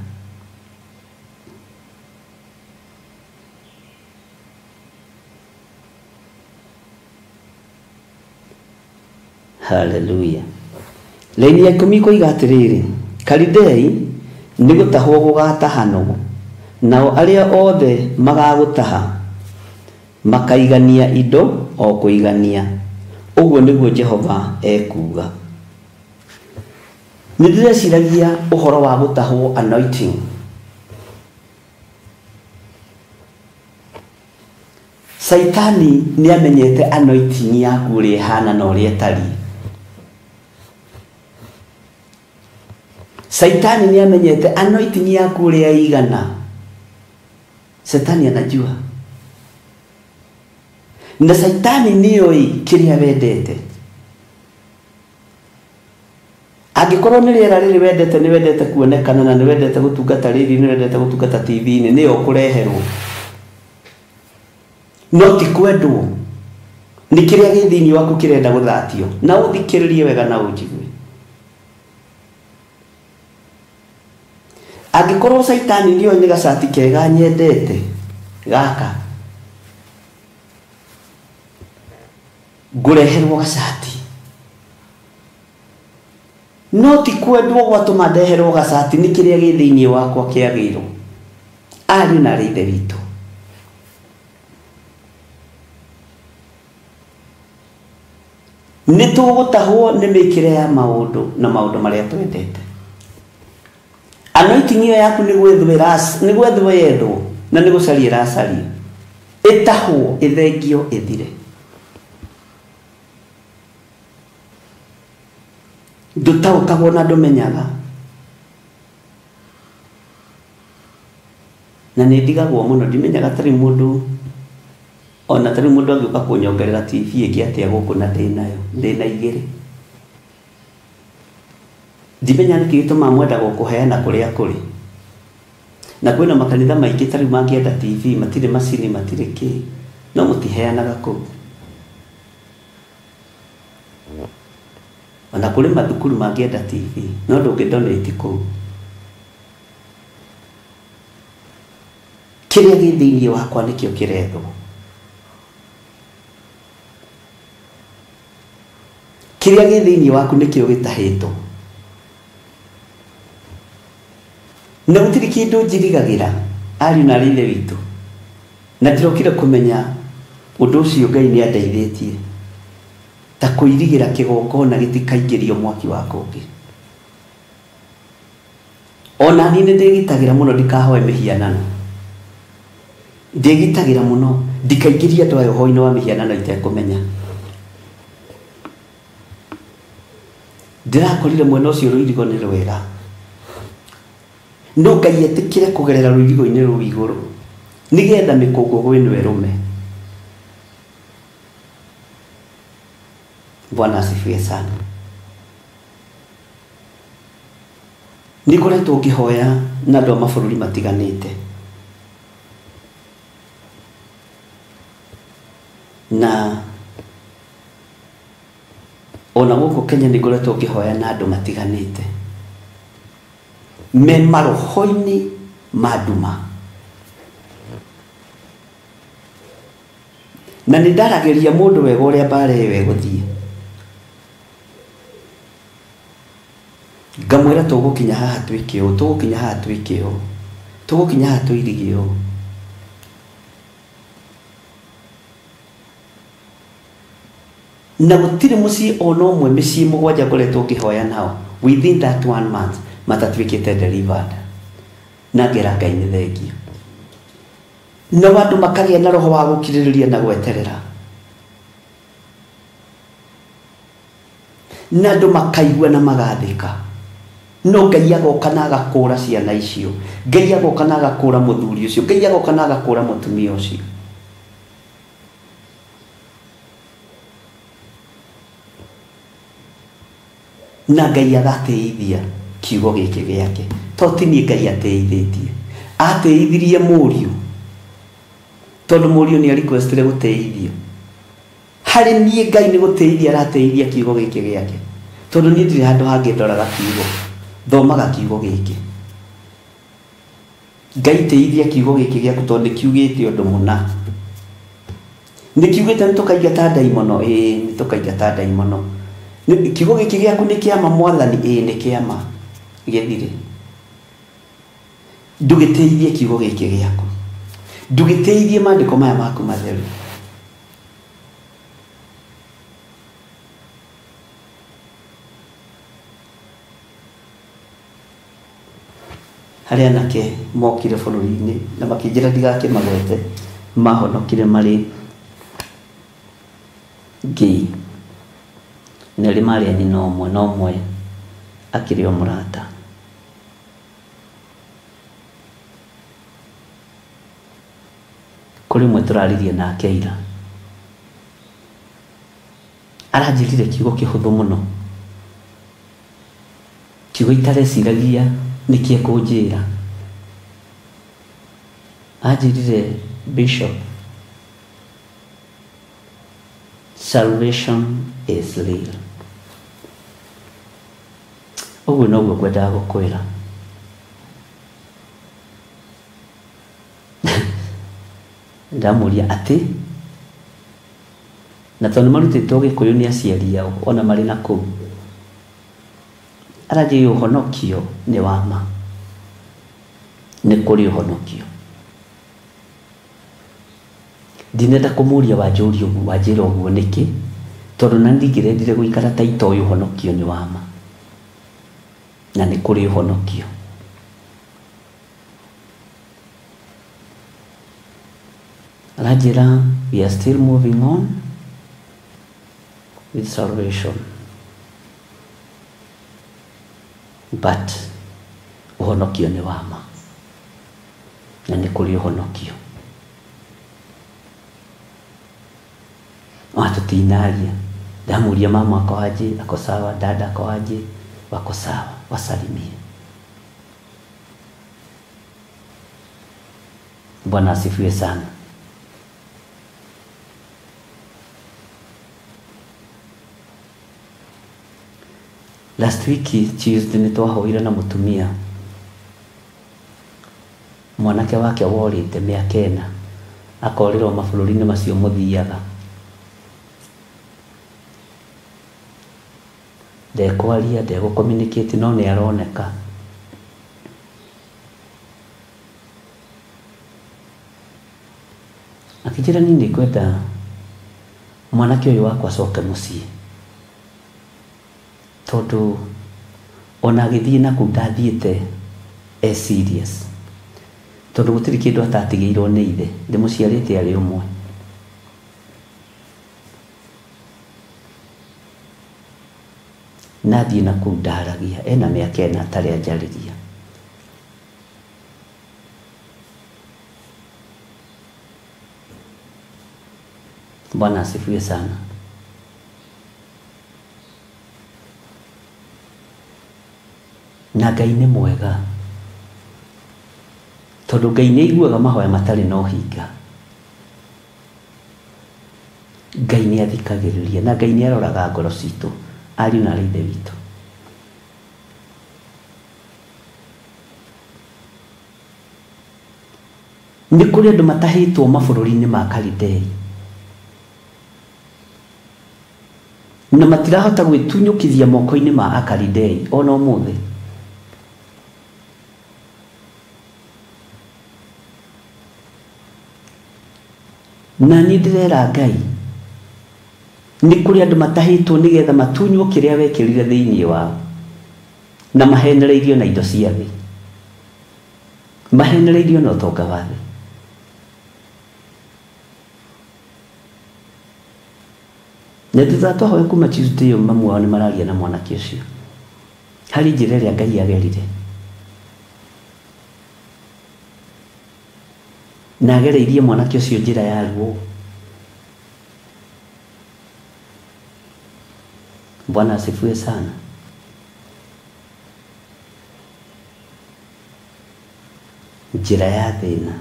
Haleluya. Laini ya 10 koiga atĩrĩrĩ, Kalidei nĩ gũtahwo gũgatahanwo, nao arĩa othe magagũtaha makaigania indo o kũigania. Ũguo nĩguo Jehova ekuuga. Nĩ ndĩreciragia ũhoro wa gũtahwo anointing. Saitani nĩ amenyete anointing yaku ũrĩa ĩhana na ũrĩa ĩtariĩ. Saitani nĩ amenyete anointing yaku ũrĩa ĩigana. Setani anajua. Na Saitani nĩoĩ kĩrĩa wendete. Angĩkorwo nĩ rĩera rĩrĩ wendete, nĩ wendete kuonekana na nĩ wendete gũtungata rĩrĩ, nĩ wendete gũtungata TV-inĩ, nĩyo ũkũreherwo. No ti kwendwo. Nĩ kĩrĩa gĩ thĩinĩ waku kĩrenda gũthatio. Na ũthikĩrĩrie wega na ũnjigue. Angĩkorwo Saitani nĩoĩ nĩ gacati kega nyendete gaka, ngũreherwo gacati. No ti kwendwo gwatũma ndeherwo gacati, nĩ kĩrĩa gĩ thĩinĩ wakwa kĩagĩirwo. Ariũ na arĩ ithe witũ, nĩ tũgũtahwo nĩ mĩkĩre ya maũndũ na maũndũ marĩa twendete. Anointing ĩyo yaku nĩ gwethwo yethwo na nĩ gũcaria ĩracaria. Ĩtahwo, ĩthengio, ĩthire. Ndũtaũkagwo na ndũmenyaga. Na nĩ ndigagwo mũno, ndimenyaga tarĩ mũndũ ona tarĩ mũndũ angĩũka kũnyongerera TV ĩngĩ atĩa gũkũ na ndĩnayo, ndĩna igĩrĩ. Ndimenya nĩkĩ gĩtũmaga mwendaga kũheana kũrĩa kũrĩ. Na kwĩna makanitha maingĩ tarĩu mangĩenda TV, matirĩ macini, matirĩ kĩ, no mũtiheanaga kũu. Ona kũrĩ mathukuru mangĩenda TV, no ndũngĩ donate kũu. Kĩrĩa gĩ thĩinĩ wakwa nĩkĩo kĩrethwo. Kĩrĩa gĩ thĩinĩ waku nĩkĩo gĩtahĩtwo. Na gũtirĩ kĩndũ njirigagĩra ariũ na arĩ ithe witũ. Na ndĩrokire kũmenya ũndũ ũcio Ngai nĩ andeithĩtie. Ta kũirigĩra kĩgongona gĩtikaingĩrio mwaki wa kũngĩ. Ona niĩ nĩ ndĩgitagĩra mũno ndikahoe mĩhianano. Ndĩgitagĩra mũno ndikaingĩrie andũ aya ũhoro-inĩ wa mĩhianano itekũmenya. Ndĩrakorire mwena ũcio rũirigo nĩ rwega. No Ngai etĩkĩre kũgerera rũirigo-inĩ rũu igũrũ nĩgetha mĩkũngũgũ ĩno ĩrũme. Bwana asifiwe sana. Nĩ ngoretwo ngĩhoya na andũ a mabũrũri matiganĩte. Na ona gũkũ Kenya nĩ ngoretwo ngĩhoya na andũ matiganĩte me maroho-inĩ ma nduma. Na nĩ ndaragĩria mũndũ wega ũrĩa mbara ĩyo ĩgũthiĩ. Ngamwĩra tũgũkinya haha twĩke ũũ, tũgũkinya haha twĩke ũũ, tũgũkinya haha tũirige ũũ. Na gũtirĩ mũciĩ ona ũmwe mĩciĩ 7 ngoretwo ngĩhoya nao within that 1 month matatuĩkĩte delivered. Na ngera Ngai nĩ thengio. Na andũ makagĩa na roho wa gũkirĩrĩria na gweterera. Na andũ makaigua na magathĩka. No Ngai agoka na agakũra ciana icio. Ngai agoka na agakũra mũthuri ũcio. Ngai agoka na agakũra mũtumia ũcio. Na Ngai agatĩithia kiugo gĩkĩ gĩake. To ti niĩ Ngai atĩithĩtie. Atĩithirie mũriũ. Tondũ mũriũ nĩ requestire gũtĩithio. Harĩ niĩ Ngai nĩ gũtĩithia aratĩithia kiugo gĩkĩ gĩake. Tondũ niĩ ndirĩ handũ hangĩ ndoraga kiugo. Thomaga kiugo gĩkĩ. Ngai tĩithia kiugo gĩkĩ gĩaku tondũ nĩ kiugĩte ũndũ mũna. Nĩ kiugĩte nĩ tũkaingata ndaimono, ĩĩ nĩ tũkaingata ndaimono. Kiugo gĩkĩ gĩaku nĩ kĩama mwathani, ĩĩ nĩ kĩama. Gĩthire. Ndũgĩtĩithie kiugo gĩkĩ gĩaku. Ndũgĩtĩithie maandĩko maya maku matheru. Harĩ anake mokire bũrũri-inĩ na makĩnjĩra ndigakĩmagwete, mahonokire marĩ gay. Na erĩ marĩ a nyina ũmwe na ũmwe akĩrĩ o mũrata. Kũrĩ ũmwe tũraririe nake ira. Aranjĩrire kiugo kĩhũthũ mũno. Kiugo itareciragia nĩkĩ ekũnjĩra. Anjĩrire, Bishop, salvation is real. Ũguo noguo ngwendaga gũkwĩra. Ndamũria atĩ na tondũ marutĩtwo Gĩkũyũ nĩ aciari ao ona marĩ na kũu. Aranjĩrire ũhonokio nĩ wa ma. Nĩ kũrĩ ũhonokio. Ndinenda kũmũria wanjũria ũguo, wanjĩra ũguo nĩkĩ? Tondũ na ndingĩrendire gũikara ta itoĩ ũhonokio nĩ wa ma. Na nĩ kũrĩ ũhonokio. Aranjĩra, we are still moving on with salvation. But ũhonokio nĩ wa ma. Na nĩ kũrĩ ũhonokio. Ona tũtinaria. Ndamũria mama ako aje, ako sawa, dada ako aje, wako sawa, wasalimie. Bwana asifiwe sana. Last week Tuesday nĩ twahoire na mũtumia. Mwanake wake worĩte mĩaka ĩna akorĩrwo mabũrũri-inĩ macio mũthiaga. Ndekwaria, ndegũ-communicate no nĩ aroneka. Akĩnjĩra niĩ nĩ ngwenda mwanake ũyũ wakwa acoke mũciĩ. Tondũ ona agĩthiĩ na kũu ndathiĩte e serious. Tondũ gũtirĩ kĩndũ atatigĩirwo nĩ ithe, ndĩmũciarĩte arĩ ũmwe. Nathiĩ na kũu ndaragia, ena mĩaka ĩna atarĩ anjarĩria. Bwana asifiwe sana. Na Ngai nĩ mwega. Tondũ Ngai nĩ aiguaga mahoya matarĩ na ũhinga. Ngai nĩ athikagĩrĩria na Ngai nĩ aroraga ngoro citũ, ariũ na aarĩ a Ithe witũ. Nĩ kũrĩ andũ matahĩtwo mabũrũri-inĩ ma Kalidei. Na matirahota gwĩtunyũkithia moko-inĩ ma Akalidei ona ũmũthĩ. Na niĩ ndĩrera Ngai nĩ kũrĩ andũ matahĩtwo nĩgetha matunywo kĩrĩa wekĩrire thĩinĩ wao na mahenereirio na indo cia thĩ, mahenereirio na ũtonga wa thĩ. Na thutha twahoya kuma Tuesday ĩyo mamu wao nĩ mararia na mwanake ũcio harĩ njĩra ĩrĩa Ngai agerire na agereirie mwanake ũcio njĩra ya ruo. Bwana asifiwe sana. Njĩra ya thĩna.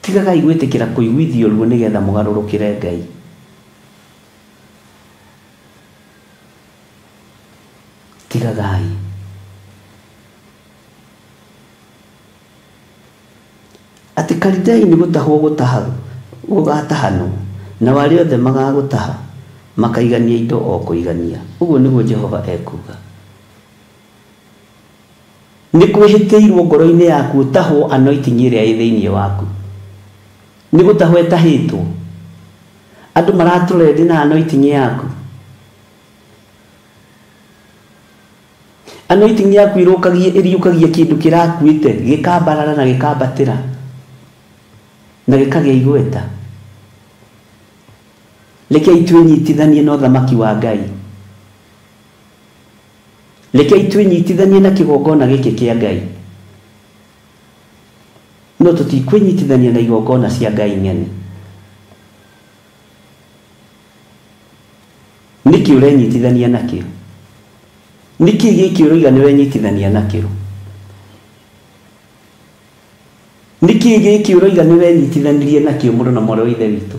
Tigagai gwĩtĩkĩra kũiguithio ruo nĩgetha mũgarũrũkĩre Ngai. Tigagai. Atĩ Kalidei nĩ gũtahwo gũgatahanwo na arĩa othe magagũtaha makaigania indo o kũigania. Ũguo nĩguo Jehova ekuuga. Nĩ kwĩhĩtĩirwo ngoro-inĩ yaku ũtahwo anointing ĩrĩa ĩ thĩinĩ waku. Nĩ gũtahwo ĩtahĩtwo. Andũ maratũrendi na anointing yaku. Anointing yaku ĩriũkagia kĩndũ kĩrakuĩte gĩkambarara na gĩkambatĩra na gĩkagĩa igweta. Rekei twĩnyitithanie na ũthamaki wa Ngai. Rekei twĩnyitithanie na kĩgongona gĩkĩ kĩa Ngai. No tũtikwĩnyitithania na igongona cia Ngai ng'eni. Nĩkĩ ũrenyitithania nakĩo? Nĩkĩ gĩkĩ ũroiga nĩ wenyitithania nakĩo? Nĩkĩ gĩkĩ ũroiga nĩ wenyitithanirie nakĩo mũrũ na mwarĩ wa Ithe witũ?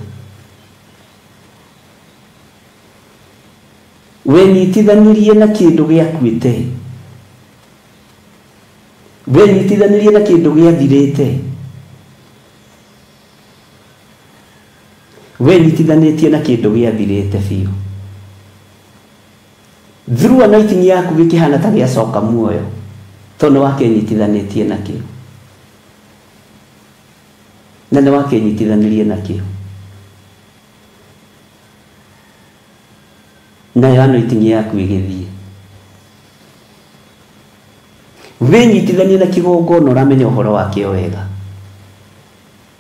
Wenyitithanirie na kĩndũ gĩakuĩte. Wenyitithanirie na kĩndũ gĩathirĩte. Wenyitithanĩtie na kĩndũ gĩathirĩte biũ. Through anointing yaku gĩkĩhana ta gĩacoka muoyo tondũ nĩ wakĩnyitithanĩtie nakĩo. Na nĩ wakĩnyitithanirie nakĩo. Nayo anointing yaku ĩgĩthiĩ. Wĩnyitithanie na kĩgongona ũramenya ũhoro wakĩo wega.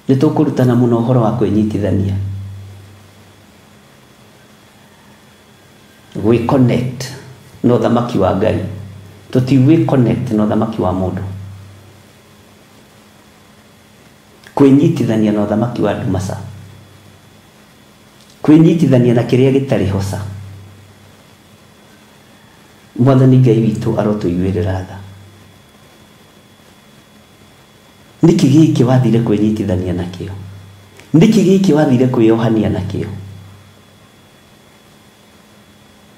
Nĩ tũkũrutana mũno ũhoro wa kwĩnyitithania. Gwĩ connect na ũthamaki wa Ngai. Tũtigwĩ connect na ũthamaki wa mũndũ. Kwĩnyitithania na ũthamaki wa ndumasa. Kwĩnyitithania na kĩrĩa gĩtarĩ hoca. Mwathani Ngai witũ arotũiguĩrĩra tha. Nĩkĩ gĩkĩ wathire kwĩnyitithania nakĩo? Nĩkĩ gĩkĩ wathire kwĩyohania nakĩo?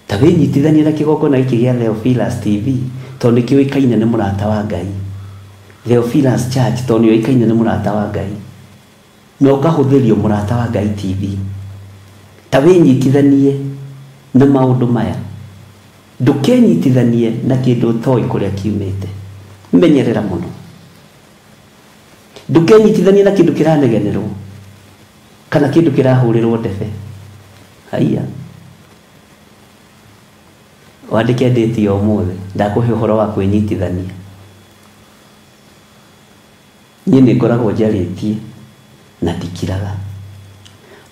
Ta wĩnyitithanie na kĩgongona gĩkĩ gĩa Theophilus TV tondũ nĩ kĩũĩkaine nĩ mũrata wa Ngai. Theophilus Church tondũ nĩ ũĩkaine nĩ mũrata wa Ngai. Na ũkahũthĩrio mũrata wa Ngai TV. Ta wĩnyitithanie na maũndũ maya. Ndũkenyitithanie na kĩndũ ũtoĩ kũrĩa kiumĩte. Menyerera mũno. Ndũkenyitithanie na kĩndũ kĩranegenerwo kana kĩndũ kĩrahũrĩrwo ndebe. Haiya. Wandĩke ndĩti ya ũmũthĩ ndakũhe ũhoro wa kwĩnyitithania. Niĩ nĩ ngoragwo njarĩtie na ndikiraga.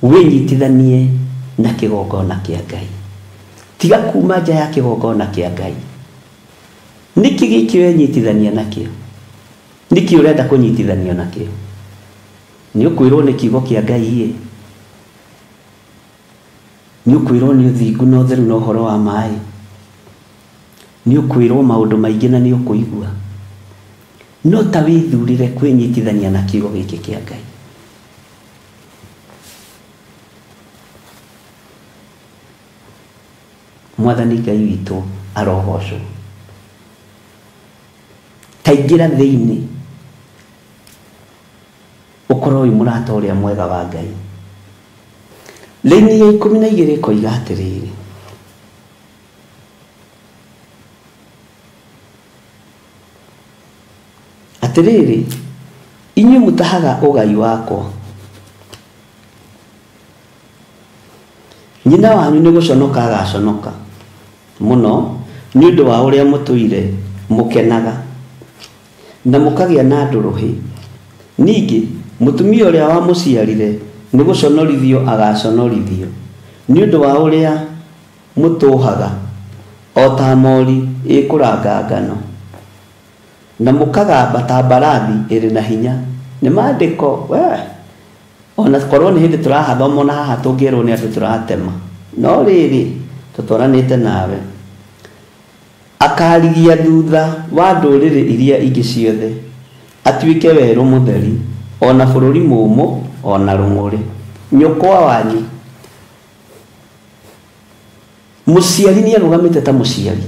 Wĩnyitithanie na kĩgongona kĩa Ngai. Tiga kuma nja ya kĩgongona kĩa Ngai. Nĩkĩ gĩkĩ wenyitithania nakĩo? Nĩkĩ ũrenda kũnyitithanio nakĩo? Nĩ ũkwĩrwo nĩ kiugo kĩa Ngai ĩ. Nĩ ũkwĩrwo nĩ ũthingu na ũtheru na ũhoro wa maĩ. Nĩ ũkwĩrwo maũndũ maingĩ na nĩ ũkũigua. No ta wĩthurĩre kwĩnyitithania na kiugo gĩkĩ kĩa Ngai. Mwathani Ngai witũ arogocwo. Ta ingĩra thĩinĩ ũkorwo wĩ mũrata ũrĩa mwega wa Ngai. Raini ya 12 ĩkoiga atĩrĩrĩ. Atĩrĩrĩ, inyuĩ mũtahaga ũgai wakwa. Nyina wanyu nĩ gũconoka agaconoka mũno nĩ ũndũ wa ũrĩa mũtũire mũkenaga na mũkagĩa na ndũrũhĩ. Ningĩ mũtumia ũrĩa wamũciarire Nĩ gũconorithio agaconorithio nĩ ũndũ wa ũrĩa mũtũhaga o ta mori ĩkũranga ngano na mũkagamba ta mbarathi ĩrĩ na hinya. Nĩ maandĩko we ona korwo nĩ hĩndĩ tũrahathoma na haha tũngĩrwo nĩ andũ tũratema, no rĩrĩ tũtwaranĩte nawe. Akarigia thutha wa ndũrĩrĩ iria ingĩ ciothe, atuĩke werũ mũtheri, ona bũrũri mũũmũ, ona rũng'ũrĩ. Nyũkwa wanyu mũciari nĩ arũgamĩte ta mũciari.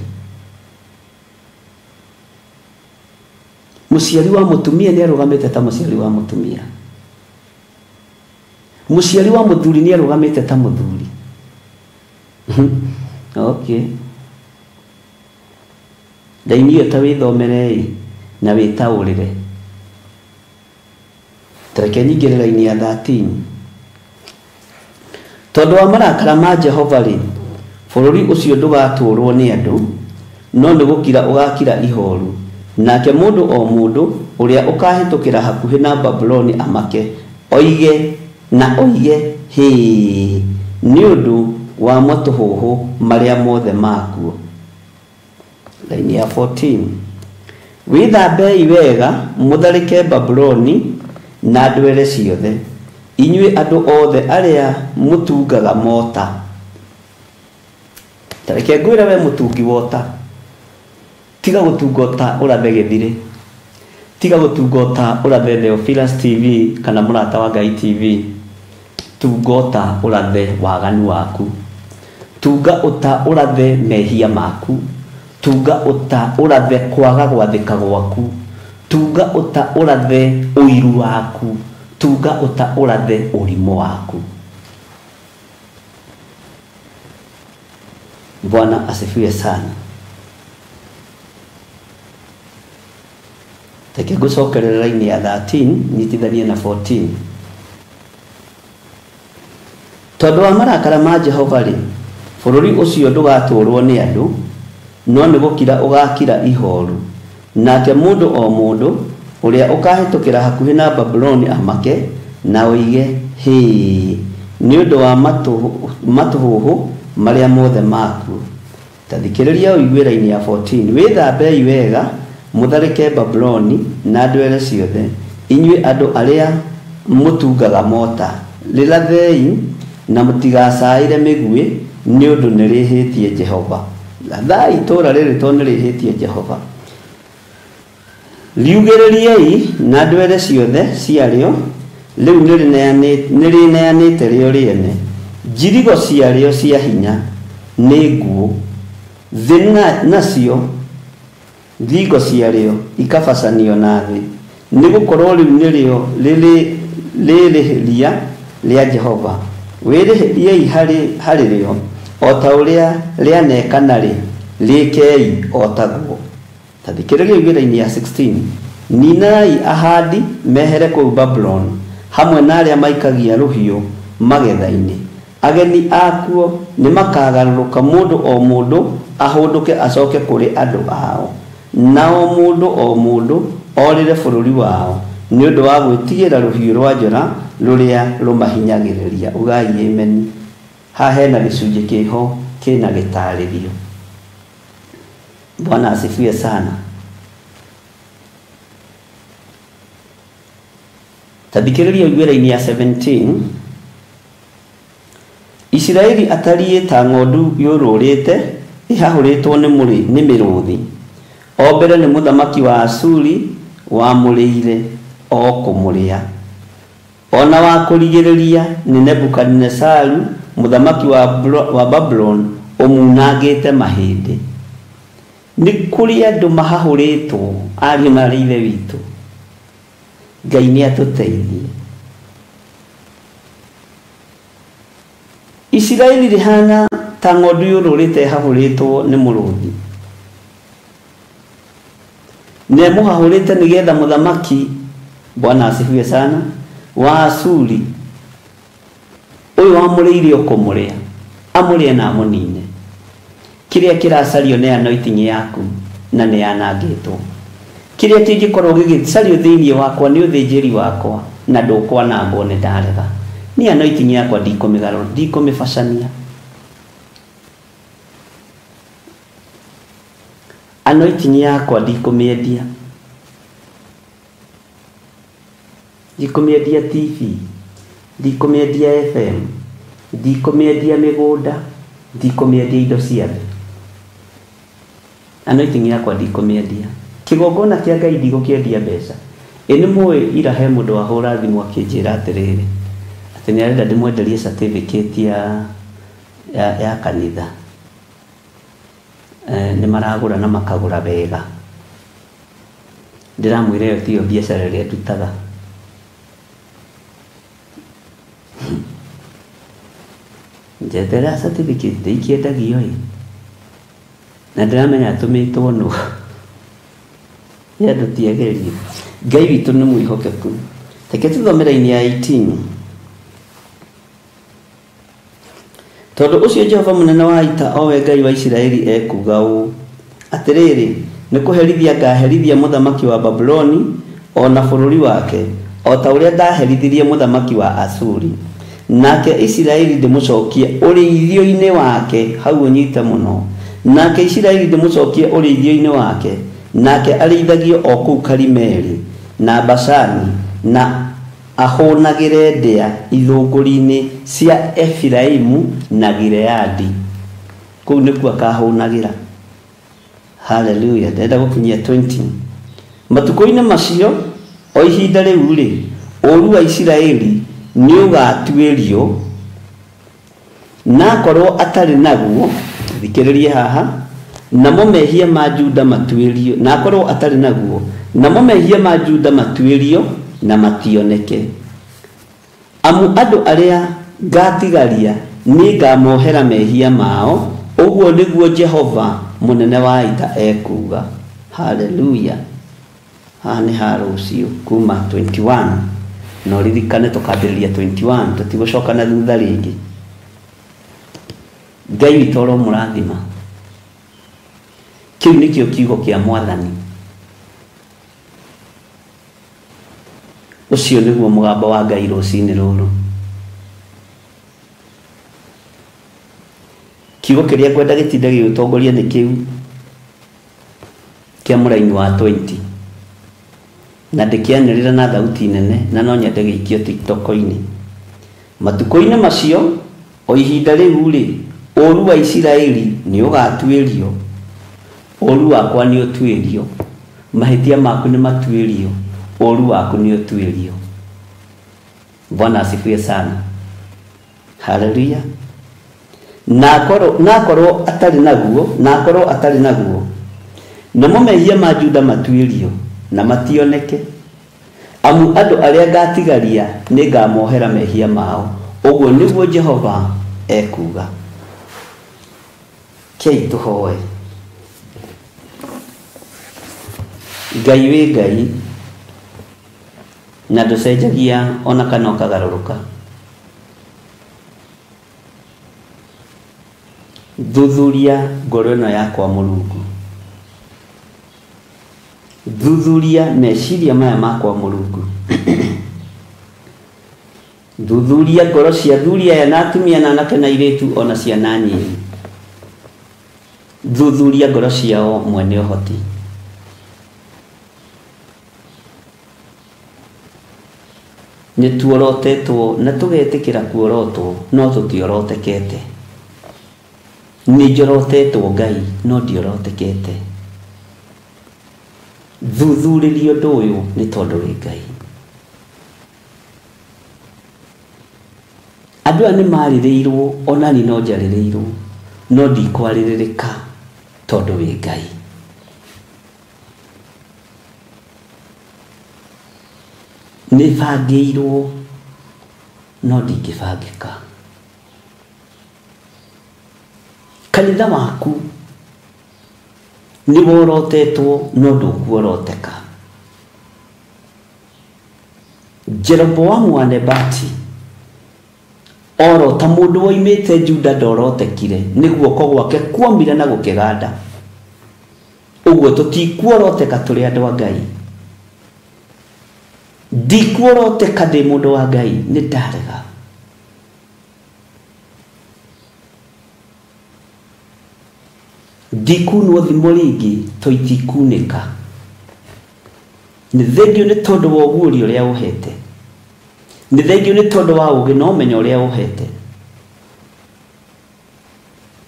Mũciari wa mũtumia nĩ arũgamĩte ta mũciari wa mũtumia. Mũciari wa mũthuri nĩ arũgamĩte ta mũthuri. Okay. Ndaini ĩyo ta wĩthomere na wĩtaũrĩre. Tareke nyingĩre raini ya 13. Tondũ wa marakara ma Jehova rĩ, bũrũri ũcio ndũgatũũrwo nĩ andũ, no nĩ gũkira ũgakira ihoru. Nake mũndũ o mũndũ ũrĩa ũkahĩtũkĩra hakuhĩ na Babuloni amake, oige na oige hĩ, nĩ ũndũ wa matũhũhũ marĩa mothe makuo. Laini ya 14. Wĩthambei wega mũtharĩke Babuloni na ndwere ciothe, inyuĩ andũ othe arĩa mũtungaga mota. Tareke ngwĩre we mũtungi wota, tiga gũtunga ũta ũrathe gĩthirĩ, tiga gũtunga ũta ũrathe Theophilus TV kana Mũrata wa Ngai TV. Tunga ũta ũrathe waganu waku, tunga ũta ũrathe mehia maku, tunga ũta ũrathe kwaga gwathĩka gwaku, tunga ũta ũrathe ũiru waku, tunga ũta ũrathe ũrimũ waku. Bwana asifiwe sana. Reke ngũcokerere raini ya 13 nyitithanie na 14. Tondũ wa marakara ma Jehova rĩ, bũrũri ũcio ndũgatũũrwo nĩ andũ, no nĩ gũkira ũgakira ihoru. Nake mũndũ o mũndũ ũrĩa ũkahĩtũkĩra hakuhĩ na Babuloni amake na oige hĩ, nĩ ũndũ wa matũhũhũ marĩa mothe makuo. Ta thikĩrĩria ũigue raini ya 14. Wĩthambei wega mũtharĩke Babuloni na ndwere ciothe, inyuĩ andũ arĩa mũtungaga mota. Rĩrathei na mũtigacaĩre mĩguĩ, nĩ ũndũ nĩrĩhĩtie Jehova. Rathai itũũra rĩrĩ tondũ nĩrĩhĩtie Jehova. Riugĩrĩriei na ndwere ciothe ciarĩo, rĩu nĩrĩneanĩte rĩo rĩene. Njirigo ciarĩo cia hinya nĩ nguũ, thĩ nacio thingo ciarĩo ikabacanio na thĩ, nĩ gũkorwo rĩu nĩrĩo rĩrĩhĩria rĩa Jehova. Wĩrĩhĩriei harĩ rĩo o ta ũrĩa rĩanekana rĩ, rĩkei o taguo. Ta thikĩrĩria ũigue ya 16. Ninai ahandi mehere kũu Babuloni, hamwe na arĩa maikagia rũhiũ magetha-inĩ. Ageni akuo nĩ makagarũrũka, mũndũ o mũndũ ahũndũke acoke kũrĩ andũ ao, nao mũndũ o mũndũ orĩre bũrũri wao, nĩ ũndũ wa gwĩtigĩra rũhiũ rwa njora rũrĩa rũmahinyagĩrĩria. Ugai ameni. Haha hena gĩcunjĩ kĩho kĩna gĩtarĩrio. Bwana asifiwe sana. Ta thikĩrĩria ũigue raini ya 17. Isiraeli atariĩ ta ng'ondu yũrũrĩte ĩhahũrĩtwo nĩ mĩrũũthi. O mbere nĩ mũthamaki wa Asuri wamũrĩire o kũmũrĩa, ona wa kũrigĩrĩria nĩ Nebukadinesaru mũthamaki wa Babuloni ũmunangĩte mahĩndĩ. Nĩ kũrĩ andũ mahahũrĩtwo, ariũ na aarĩ Ithe witũ. Ngai nĩ atũteithie. Isiraeli rĩhana ta ng'ondu yũrũrĩte ĩhahũrĩtwo nĩ mũrũũthi. Nĩ mũhahũrĩte nĩgetha mũthamaki, Bwana asifiwe sana, wa Asuri ũyũ wamũrĩire ũkũmũrĩa, amũrĩe na amũnine. Kĩrĩa kĩracario nĩ anointing yaku na nĩ yanangĩtwo. Kĩrĩa kĩngĩkorwo gĩgĩcario thĩinĩ wakwa nĩ ũthĩnjĩri wakwa na ndũkwanangwo nĩ ndarega. Niĩ anointing yakwa ndikũmĩgarũra, ndikũmĩbacania. Anointing yakwa ndikũmĩendia. Ndikũmĩendia TV, ndikũmĩendia FM, ndikũmĩendia mĩgũnda, ndikũmĩendia indo cia thĩ. Anointing yakwa ndikũmĩendia. Kĩgongona kĩa Ngai ndigũkĩendia mbeca. Ĩ nĩ mũĩ ira he mũndũ wahũra thimũ akĩnjĩra atĩrĩrĩ, atĩ nĩ arenda ndĩmwenderie certificate ya kanitha. Nĩ maragũra na makagũra wega. Ndĩramwĩra ĩyo tiyo biacara ĩrĩa ndutaga. Njethera certificate ndĩikĩendagio ĩ. Na ndĩramenya atũmĩtwo nũ. Nĩ andũ ti agerie. Ngai witũ nĩ mwĩhokeku. Reke tũthome raini ya 18. Tondũ ũcio Jehova mũnene wa ita, o we Ngai wa Isiraeli, ekuuga ũũ: Atĩrĩrĩ, nĩ kũherithia ngaherithia mũthamaki wa Babuloni o na bũrũri wake, o ta ũrĩa ndaherithirie mũthamaki wa Asuri. Nake Isiraeli ndĩmũcokie ũrĩithio-inĩ wake, hau ũnyite mũno. Nake Isiraeli ndĩmũcokie ũrĩithio-inĩ wake, nake arĩithagio o kũu Karimeli na Bashani, na ahũnagĩre ndĩa ithũngũri-inĩ cia Efiraimu na Gileadi. Kũu nĩkuo akahũnagĩra. Haleluya. Ndĩrenda gũkinyia 20. Matukũ-inĩ macio, o ihinda rĩu rĩ, ũũru wa Isiraeli nĩũgatuĩrio, na akorwo atarĩ naguo, thikĩrĩrie haha, namo mehia ma Juda matuĩrio, na akorwo atarĩ naguo, namo mehia ma Juda matuĩrio na mationeke. Amu andũ arĩa ngatigaria nĩngamohera mehia mao, ũguo nĩguo Jehova mũnene wa ita ekuuga. Haleluya. Haha nĩ ha rũciũ kuma 21. Na ũririkane tũkambĩrĩria 21, tũtigũcoka na thutha rĩngĩ. Ngai witũ aromũrathima. Kĩu nĩkĩo kiugo kĩa Mwathani. Ũcio nĩguo mũgambo wa Ngai rũcinĩ rũrũ. Kiugo kĩrĩa ngwenda gĩtinde gĩgũtongoria nĩ kĩu kĩa mũraini wa 20. Na ndĩkĩanĩrĩra na thauti nene, na no nyende gĩikio TikTok-inĩ. Matukũ-inĩ macio, o ihinda rĩu rĩ, ũũru wa Isiraeli nĩũgatuĩrio, ũũru wakwa nĩũtuĩrio, mahĩtia maku nĩmatuĩrio, ũũru waku nĩũtuĩrio. Bwana asifiwe sana. Haleluya. Na akorwo atarĩ naguo, na akorwo atarĩ naguo, namo mehia ma Juda matuĩrio na mationeke. Amu andũ arĩa ngatigaria nĩngamohera mehia mao, ũguo nĩguo Jehova ekuuga. Kei tũhoe. Ngai wĩ Ngai, na ndũcenjagia ona kana ũkagarũrũka. Thuthuria ngoro ĩno yakwa Mũrungu. Thuthuria meciria maya makwa Mũrungu. Thuthuria ngoro cia athuri aya na atumia na anake na airĩtu ona ciana nyinyi. Thuthuria ngoro ciao mwene ũhoti. Nĩ tuorotetwo na tũgetĩkĩra kuorotwo, no tũtiorotekete. Nĩ njorotetwo Ngai, no ndiorotekete. Thuthurĩria ũndũ ũyũ nĩ tondũ wĩ Ngai. Andũ aya nĩ marĩrĩirwo, ona niĩ no njarĩrĩirwo, no ndikwarĩrĩrĩka tondũ wĩ Ngai. Nĩ bangĩirwo, no ndingĩbangĩka. Kanitha waku nĩ worotetwo, no ndũkuoroteka. Jeroboamu wa Nebati orota mũndũ woimĩte Juda ndorotekire, nĩ guoko gwake kuomire na gũkĩganda. Ũguo tũtikuoroteka tũrĩ andũ a Ngai. Ndikuoroteka ndĩ mũndũ wa Ngai, nĩ ndarega. Ndikunwo thimo rĩngĩ to itikunĩka. Nĩ thengio nĩ tondũ wa ũguũrio ũrĩa ũhete. Nĩ thengio nĩ tondũ wa ũũgĩ na ũmenyo ũrĩa ũhete.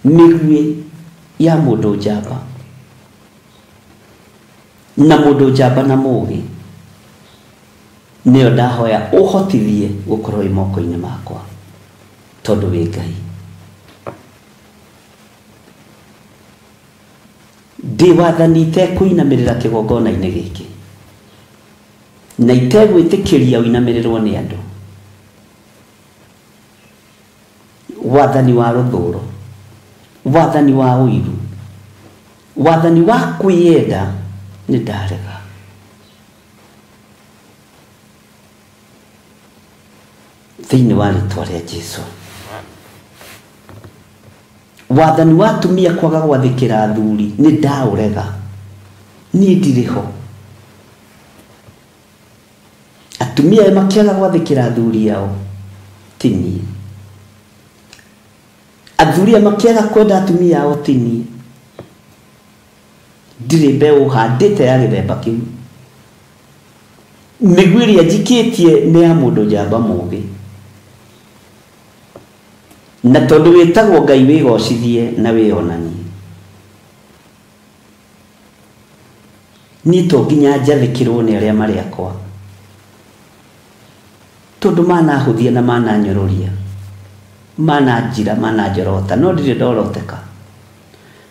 Mĩguĩ ya mũndũ njamba na mũndũ njamba na mũũgĩ nĩyo ndahoya ũhotithie gũkorwo wĩ moko-inĩ makwa tondũ wĩ Ngai. Ndĩ wathani itekũinamĩrĩra kĩgongona-inĩ gĩkĩ na itegwĩtĩkĩria ũinamĩrĩrwo nĩ andũ. Wathani wa rũthũro, wathani wa ũiru, wathani wa kwĩyenda nĩ ndarega. Thĩinĩ wa rĩtwa rĩa Jesũ. Wathani wa atumia kwaga gwathĩkĩra athuri nĩ ndaũrega. Niĩ ndirĩ ho. Atumia aya makĩaga gwathĩkĩra athuri ao ti niĩ. Athuri aya makĩaga kwenda atumia ao ti niĩ. Ndirĩ mbeũ handĩte ya gĩthemba kĩu. Mĩguĩ ĩrĩa njikĩtie nĩ ya mũndũ njamba mũũgĩ. Na tondũ wĩtagwo Ngai wĩgocithie na wĩonanie. Niĩ to nginya njathĩkĩrwo nĩ arĩa marĩ akwa, tondũ manahũthia na mananyũrũria, mananjira, mananjorota, no ndirĩ ndoroteka.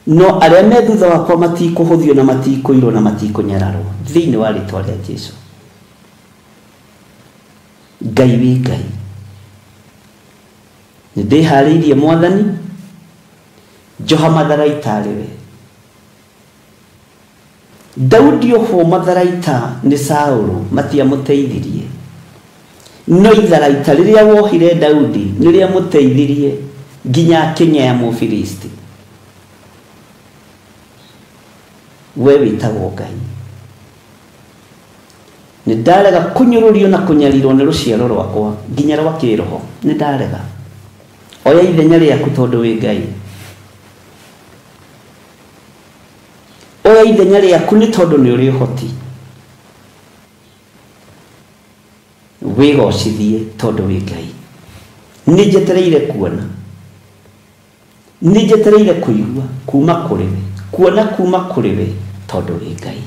No arĩa me thutha wakwa matikũhũthio na matikũirwo na matikũnyararwo thĩinĩ wa rĩtwa rĩa Jesũ. Ngai wĩ Ngai. Nĩ ndĩharĩirie Mwathani, njoha matharaita arĩ we. Daudi ohwo matharaita nĩ Saũlũ matiamũteithirie. No itharaita rĩrĩa wohire Daudi nĩ rĩamũteithirie nginya akĩng'ea Mũfilisti. We wĩtagwo Ngai. Nĩ ndarega kũnyũrũrio na kũnyarirwo nĩ rũciaro rwakwa nginya rwa kĩroho. Nĩ ndarega. Oya ithenya rĩaku tondũ wĩ Ngai. Oya ithenya rĩaku nĩ tondũ nĩ ũrĩ ũhoti. Wĩgocithie tondũ wĩ Ngai. Nĩ njetereire kuona. Nĩ njetereire kũigua kuma kũrĩ we. Kuona kuma kũrĩ we tondũ wĩ Ngai.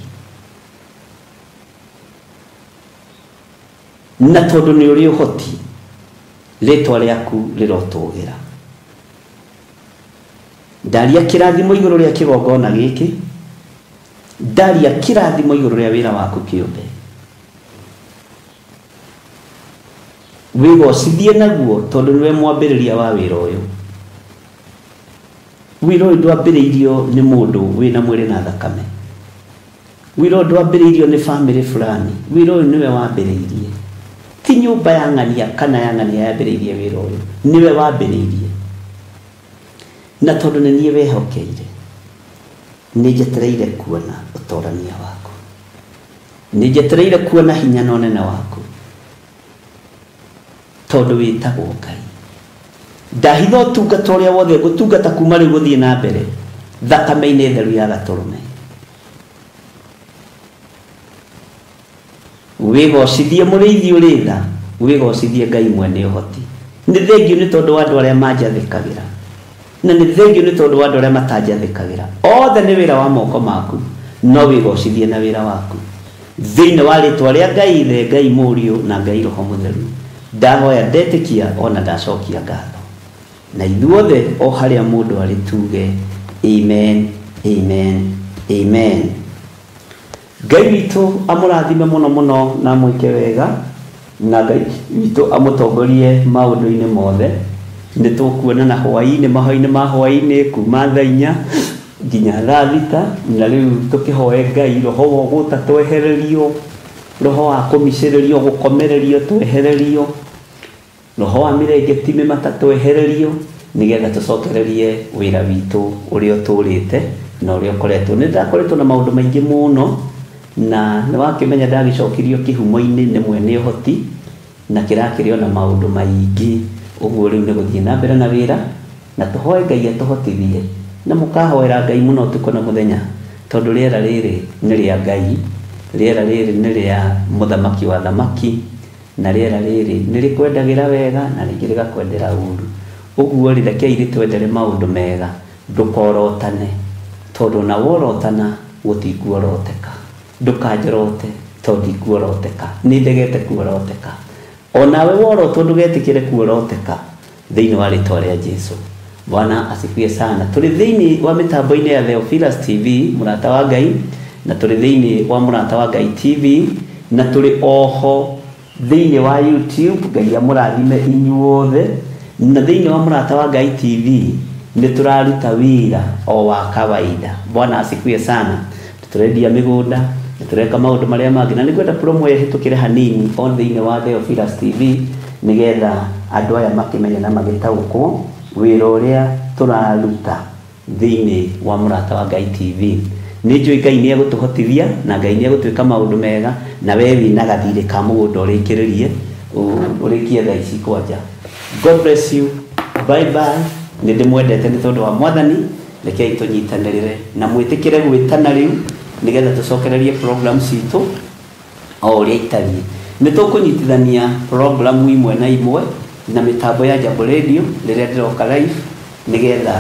Na tondũ nĩ ũrĩ ũhoti, rĩtwa rĩaku rĩrotũgĩra. Ndaria kĩrathimo igũrũ rĩa kĩgongona gĩkĩ, ndaria kĩrathimo igũrũ rĩa wĩra waku kĩũmbe. Wĩgocithie naguo tondũ nĩwe mwambĩrĩria wa wĩra ũyũ. Wĩra ũyũ ndwambĩrĩirio nĩ mũndũ wĩna mwĩrĩ na thakame. Wĩra ũyũ ndwambĩrĩirio nĩ bamĩrĩ fulani. Wĩra ũyũ nĩwe wambĩrĩirie. Ti nyũmba ya ng'ania kana ya ng'ania yambĩrĩirie wĩra ũyũ. Nĩwe wambĩrĩirie. Na tondũ nĩ niĩ wehokeire, nĩ njetereire kuona ũtorania waku. Nĩ njetereire kuona hinya na ũnene waku. Tondũ wĩtagwo Ngai. Ndahitha ũtungata ũrĩa wothe ngũtungata kuma rĩu gũthiĩ na mbere thakame-inĩ theru ya gatũrũme. Wĩgocithie mũrĩithi ũrĩ tha, wĩgocithie Ngai mwene ũhoti. Nĩ thengio nĩ tondũ wa andũ arĩa manjathĩkagĩra, na nĩ thengio nĩ tondũ wa andũ arĩa matanjathĩkagĩra. Othe nĩ wĩra wa moko maku, no wĩgocithie na wĩra waku. Thĩinĩ wa rĩtwa rĩa Ngai Ithe, Ngai Mũriũ na Ngai Roho Mũtheru, ndahoya ndetĩkia ona ndacokia ngatho. Na ithuothe o harĩa mũndũ arĩ tuge amen, amen, amen. Ngai witũ amũrathime mũno mũno na amwĩke wega, na Ngai witũ amũtongorie maũndũ-inĩ mothe. Nĩ tũkuonana hwaĩ-inĩ, mahoya-inĩ ma hwaĩ-inĩ kuma thaa inya nginya thaa thita. Na rĩu tũkĩhoe Ngai roho wa ũgũta twehererio, roho wa kũmicĩrĩrio, gũkomererio twehererio, roho wa mĩrengeti mĩmata twehererio, nĩgetha tũcokererie wĩra witũ ũrĩa ũtũrĩte na ũrĩa ũkoretwo. Nĩ ndakoretwo na maũndũ maingĩ mũno, na nĩ wakĩmenya ndagĩcokirio kĩhumo-inĩ nĩ mwene ũhoti, na kĩrakĩrĩ ona maũndũ maingĩ. Ũguo rĩu nĩ gũthiĩ na mbere na wĩra, na tũhoe Ngai atũhotithie Na mũkahoera Ngai mũno ũtukũ na mũthenya, tondũ rĩera rĩrĩ nĩ rĩa Ngai, rĩera rĩrĩ nĩ rĩa mũthamaki wa thamaki, na rĩera rĩrĩ nĩ rĩkwendagĩra wega na rĩngĩ rĩgakwendera ũru. Ũguo rĩ, rekei rĩtwendere maũndũ mega, ndũkorotane, tondũ ona worotana gũtikuoroteka. Ndũkanjorote tondũ ndikuoroteka, nĩ ndegete kuoroteka. Onawe worotwo ndũgetĩkĩre kuoroteka thĩinĩ wa rĩtwa rĩa Jesu. Bwana asifiwe sana. Tũrĩ thĩinĩ wa mĩtambo-inĩ ya Theophilus TV, mũrata wa Ngai, na tũrĩ thĩinĩ wa mũrata wa Ngai TV, na tũrĩ oho thĩinĩ wa YouTube. Ngai amũrathime inyuothe. Na thĩinĩ wa mũrata wa Ngai TV nĩ tũraruta wĩra o wa kawaida. Bwana asifiwe sana. Tũrendia mĩgũnda, nĩ tũreka maũndũ marĩa mangĩ, na nĩ ngwenda promo ĩhĩtũkĩre hanini o thĩinĩ wa Theophilus TV, nĩgetha andũ aya makĩmenye na magĩtaũkwo wĩra ũrĩa tũraruta thĩinĩ wa mũrata wa Ngai TV. Nĩ njũĩ Ngai nĩ egũtũhotithia na Ngai nĩ egũtwĩka maũndũ mega, na we wĩna gathirĩ ka mũgũnda ũrĩkĩrĩrie ũrĩkie thaa ici kwanja. God bless you. Bye bye. Nĩ ndĩmwendete nĩ tondũ wa Mwathani. Rekei tũnyitanĩrĩre na mwĩtĩkĩre gwĩtana rĩu, nĩgetha tũcokererie program citũ o ũrĩa itariĩ. Nĩ tũkũnyitithania programu imwe na imwe na mĩtambo ya Jambo Radio rĩrĩa ndĩroka live, nĩgetha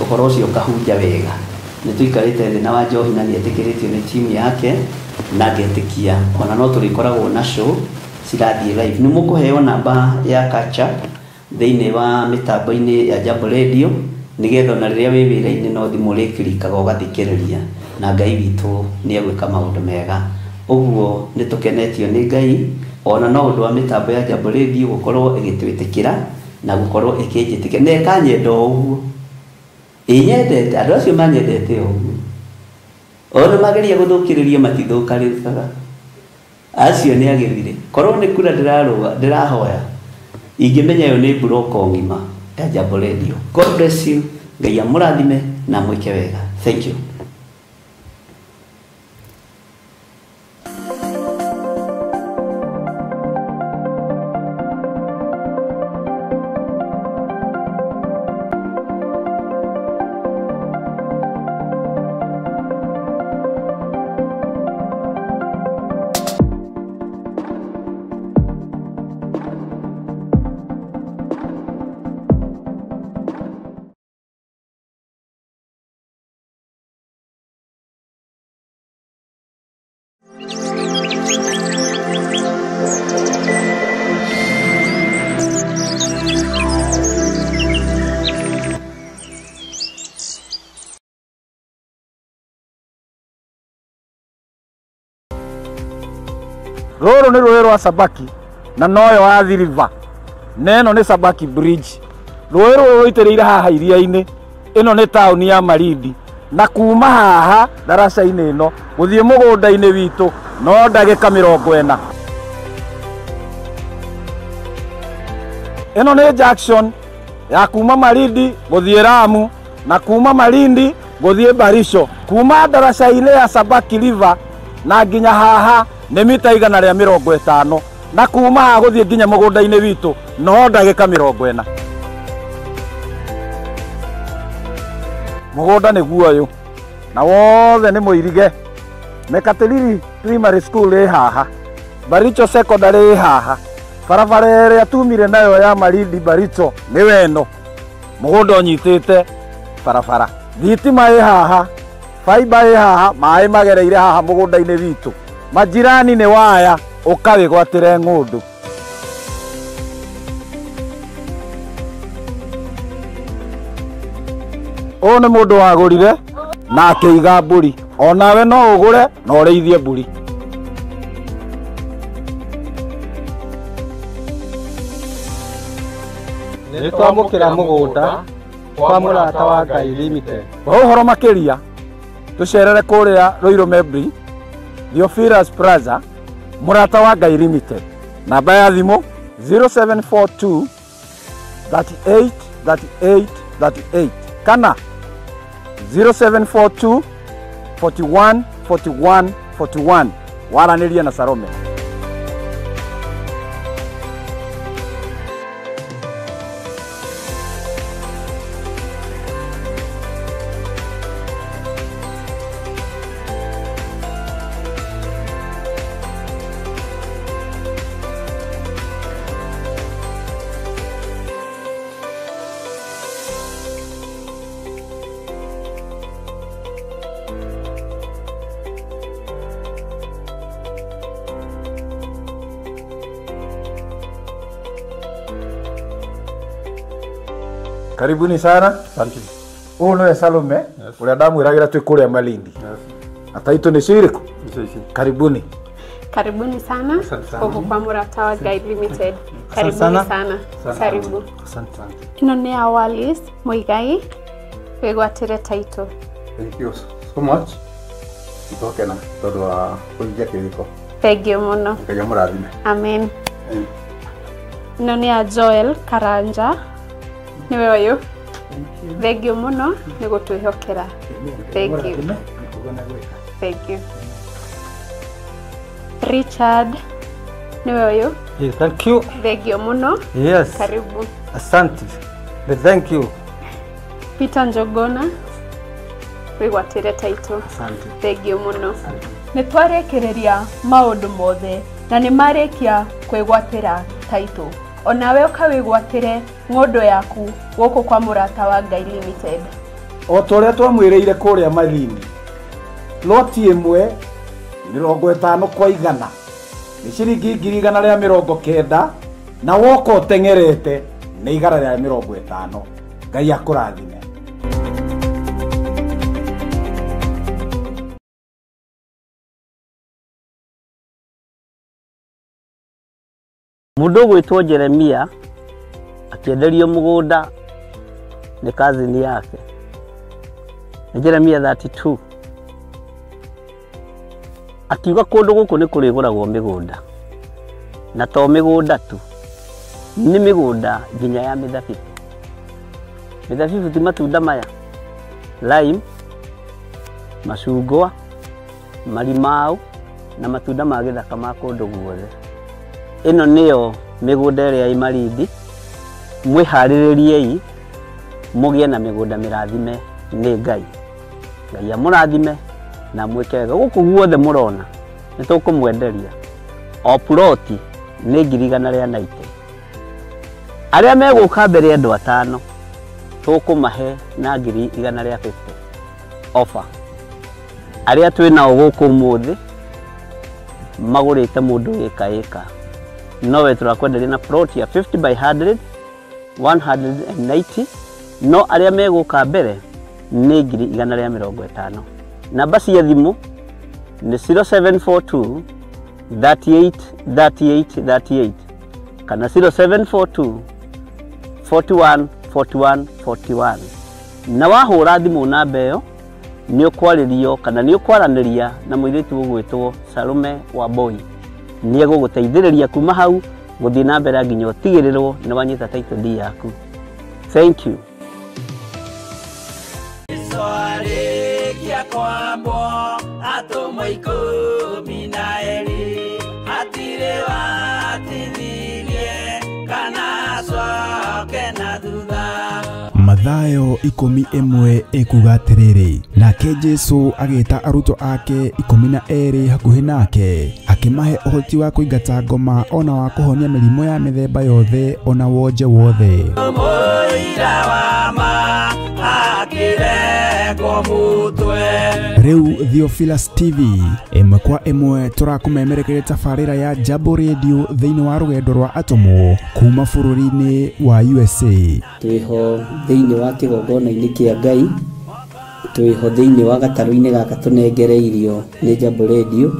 ũhoro ũcio ũkahunja wega. Nĩ tũikarĩte thĩ na Wanjohi na nĩetĩkĩrĩtio nĩ timu yake, na ngetĩkia ona no tũrĩkoragwo na show cirathiĩ live. Nĩ mũkũheo namba ya catch up thĩinĩ wa mĩtambo-inĩ ya Jambo Radio, nĩgetha ona rĩrĩa wĩ wĩra-inĩ no thimũ ũrĩkirikaga ũgathikĩrĩria, na Ngai witũ nĩ egwĩka maũndũ mega. Ũguo nĩ tũkenetio nĩ Ngai, ona no ũndũ wa mĩtambo ya Jambo Radio gũkorwo ĩgĩtwĩtĩkĩra na gũkorwo ĩkĩnjĩtĩkĩra na ĩkanyenda o ũguo. Ĩnyendete, andũ acio manyendete o ũguo. Ona mageria gũthũkĩrĩria matithũkarĩkaga. Acio nĩ agĩthire. Korwo nĩ kura ndĩrarũga, ndĩrahoya, ingĩmenya ĩyo nĩ mburoko ng'ima ya Jambo Radio. God bless you. Ngai amũrathime na amwĩke wega. Thank you. Rũrũ nĩ rũĩ rwa Sabaki na noyo Athi River, na ĩno nĩ Sabaki Bridge. Rũĩ rũrũ rũitĩrĩire haha iria-inĩ. Ĩno nĩ taũni ya Malindi, na kuma haha ndaraca-inĩ ĩno gũthiĩ mũgũnda-inĩ witũ no ndagĩka 40. Ĩno nĩ junction ya kuma Malindi gũthiĩ Lamu, na kuma Malindi gũthiĩ Barisho. Kuma ndaraca-inĩ ya Sabaki River na nginya haha nĩ mita 150, na kuma haha gũthiĩ nginya mũgũnda-inĩ witũ no ndagĩka 40. Mũgũnda nĩguo ũyũ, na wothe nĩ mũirige. Mekatilili Primary School ĩ haha, Baricho Secondary ĩ haha, barabara ĩrĩa tumire nayo ya Malindi Baricho nĩ weno. Mũgũnda ũnyitĩte barabara, thitima ĩ haha, faiba ĩ haha, maĩ magereire haha mũgũnda-inĩ witũ. Majirani nĩ waya, ũkawĩgwatĩre ng'ũndũ. Ũyũ nĩ mũndũ wagũrire na akĩiga mbũri. Onawe no ũgũre na ũrĩithie mbũri. Nĩ twamũkĩra mũgũnda kwa mũrata wa Ngai Limited. Kwa ũhoro makĩria tũcerere kũrĩa Ruiru Membri, Theophilus Plaza, mũrata wa Ngai Limited. Namba ya thimũ 0742 38 38 38 kana 0742 41 41 41. Waranĩrie na Salome. Karibuni sana. Asante. Ũyũ nĩwe Salome ũrĩa ndamwĩragĩra twĩ kũrĩa Malindi. Na taitũ nĩ cirĩkũ? Karibuni. Karibuni sana gũkũ kwa Mũrata wa Ngai Limited. Karibuni sana. Karibu. Asante sana. Ĩno nĩ ya Wallace Muigai wĩgwatĩre title. Thank you so much. Nĩtwakena tondũ wa kũhingia kĩrĩko. Thank you mũno. Ngai amũrathime. Amen. Ĩno nĩ ya Joel Karanja nĩwe ũyũ. Thank you mũno nĩ gũtwĩhokera. Thank you. Thank you. Richard nĩwe ũyũ. Yes, thank you. Thank you mũno. Yes. Karibu. Asante. Thank you. Peter Njogona wĩgwatĩre title. Asante. Thank you mũno. Nĩ twarĩkĩrĩria maũndũ mothe na nĩ marĩkia kwĩgwatĩra title. Onawe ũkawĩgwatĩre ng'ũndũ yaku gũkũ kwa Mũrata wa Ngai Limited. O ta ũrĩa twamwĩrĩire kũrĩa Malindi, loti ĩmwe 50 kwa 100 nĩ ciringi 190,000 na woka ũteng'erete nĩ 150. Ngai akũrathime. Mũndũ ũgwĩtwo Jeremia akĩenderio mũgũnda nĩ cousin yake. Nĩ Jeremia 32. Akiuga kũndũ gũkũ nĩ kũrĩgũragwo mĩgũnda. Na to mĩgũnda tu, nĩ mĩgũnda nginya ya mĩthabibũ. Mĩthabibũ ti matunda maya, lime, macungwa, marimau na matunda ma gĩthaka ma kũndũ guothe. Ĩno nĩyo mĩgũnda ĩrĩa ĩ Malindi. Mwĩharĩrĩriei mũgĩe na mĩgũnda mĩrathime nĩ Ngai. Ngai amũrathime na mwĩke wega. Gũkũ guothe mũrona nĩ tũkũmwenderia. O ploti nĩ 190,000. Arĩa megũka mbere andũ 5 tũkũmahe na 150,000 offer. Arĩa twĩ nao gũkũ ũmũthĩ magũrĩte mũndũ ĩka ĩka. Nowe tũrakwenderia na plot ya 50 by 100 190, no arĩa megũka mbere nĩ 150,000. Namba cia thimũ nĩ 0742 38 38 38 kana 0742 41 41 41. Na wahũra thimũ namba ĩyo nĩ ũkwarĩrio kana nĩ ũkwaranĩria na mũirĩtu ũgwĩtwo Salome Wambui. Nĩ egũgũteithĩrĩria kuma hau gũthiĩ na mbere nginya ũtigĩrĩrwo nĩ wanyita title deed yaku. Thank you. Mathayo 11 ekuga atĩrĩrĩ, nake Jesũ agĩta arutwo ake 12 hakuhĩ nake, akĩmahe ũhoti wa kũingata ngoma ona wa kũhonia mĩrimũ ya mĩthemba yothe ona wonje wothe. Rĩu Theophilus TV ĩmwe kwa ĩmwe tũrakũmemerekeria tabarĩra ya Jambo Radio thĩinĩ wa rũgendo rwa atũmwo kuma bũrũri-inĩ wa USA. Twĩho thĩinĩ wa kĩgongona-inĩ kĩa Ngai, twĩho thĩinĩ wa gatarũ-inĩ gaka tũnengereirio nĩ Jambo Radio.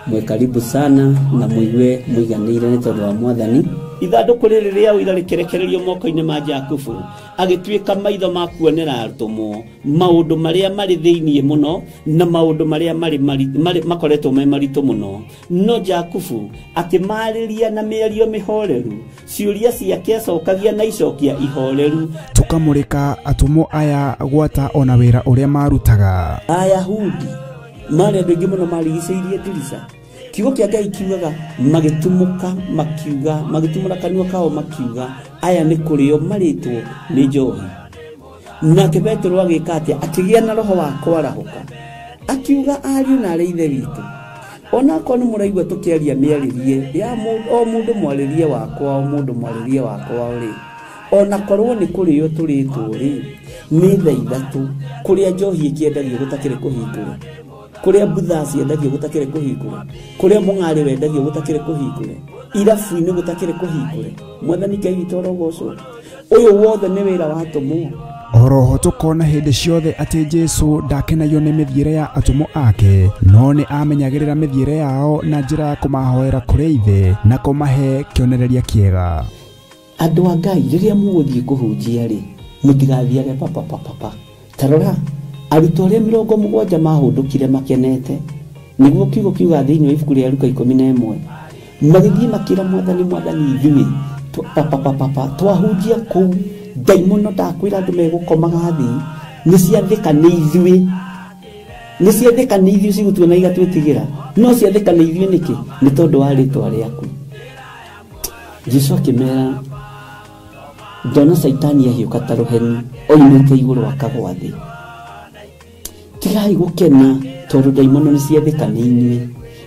Mwĩ karibu sana na mũigue mũiganĩire nĩ tondũ wa Mwathani. Ithandũkũ rĩrĩ rĩa ũira rĩkĩrekererio moko-inĩ ma Jakubu, agĩtuĩka maitho ma kuonera atũmwo maũndũ marĩa marĩ thĩinĩ mũno na maũndũ marĩa marĩ makoretwo me maritũ mũno. No Jakubu akĩmarĩria na mĩario mĩhoreru, ciũria ciake acokagia na icokia ihoreru. Tũkamũrĩka atũmwo aya gwata ona wĩra ũrĩa marutaga. Ayahudi marĩ andũ aingĩ mũno marigicĩirie ndirica. Kiugo kĩa Ngai kiugaga magĩtumũka makiuga, magĩtumũra kanua kao makiuga, aya nĩ kũrĩo marĩtwo nĩ njohi. Nake Petero agĩka atĩa? Akĩgĩa na roho wa kwarahũka, akiuga ariũ na arĩ ithe witũ, onakorwo nĩ mũraigua tũkĩaria mĩarĩrie ya o mũndũ mwarĩrie wakwa, o mũndũ mwarĩrie wakwa rĩ, onakorwo nĩ kũrĩo tũrĩtwo rĩ, nĩ thaa 3 kũrĩa njohi ĩkĩendagio gũtakĩrĩ kũhingũre, kũrĩa mbutha ciendagio gũtakĩrĩ kũhingũre, kũrĩa mũng'arĩ wendagio gũtakĩrĩ kũhingũre, irabu-inĩ gũtakĩrĩ kũhingũre. Mwathani Ngai witũ arogocwo. Ũyũ wothe nĩ wĩra wa atũmwo. Oroho tũkona hĩndĩ ciothe atĩ Jesũ ndakenagio nĩ mĩthiĩre ya atũmwo ake, no nĩ amenyagĩrĩra mĩthiĩre yao na njĩra ya kũmahoera kũrĩ ithe na kũmahe kĩonereria kĩega. Andũ a Ngai, rĩrĩa mũgũthiĩ kũhunjia rĩ, mũtigathiage papapapapa. Ta rora, arutwo arĩa 70 mahũndũkire makenete, nĩguo kiugo kiuga thĩinĩ wa ibuku rĩa Luka 11, magĩthiĩ makĩra Mwathani, Mwathani ithuĩ papapapapa twahunjia kũu ndaimono ndakwĩra andũ megũkomaga thĩ, nĩ ciathĩka nĩ ithuĩ, nĩ ciathĩka nĩ ithuĩ cigũtuona igatwĩtigĩra, no ciathĩka nĩ ithuĩ nĩkĩ? Nĩ tondũ wa rĩtwa rĩaku. Jesũ akĩmera, ndona Caitani ahiũka ta rũheni oimĩte igũrũ akagwa thĩ. Tigai gũkena tondũ ndaimono nĩ ciathĩka nĩ inyuĩ,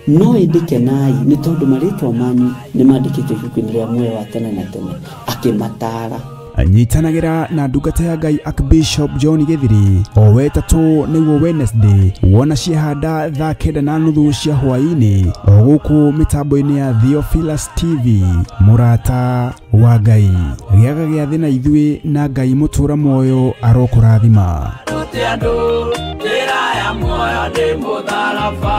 no ĩndĩ kenai nĩ tondũ marĩtwa manyu nĩ mandĩkĩtwo ibuku-inĩ rĩa muoyo wa tene na tene. Akĩmataara. Nyitanagĩra na ndungata ya Ngai Archbishop John Gĩthiri o wetatũ nĩguo Wednesday, wona ciehanda thaa 9:30 cia hwaĩ-inĩ, o gũkũ mĩtambo-inĩ ya Theophilus TV. Mũrata wa Ngai, gĩaga gĩathĩ na ithuĩ, na Ngai mũtũra muoyo arokũrathima. Andũ njĩra ya muoyo nĩ mũtharaba.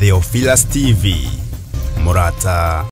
Theophilus TV, Murata.